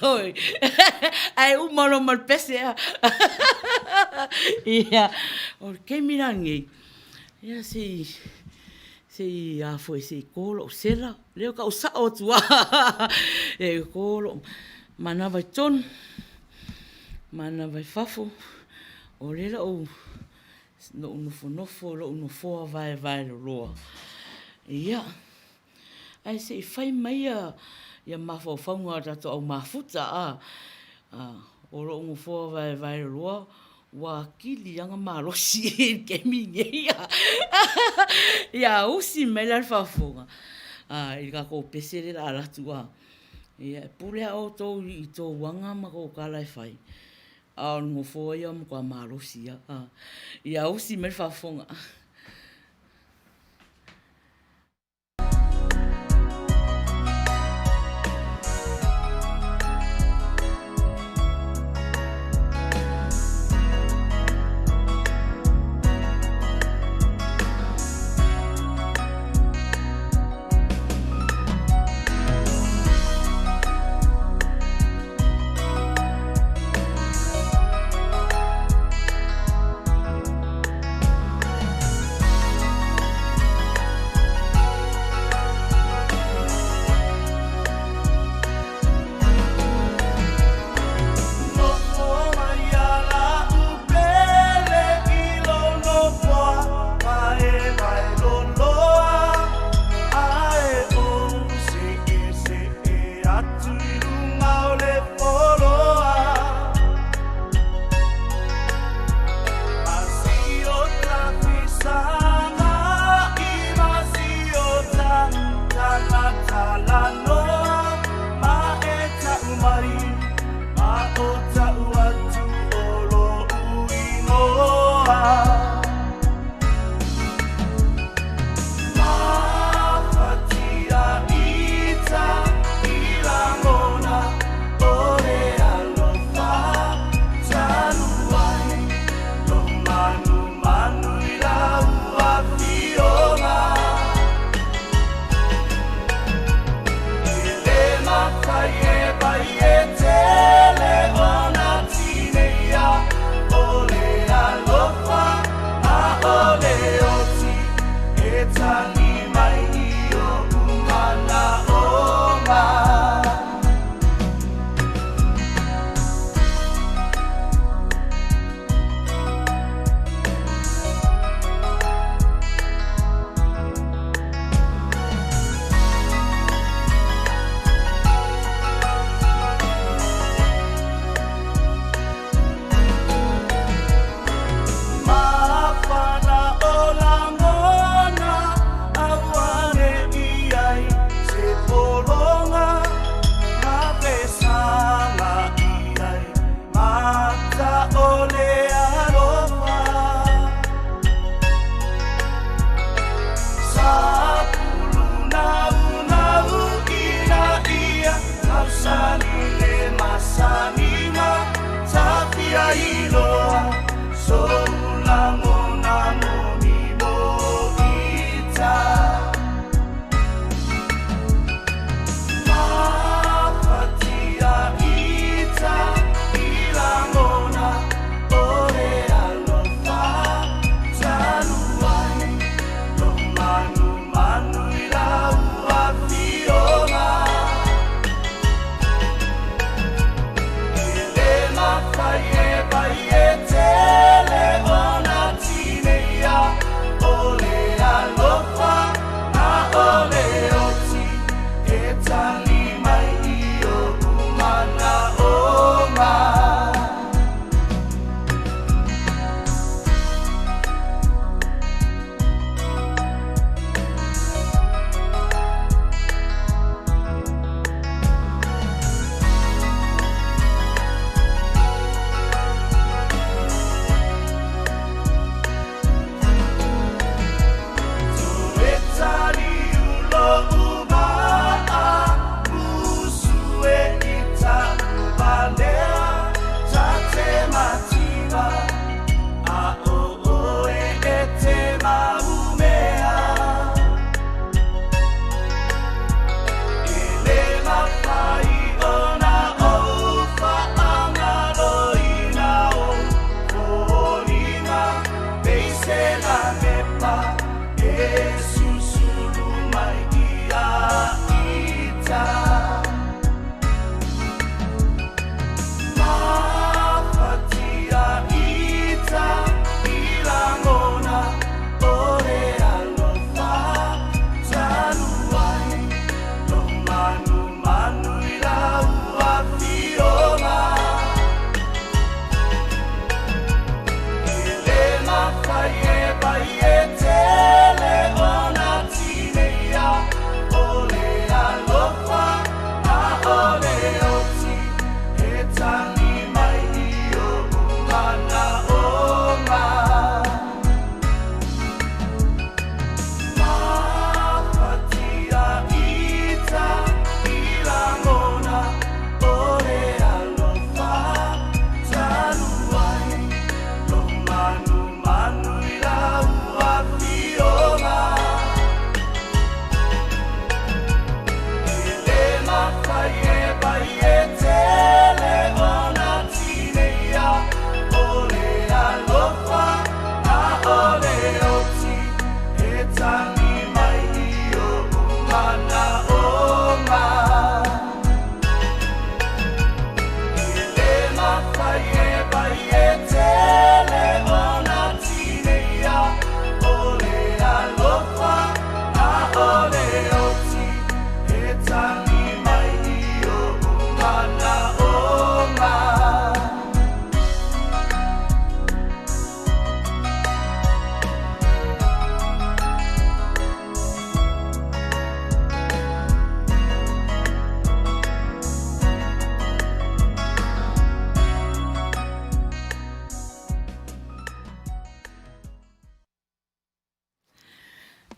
Oi. Ae uma loa ma le pese a. Ia, o le taimi la lenei, ia se i, se i a foi se i ko lou sela, lea ka ou sao atu lava. E ko lou, Manava i totonu, manava i fafo, o lea lou lou nofonofo, lou nofoa vaevae loloa. Ia, ae se i fai mai ia ia mafaufauga o tatou au mafuta a, o lou nofoa vaevae loloa ua atili lava ona malosi i le taimi nei. Ia usi mai la le faafofoga i le tatou pese lea o le a alu atu a. Ia, e pule lava outou i tou aga ma tou tala e fai, a o le nofoa ia ua matua malosi lava. Ia usi mai le faafofoga.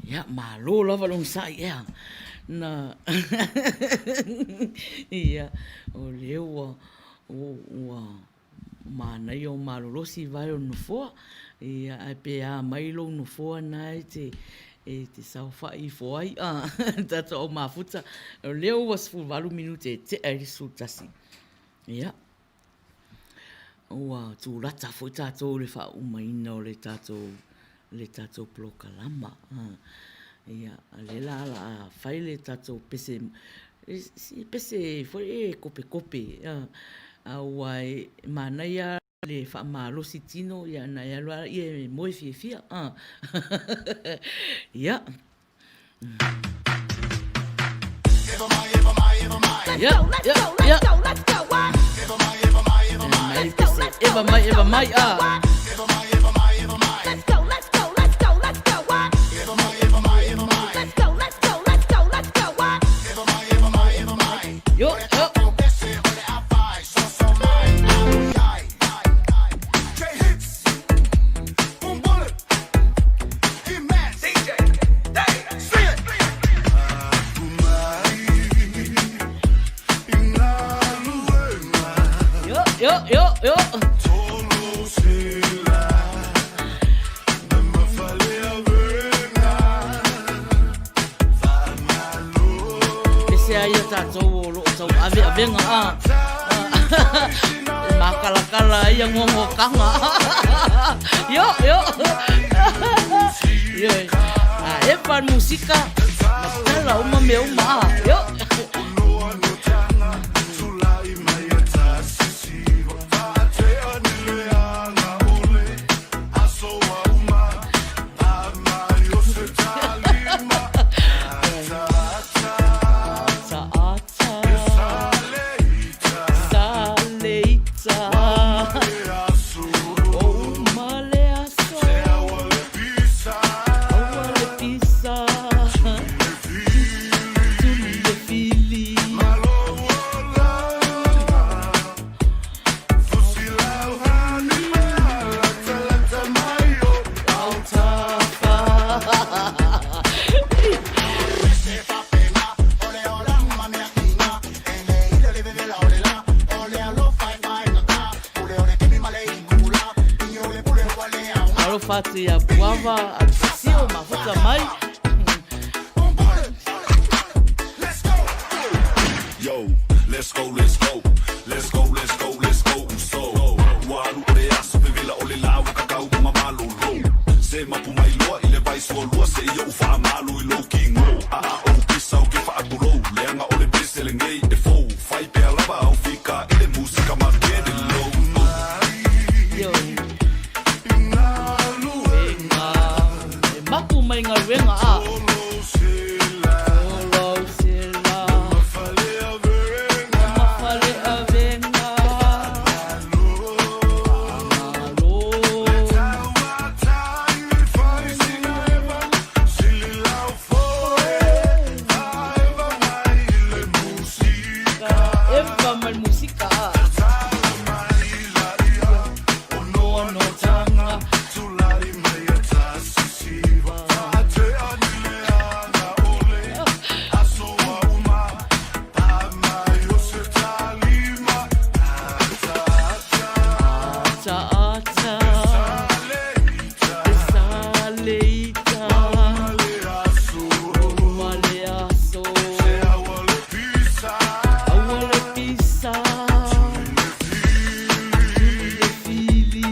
Ia, malo lava le onosai ea. Na, ia, o lea ua, ua manaia o malolosi vae o le nofoa. Ia, ae pe a mai lou nofoa na e te, e te saofai ifo ai, a, le tatou au mafuta. O lea ua 18 minute e tea i le 11. Ia. Ua tulata foi tatou i le faaumaina o le tatou le tatou polokalama. Ia, o lea la o le a fai le tatou pese, si pese foi e kopekope, aua e manaia le faamalosi tino ona e alu lava lea e moe fiafia. Ia. Eva mai, eva mai, a. Yo, yo. Yo, yo, yo. Pese ai ia tatou o loo tau aveavega a. E makalakala ai ia gogokaga. Yo, yo. Yo. A epa le musika, matala uma mea uma a. Yo. Alofa atu ia Puava, Alifasio, mafuta mai. Yo, let's go, let's go. Let's go, let's go, let's go. So, ua alu o le aso vevela o le la ua kakau ma malolo. Se mapu mai loa i le vai sualua se i ou faamalu i lou kigo. A a ou pisa o ke faatulou, leaga o le pese lenei e fou. Fai pea lava au fika i le musika ma get it low. Yo. E mapu mai galuega a. Eva mai musika. Ata ata Saleita Uma le aso Aua le pisa Tuli le fili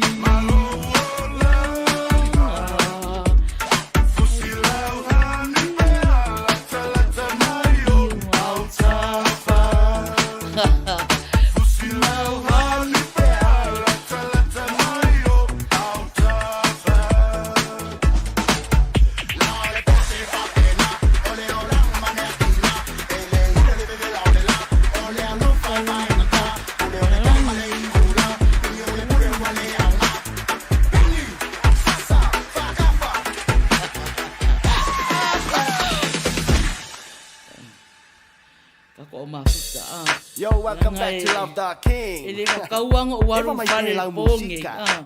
Tatou mafuta a. Yo, welcome back to Love Dot King. E le kakau anga o alu Eva mai fale nei lau po nge. musika. Ah.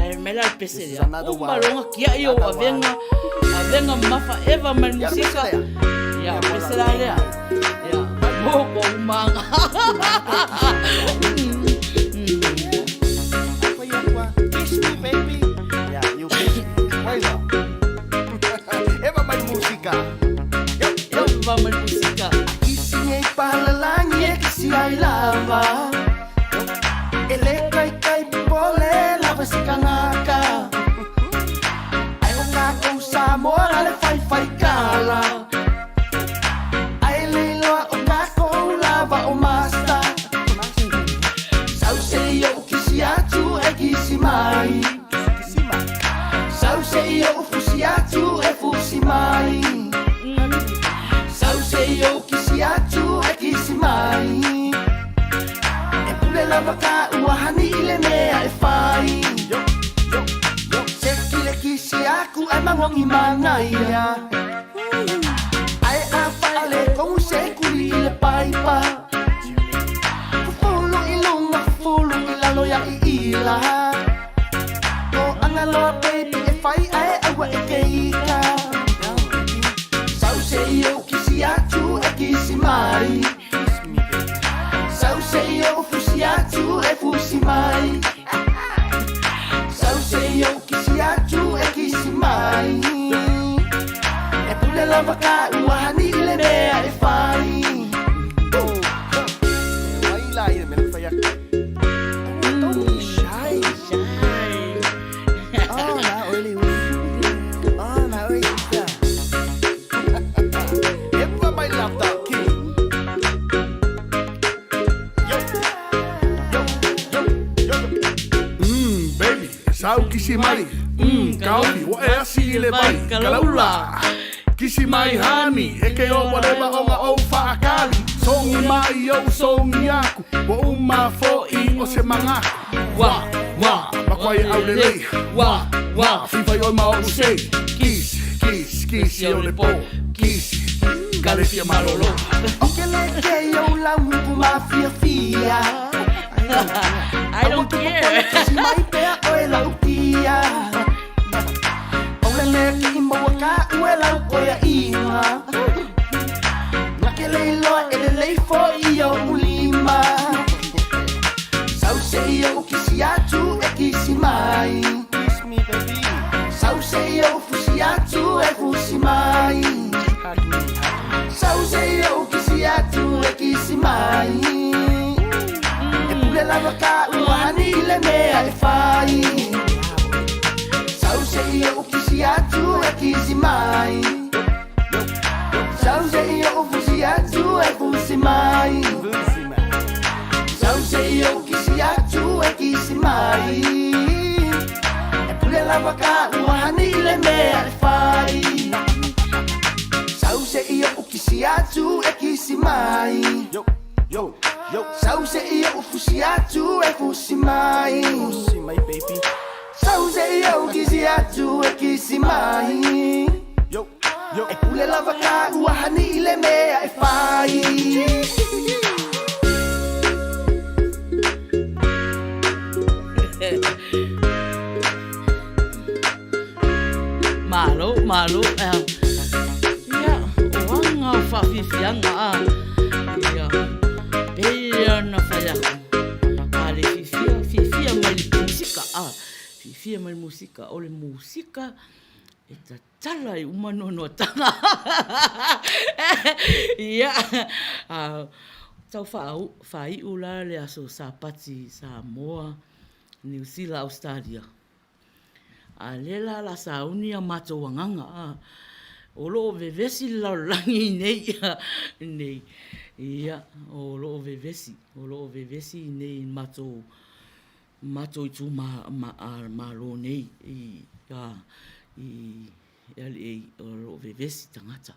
Ai me la pese This is lea. another Uma one. longa kia i o Another avenga. Avenga mafa eva mai Ya, musika. pese lea. Ya, pese la lea. Ya, mo ko umanga. Kiss me, baby. Yeah, you kiss me. Why not? Eva mai musika. Eva mai musika. Kisi nei palalangi e kisi ai lava. Ele kai kai pole lava se kanaka. Ai o kako Samoa le fai fai kala. Ai le loa o kako lava o master. Sau se i o kisi atu e kisi mai. Sau se i o fusi atu e fusi mai. Sau se i o kisi atu e kisi mai. E pule lava ka ua hani i le mea e fai. Se ki le kisi aku ai mangongi mangaia. Ai a fai le kongu se kuli i le paipa. Fufulu i lunga, fufulu i lalo ya i ila. Ko anga loa baby e fai ai aua e keika. Sau se i o kisi atu e kisi mai. Sau se i o fusi atu e fusi mai. Sau se i o kisi atu e kisi mai. E pule lava ka ua hani i le mea e fai. Wai la i le mea fai aku. Don't be shy. Shy. Oh, na oile ufi. Oh, na oile ufi. Eva mai love dot king. Baby, sau kisi mai. Kaofi, wa e asi i le vai, kalaula. Kisi mai hani, e ke o whatever o nga o whaakali. Songi mai o songi aku, wa uma fo'i o se mangaku. Wa, wa, makwai au le lei. Wa, wa, fifa i oi ma o usei. Kisi, kisi, kisi o le po. Kisi, kale fia malolo. O ke le ke yo la muku mafia fia. I don't care. Kisi mai pea oe lau tia. O le mea ki i maua ka ue lau oia inga. Na ke le iloa e le leifo i o ulima. Sau se i o kisi atu e kisi mai. Kiss me baby. Sau se i o fusi atu e fusi mai. Sau se i o kisi atu e kisi mai. E pule lava ka ua hani i le mea e fai. Sau se i o kisi atu e kisi mai. Sau se i o fusi atu e fusi mai. Sau se i o kisi atu e kisi mai. E pule lava ka ua hani i le mea e fai. Sau se i o kisi atu e kisi mai. Yo, yo, yo. Sau se i o fusi atu e fusi mai. Fusi mai baby. Sau se i o kisi atu e kisi mai. Yo, yo. E pule lava ka ua hani i le mea e fai. Malo, malo. Ia, o anga o whawhiwhianga a. Ia, pēia na whai aku. A le fiafia, fiafia mai le musika a. Fiafia mai le musika, o le musika e tatala i uma noanoatanga. Ia, a, tau whaaiu la le aso Sapati Samoa, Niu Sila, Australia. A le la la sauni a matou agaga a. O lo o vevesi le lalolagi i nei, nei. Ia, o lo o vevesi, o lo o vevesi i nei i matou, matou itu ma, ma, a, Malo nei, i, a, i LA, o lo o vevesi tagata.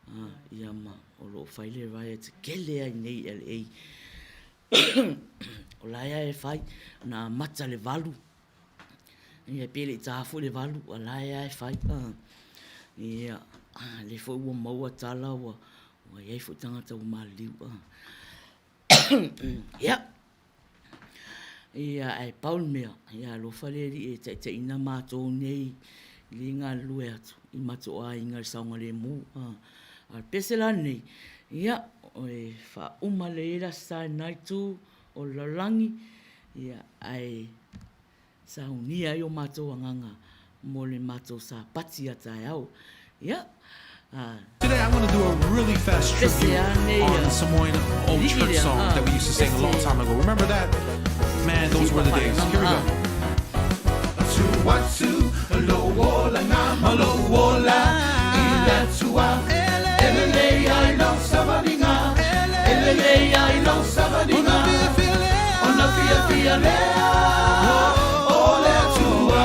A, ia ma, o lo o fai le riot kele ai nei i LA. O la ea e fai, na amata le 8, Ia, pe le i tā foi le 8, a la ea e fai. Ia, lea foi ua maua tala, ua, ua iai foi tagata ua maliliu. Ia. Ia, ae pau le mea, ia alofa le Alii e taitaiina matou nei i le galulue atu i matou aiga i le saogalemu. A o le pese la lenei, ia, e faauma lelei ai le Aso Sa i lena itu o le lalolagi, ia, ae saunia ai o matou agaga mo le matou Sapati a taeao. Ia, a. Today I'm gonna do a really fast tribute on Samoan old church song that we used to sing a long time ago. Remember that? Man, those were the days. Here we go. Atu atu lo ola ngā malo ola i le atua Ele lei ai lo savalinga Ele lei ai lo savalinga Ona fia fia lea O le atua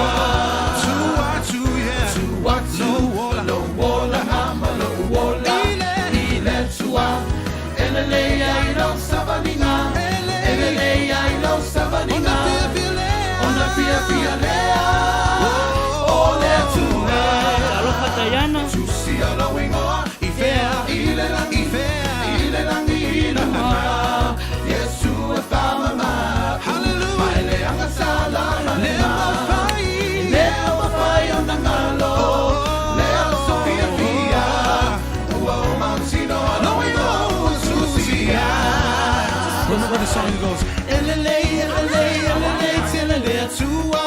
Tu atu, yeah. Tu atu lo ola ngā malo ola i le atua Ele lei ai lo savalinga Ele lei ai lo savalinga Ona fia fia lea O le atua Alofa Diana. Tusi ala wingoa i fea i le langi i le langi i luga Yesu e whamama Hallelujah Mai le anga salama le mawhai Le mawhai o nangalo Le aso fia fia Ua o mautino ala wingoa ua susia Remember the song that goes, Elele, elele, elele, telele atua.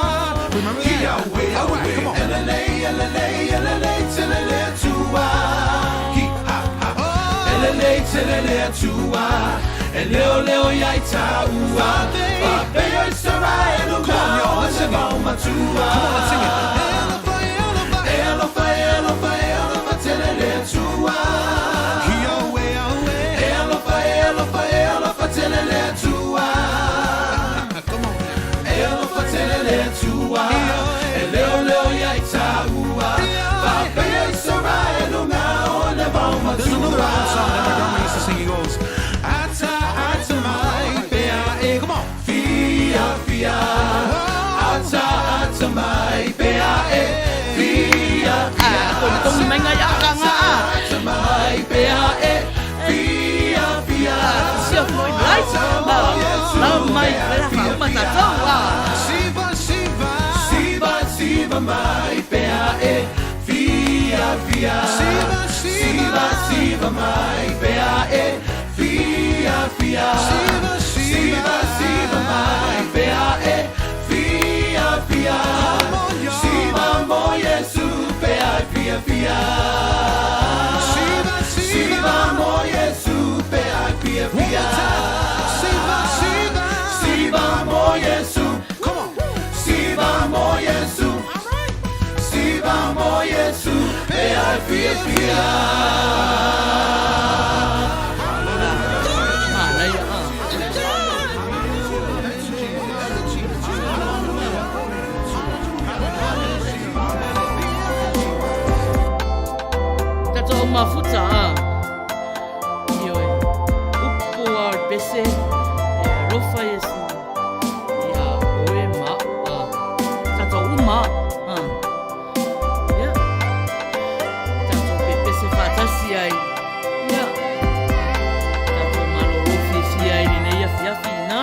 Remember that? Yahweh, All right, come on. Elele, elele, elele, telele atua. Hi, ha, ha. Elele, telele atua. Eleo, leo, iai taua. Fapea Israel, Come on, y'all, let's sing it. Come on, let's sing it. Elofa, elofa, elofa, telele atua. Yahweh, Yahweh. Elofa, elofa, elofa, telele atua. Come on. Elofa telele atua. Eleo leo iai taua. Fapea Israel nga o le vau There's another matua. old song that my grandma used to sing. He goes, Ata, ata mai, pea, e. Come on. Fia, fia. Ata, ata mai, pea, e. Fia, fia. Tongi mai ngai aka ngā. Ata mai, pea, e. Fia, fia. Sia foi lai. La mai la fa uma tatou. Siva, siva. Siva, siva mai, pea, e. Fia, fia. Siva, siva. Siva, siva mai, pea, e. Fia, fia. Siva, siva. Siva, siva mai, pea, e. Fia, fia. Siva mo Yesu, pea, e, fia, fia. Siva, siva. Siva mo Yesu, pea, e, fia, fia. Siva, siva. Siva mo Yesu. Come on. Siva mo Yesu. Siva mo Yesu, pea, e, fia, fia. Manaia. Tatou mafuta a. Ioe. Upu a o le pese. E alofa Iesu. Ia oe ma au a. Tatou uma a. Ia. Tatou pepese faatasi ai. Ia. Tatou malolo fiafia ai i lenei afiafi ina.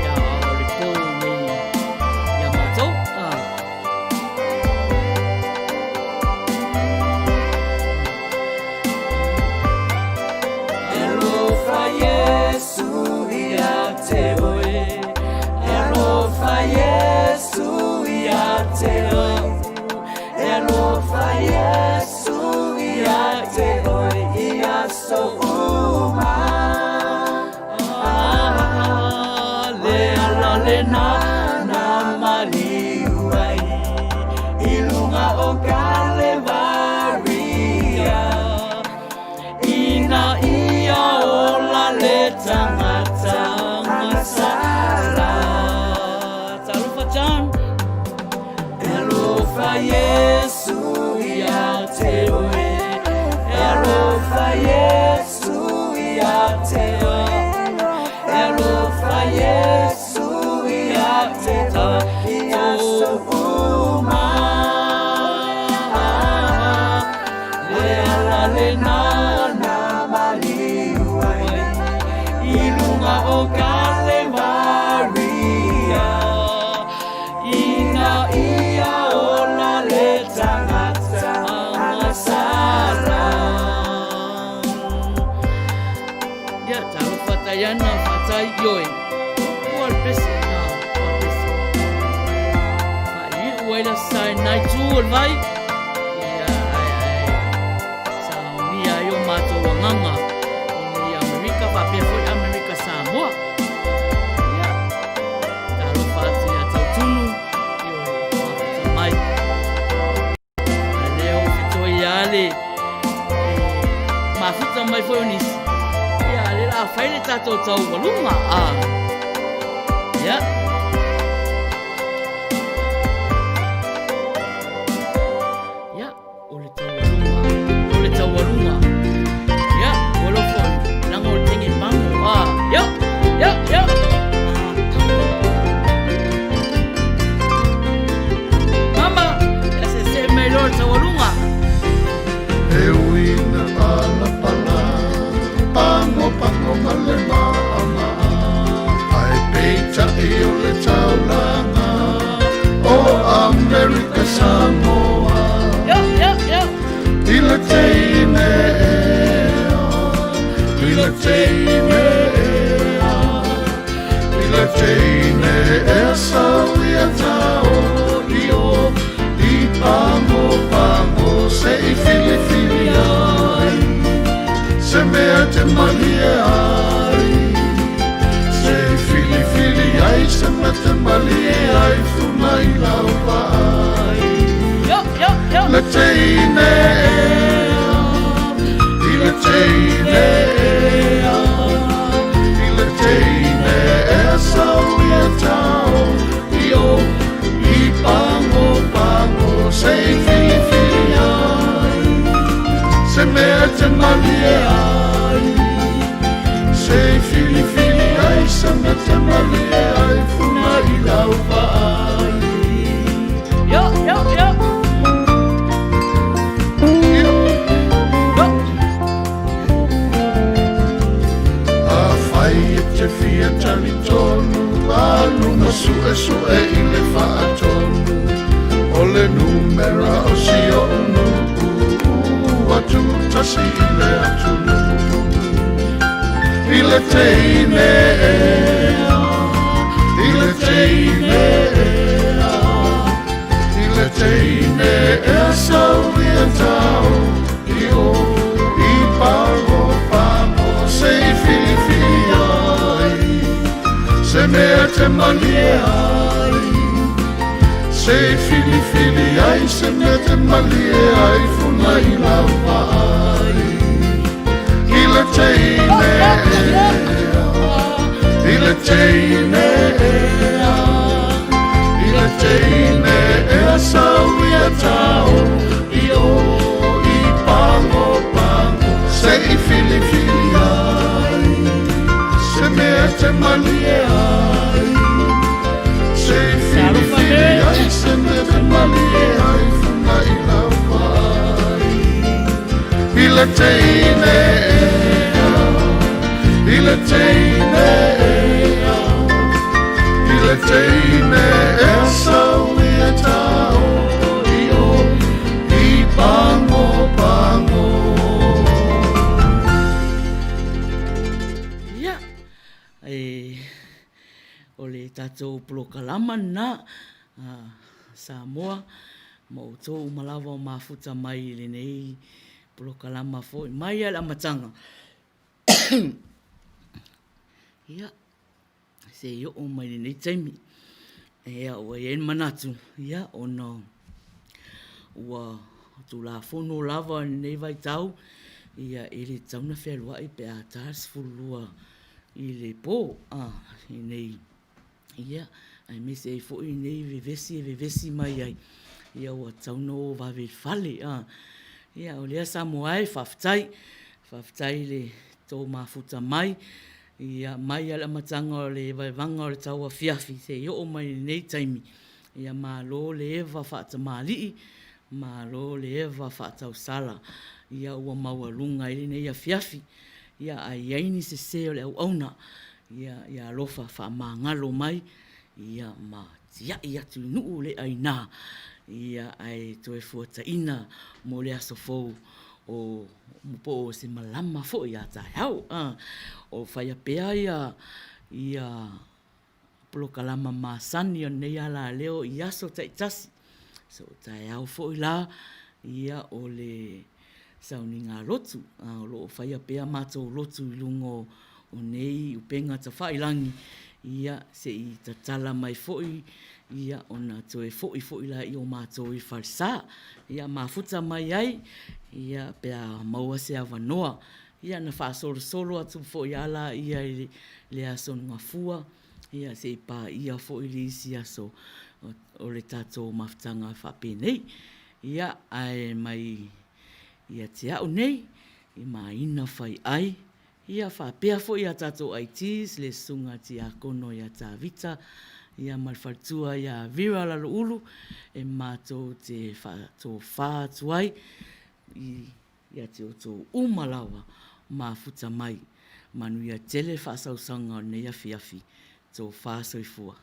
Ia o le po nei ia matou a. Alofa Yesu ia te oe. Alofa Yesu ia te oe. Alofa Yesu ia te oe. Ia so uma. Le ala le na na maliu ai. I lunga o Kalevaria. Ina ia ola le tangata agasala. Talofa John. Alofa Yesu ia te oe. Alofa Yesu ia te oe. Alofa Yesu ia te oe. Ia so uma. Le ala le na na maliu ai. I lunga Aiana, faafetai, ioe. Ua le pese, a, ua le pese. Faaiu ai le Aso Sa i lena itu o le vai. Ia, ae, ae, saunia ai o matou agaga ina ia Amerika faapea foi Amerika Samoa. Ia, talofa atu ia Tautunu, ioe, mafuta mai. A lea ua fetoi lava le mafuta mai foi o nisi. Ia, a lea o le a fai le tatou taualuga. A. Ia. Ia, o le taualuga. O le taualuga. Ia, ua lofo lago o le tege pago. A. Ia, ia, ia. Mama, ia seesee mai loa le taualuga. E ui ina palapala, pago pago ma le maʻamaʻa, ae peitai o le taulaga o Amerika Samoa. Yo, yo, yo. I le teine ea, i le teine ea, i le teine ea sau ia tao i o i pago pago se i filifili ai se mea te malie ai se i filifili ai se mea te malie ai funa i lau vaai Yo, yo, yo. Le teine ea, i le teine ea, i le teine ea sau ia tao i o i pago pago se i filifili ai se mea te malie ai se i filifili ai se mea te malie ai funa i lau vaai. Yo, yo, yo. Afai e te fia talitonu, alu ma suesue i le faatonu o le numera o si oʻu nuu atu tasi i le atunuu i le teine ea, i le teine ea, i le teine ea sau ia tao i o i pago pago se i filifili ai se mea te malie ai se i filifili ai se mea te malie ai funa i lau vaai i le teine ea, i le teine ea, i le teine ea sau ia tao i o i pago pago se i filifili ai se mea te malie ai se i filifili ai se mea te malie ai funa i lau vaai i le teine ea, i le teine ea, i le teine ea sau ia tao i o i pago pago. Ia, e, o le tatou polokalama lena a Samoa ma outou uma lava o mafuta mai i lenei polokalama foi mai lava i le amataga. Ia, se i oo mai lenei taimi. Ia, ua i ai le manatu, ia, ona ua Tulafono lava i lenei vaitau, ia, e le tatau ona fealuai pe a ta le 12 i le po, a, i nei Ia, aemaise ai foi nei vevesi e vevesi mai ai, ia ua tatau ona o vave i le fale. A. Ia, o lea Samoa e, faafetai. Faafetai i le tou mafuta mai, ia, mai lava i le amataga o le vaevaga o le tauafiafi seia oo mai i lenei taimi. Ia, malo le eva faatamalii, malo le eva faatausala. Ia, ua maualuga ai lenei afiafi. Ia, a i ai ni sese o le auauna, Ia, ia alofa faamagalo mai, ia, ma tia'i atu i nuu le aina, ia, ae toe fuataina mo le aso fou o po o se malama foi ia taeao. O faia pea ia ia polokalama masani o lenei alaleo i aso taitasi. So o taeao foi la ia o le sauniga lotu, o lo o faia pea matou lotu i luga o nei upega tafailangi, ia se i tatala mai foi ia ona toe foi foi laia o matou i falesa. Ia mafuta mai ai ia pe a maua se avanoa. Ia na faasolosolo atu foi lava laia i le aso Gafua, ia se i paia foi le isi aso o le tatou mafutaga faapenei. Ia, ae mai ia te au nei, i maina fai ai, ia faapea foi a tatou ITs, le Susuga Tiakono ia Tavita, ia ma le faletua ia Vera Laloulu, e matou te faatofa atu ai i ia te outou uma lava mafuta mai. Manuia tele faasausaga o lenei afiafi. Tofa soifua.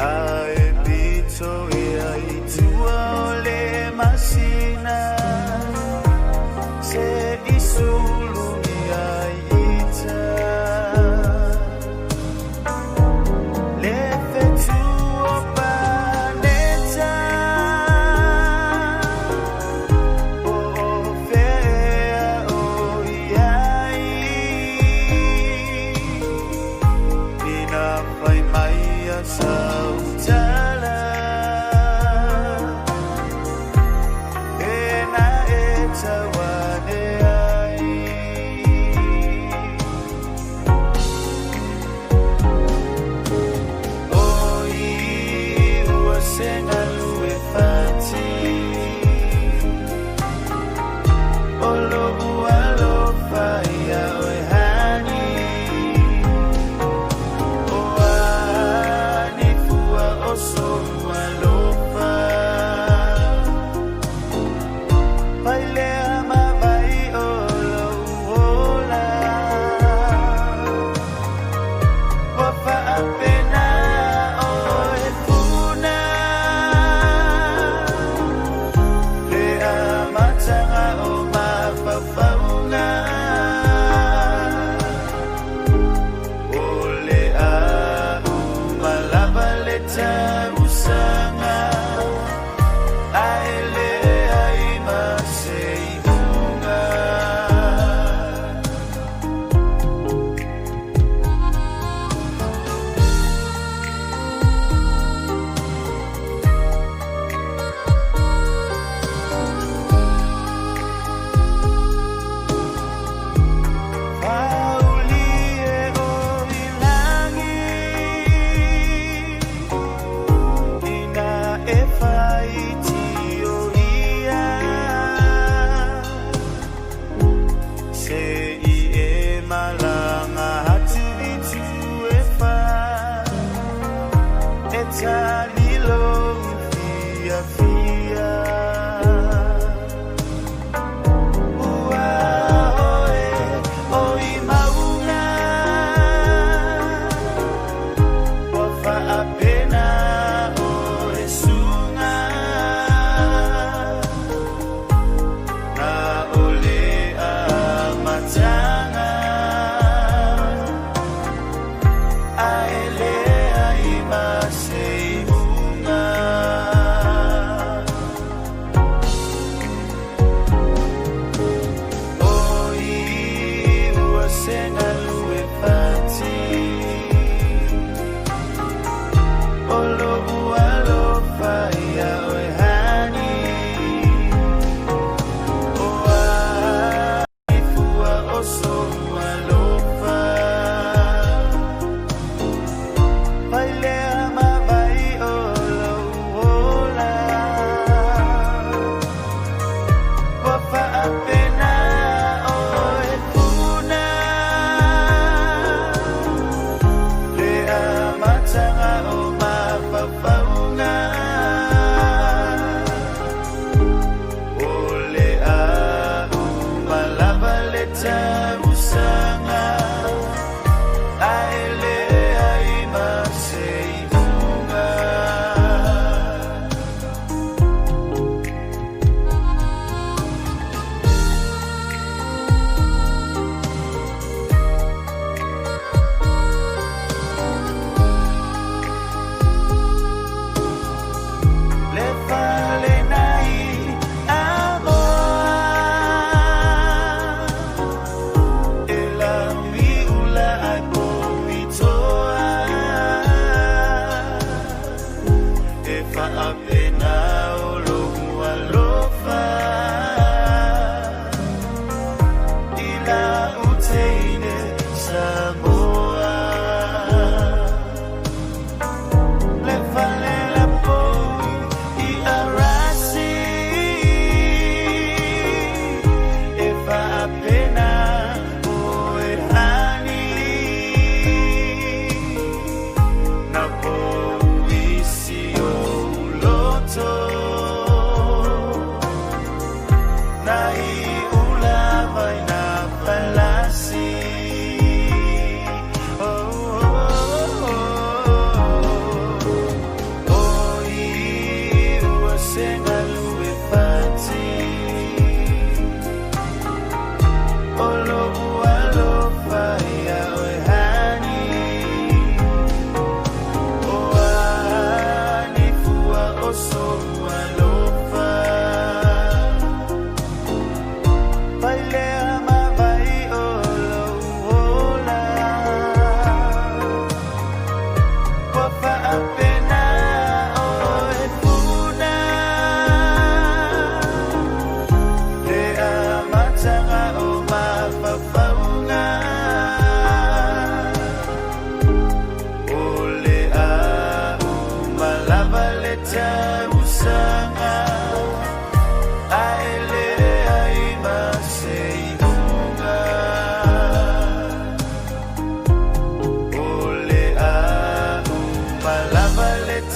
A e pito ia i tua o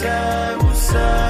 tausaga.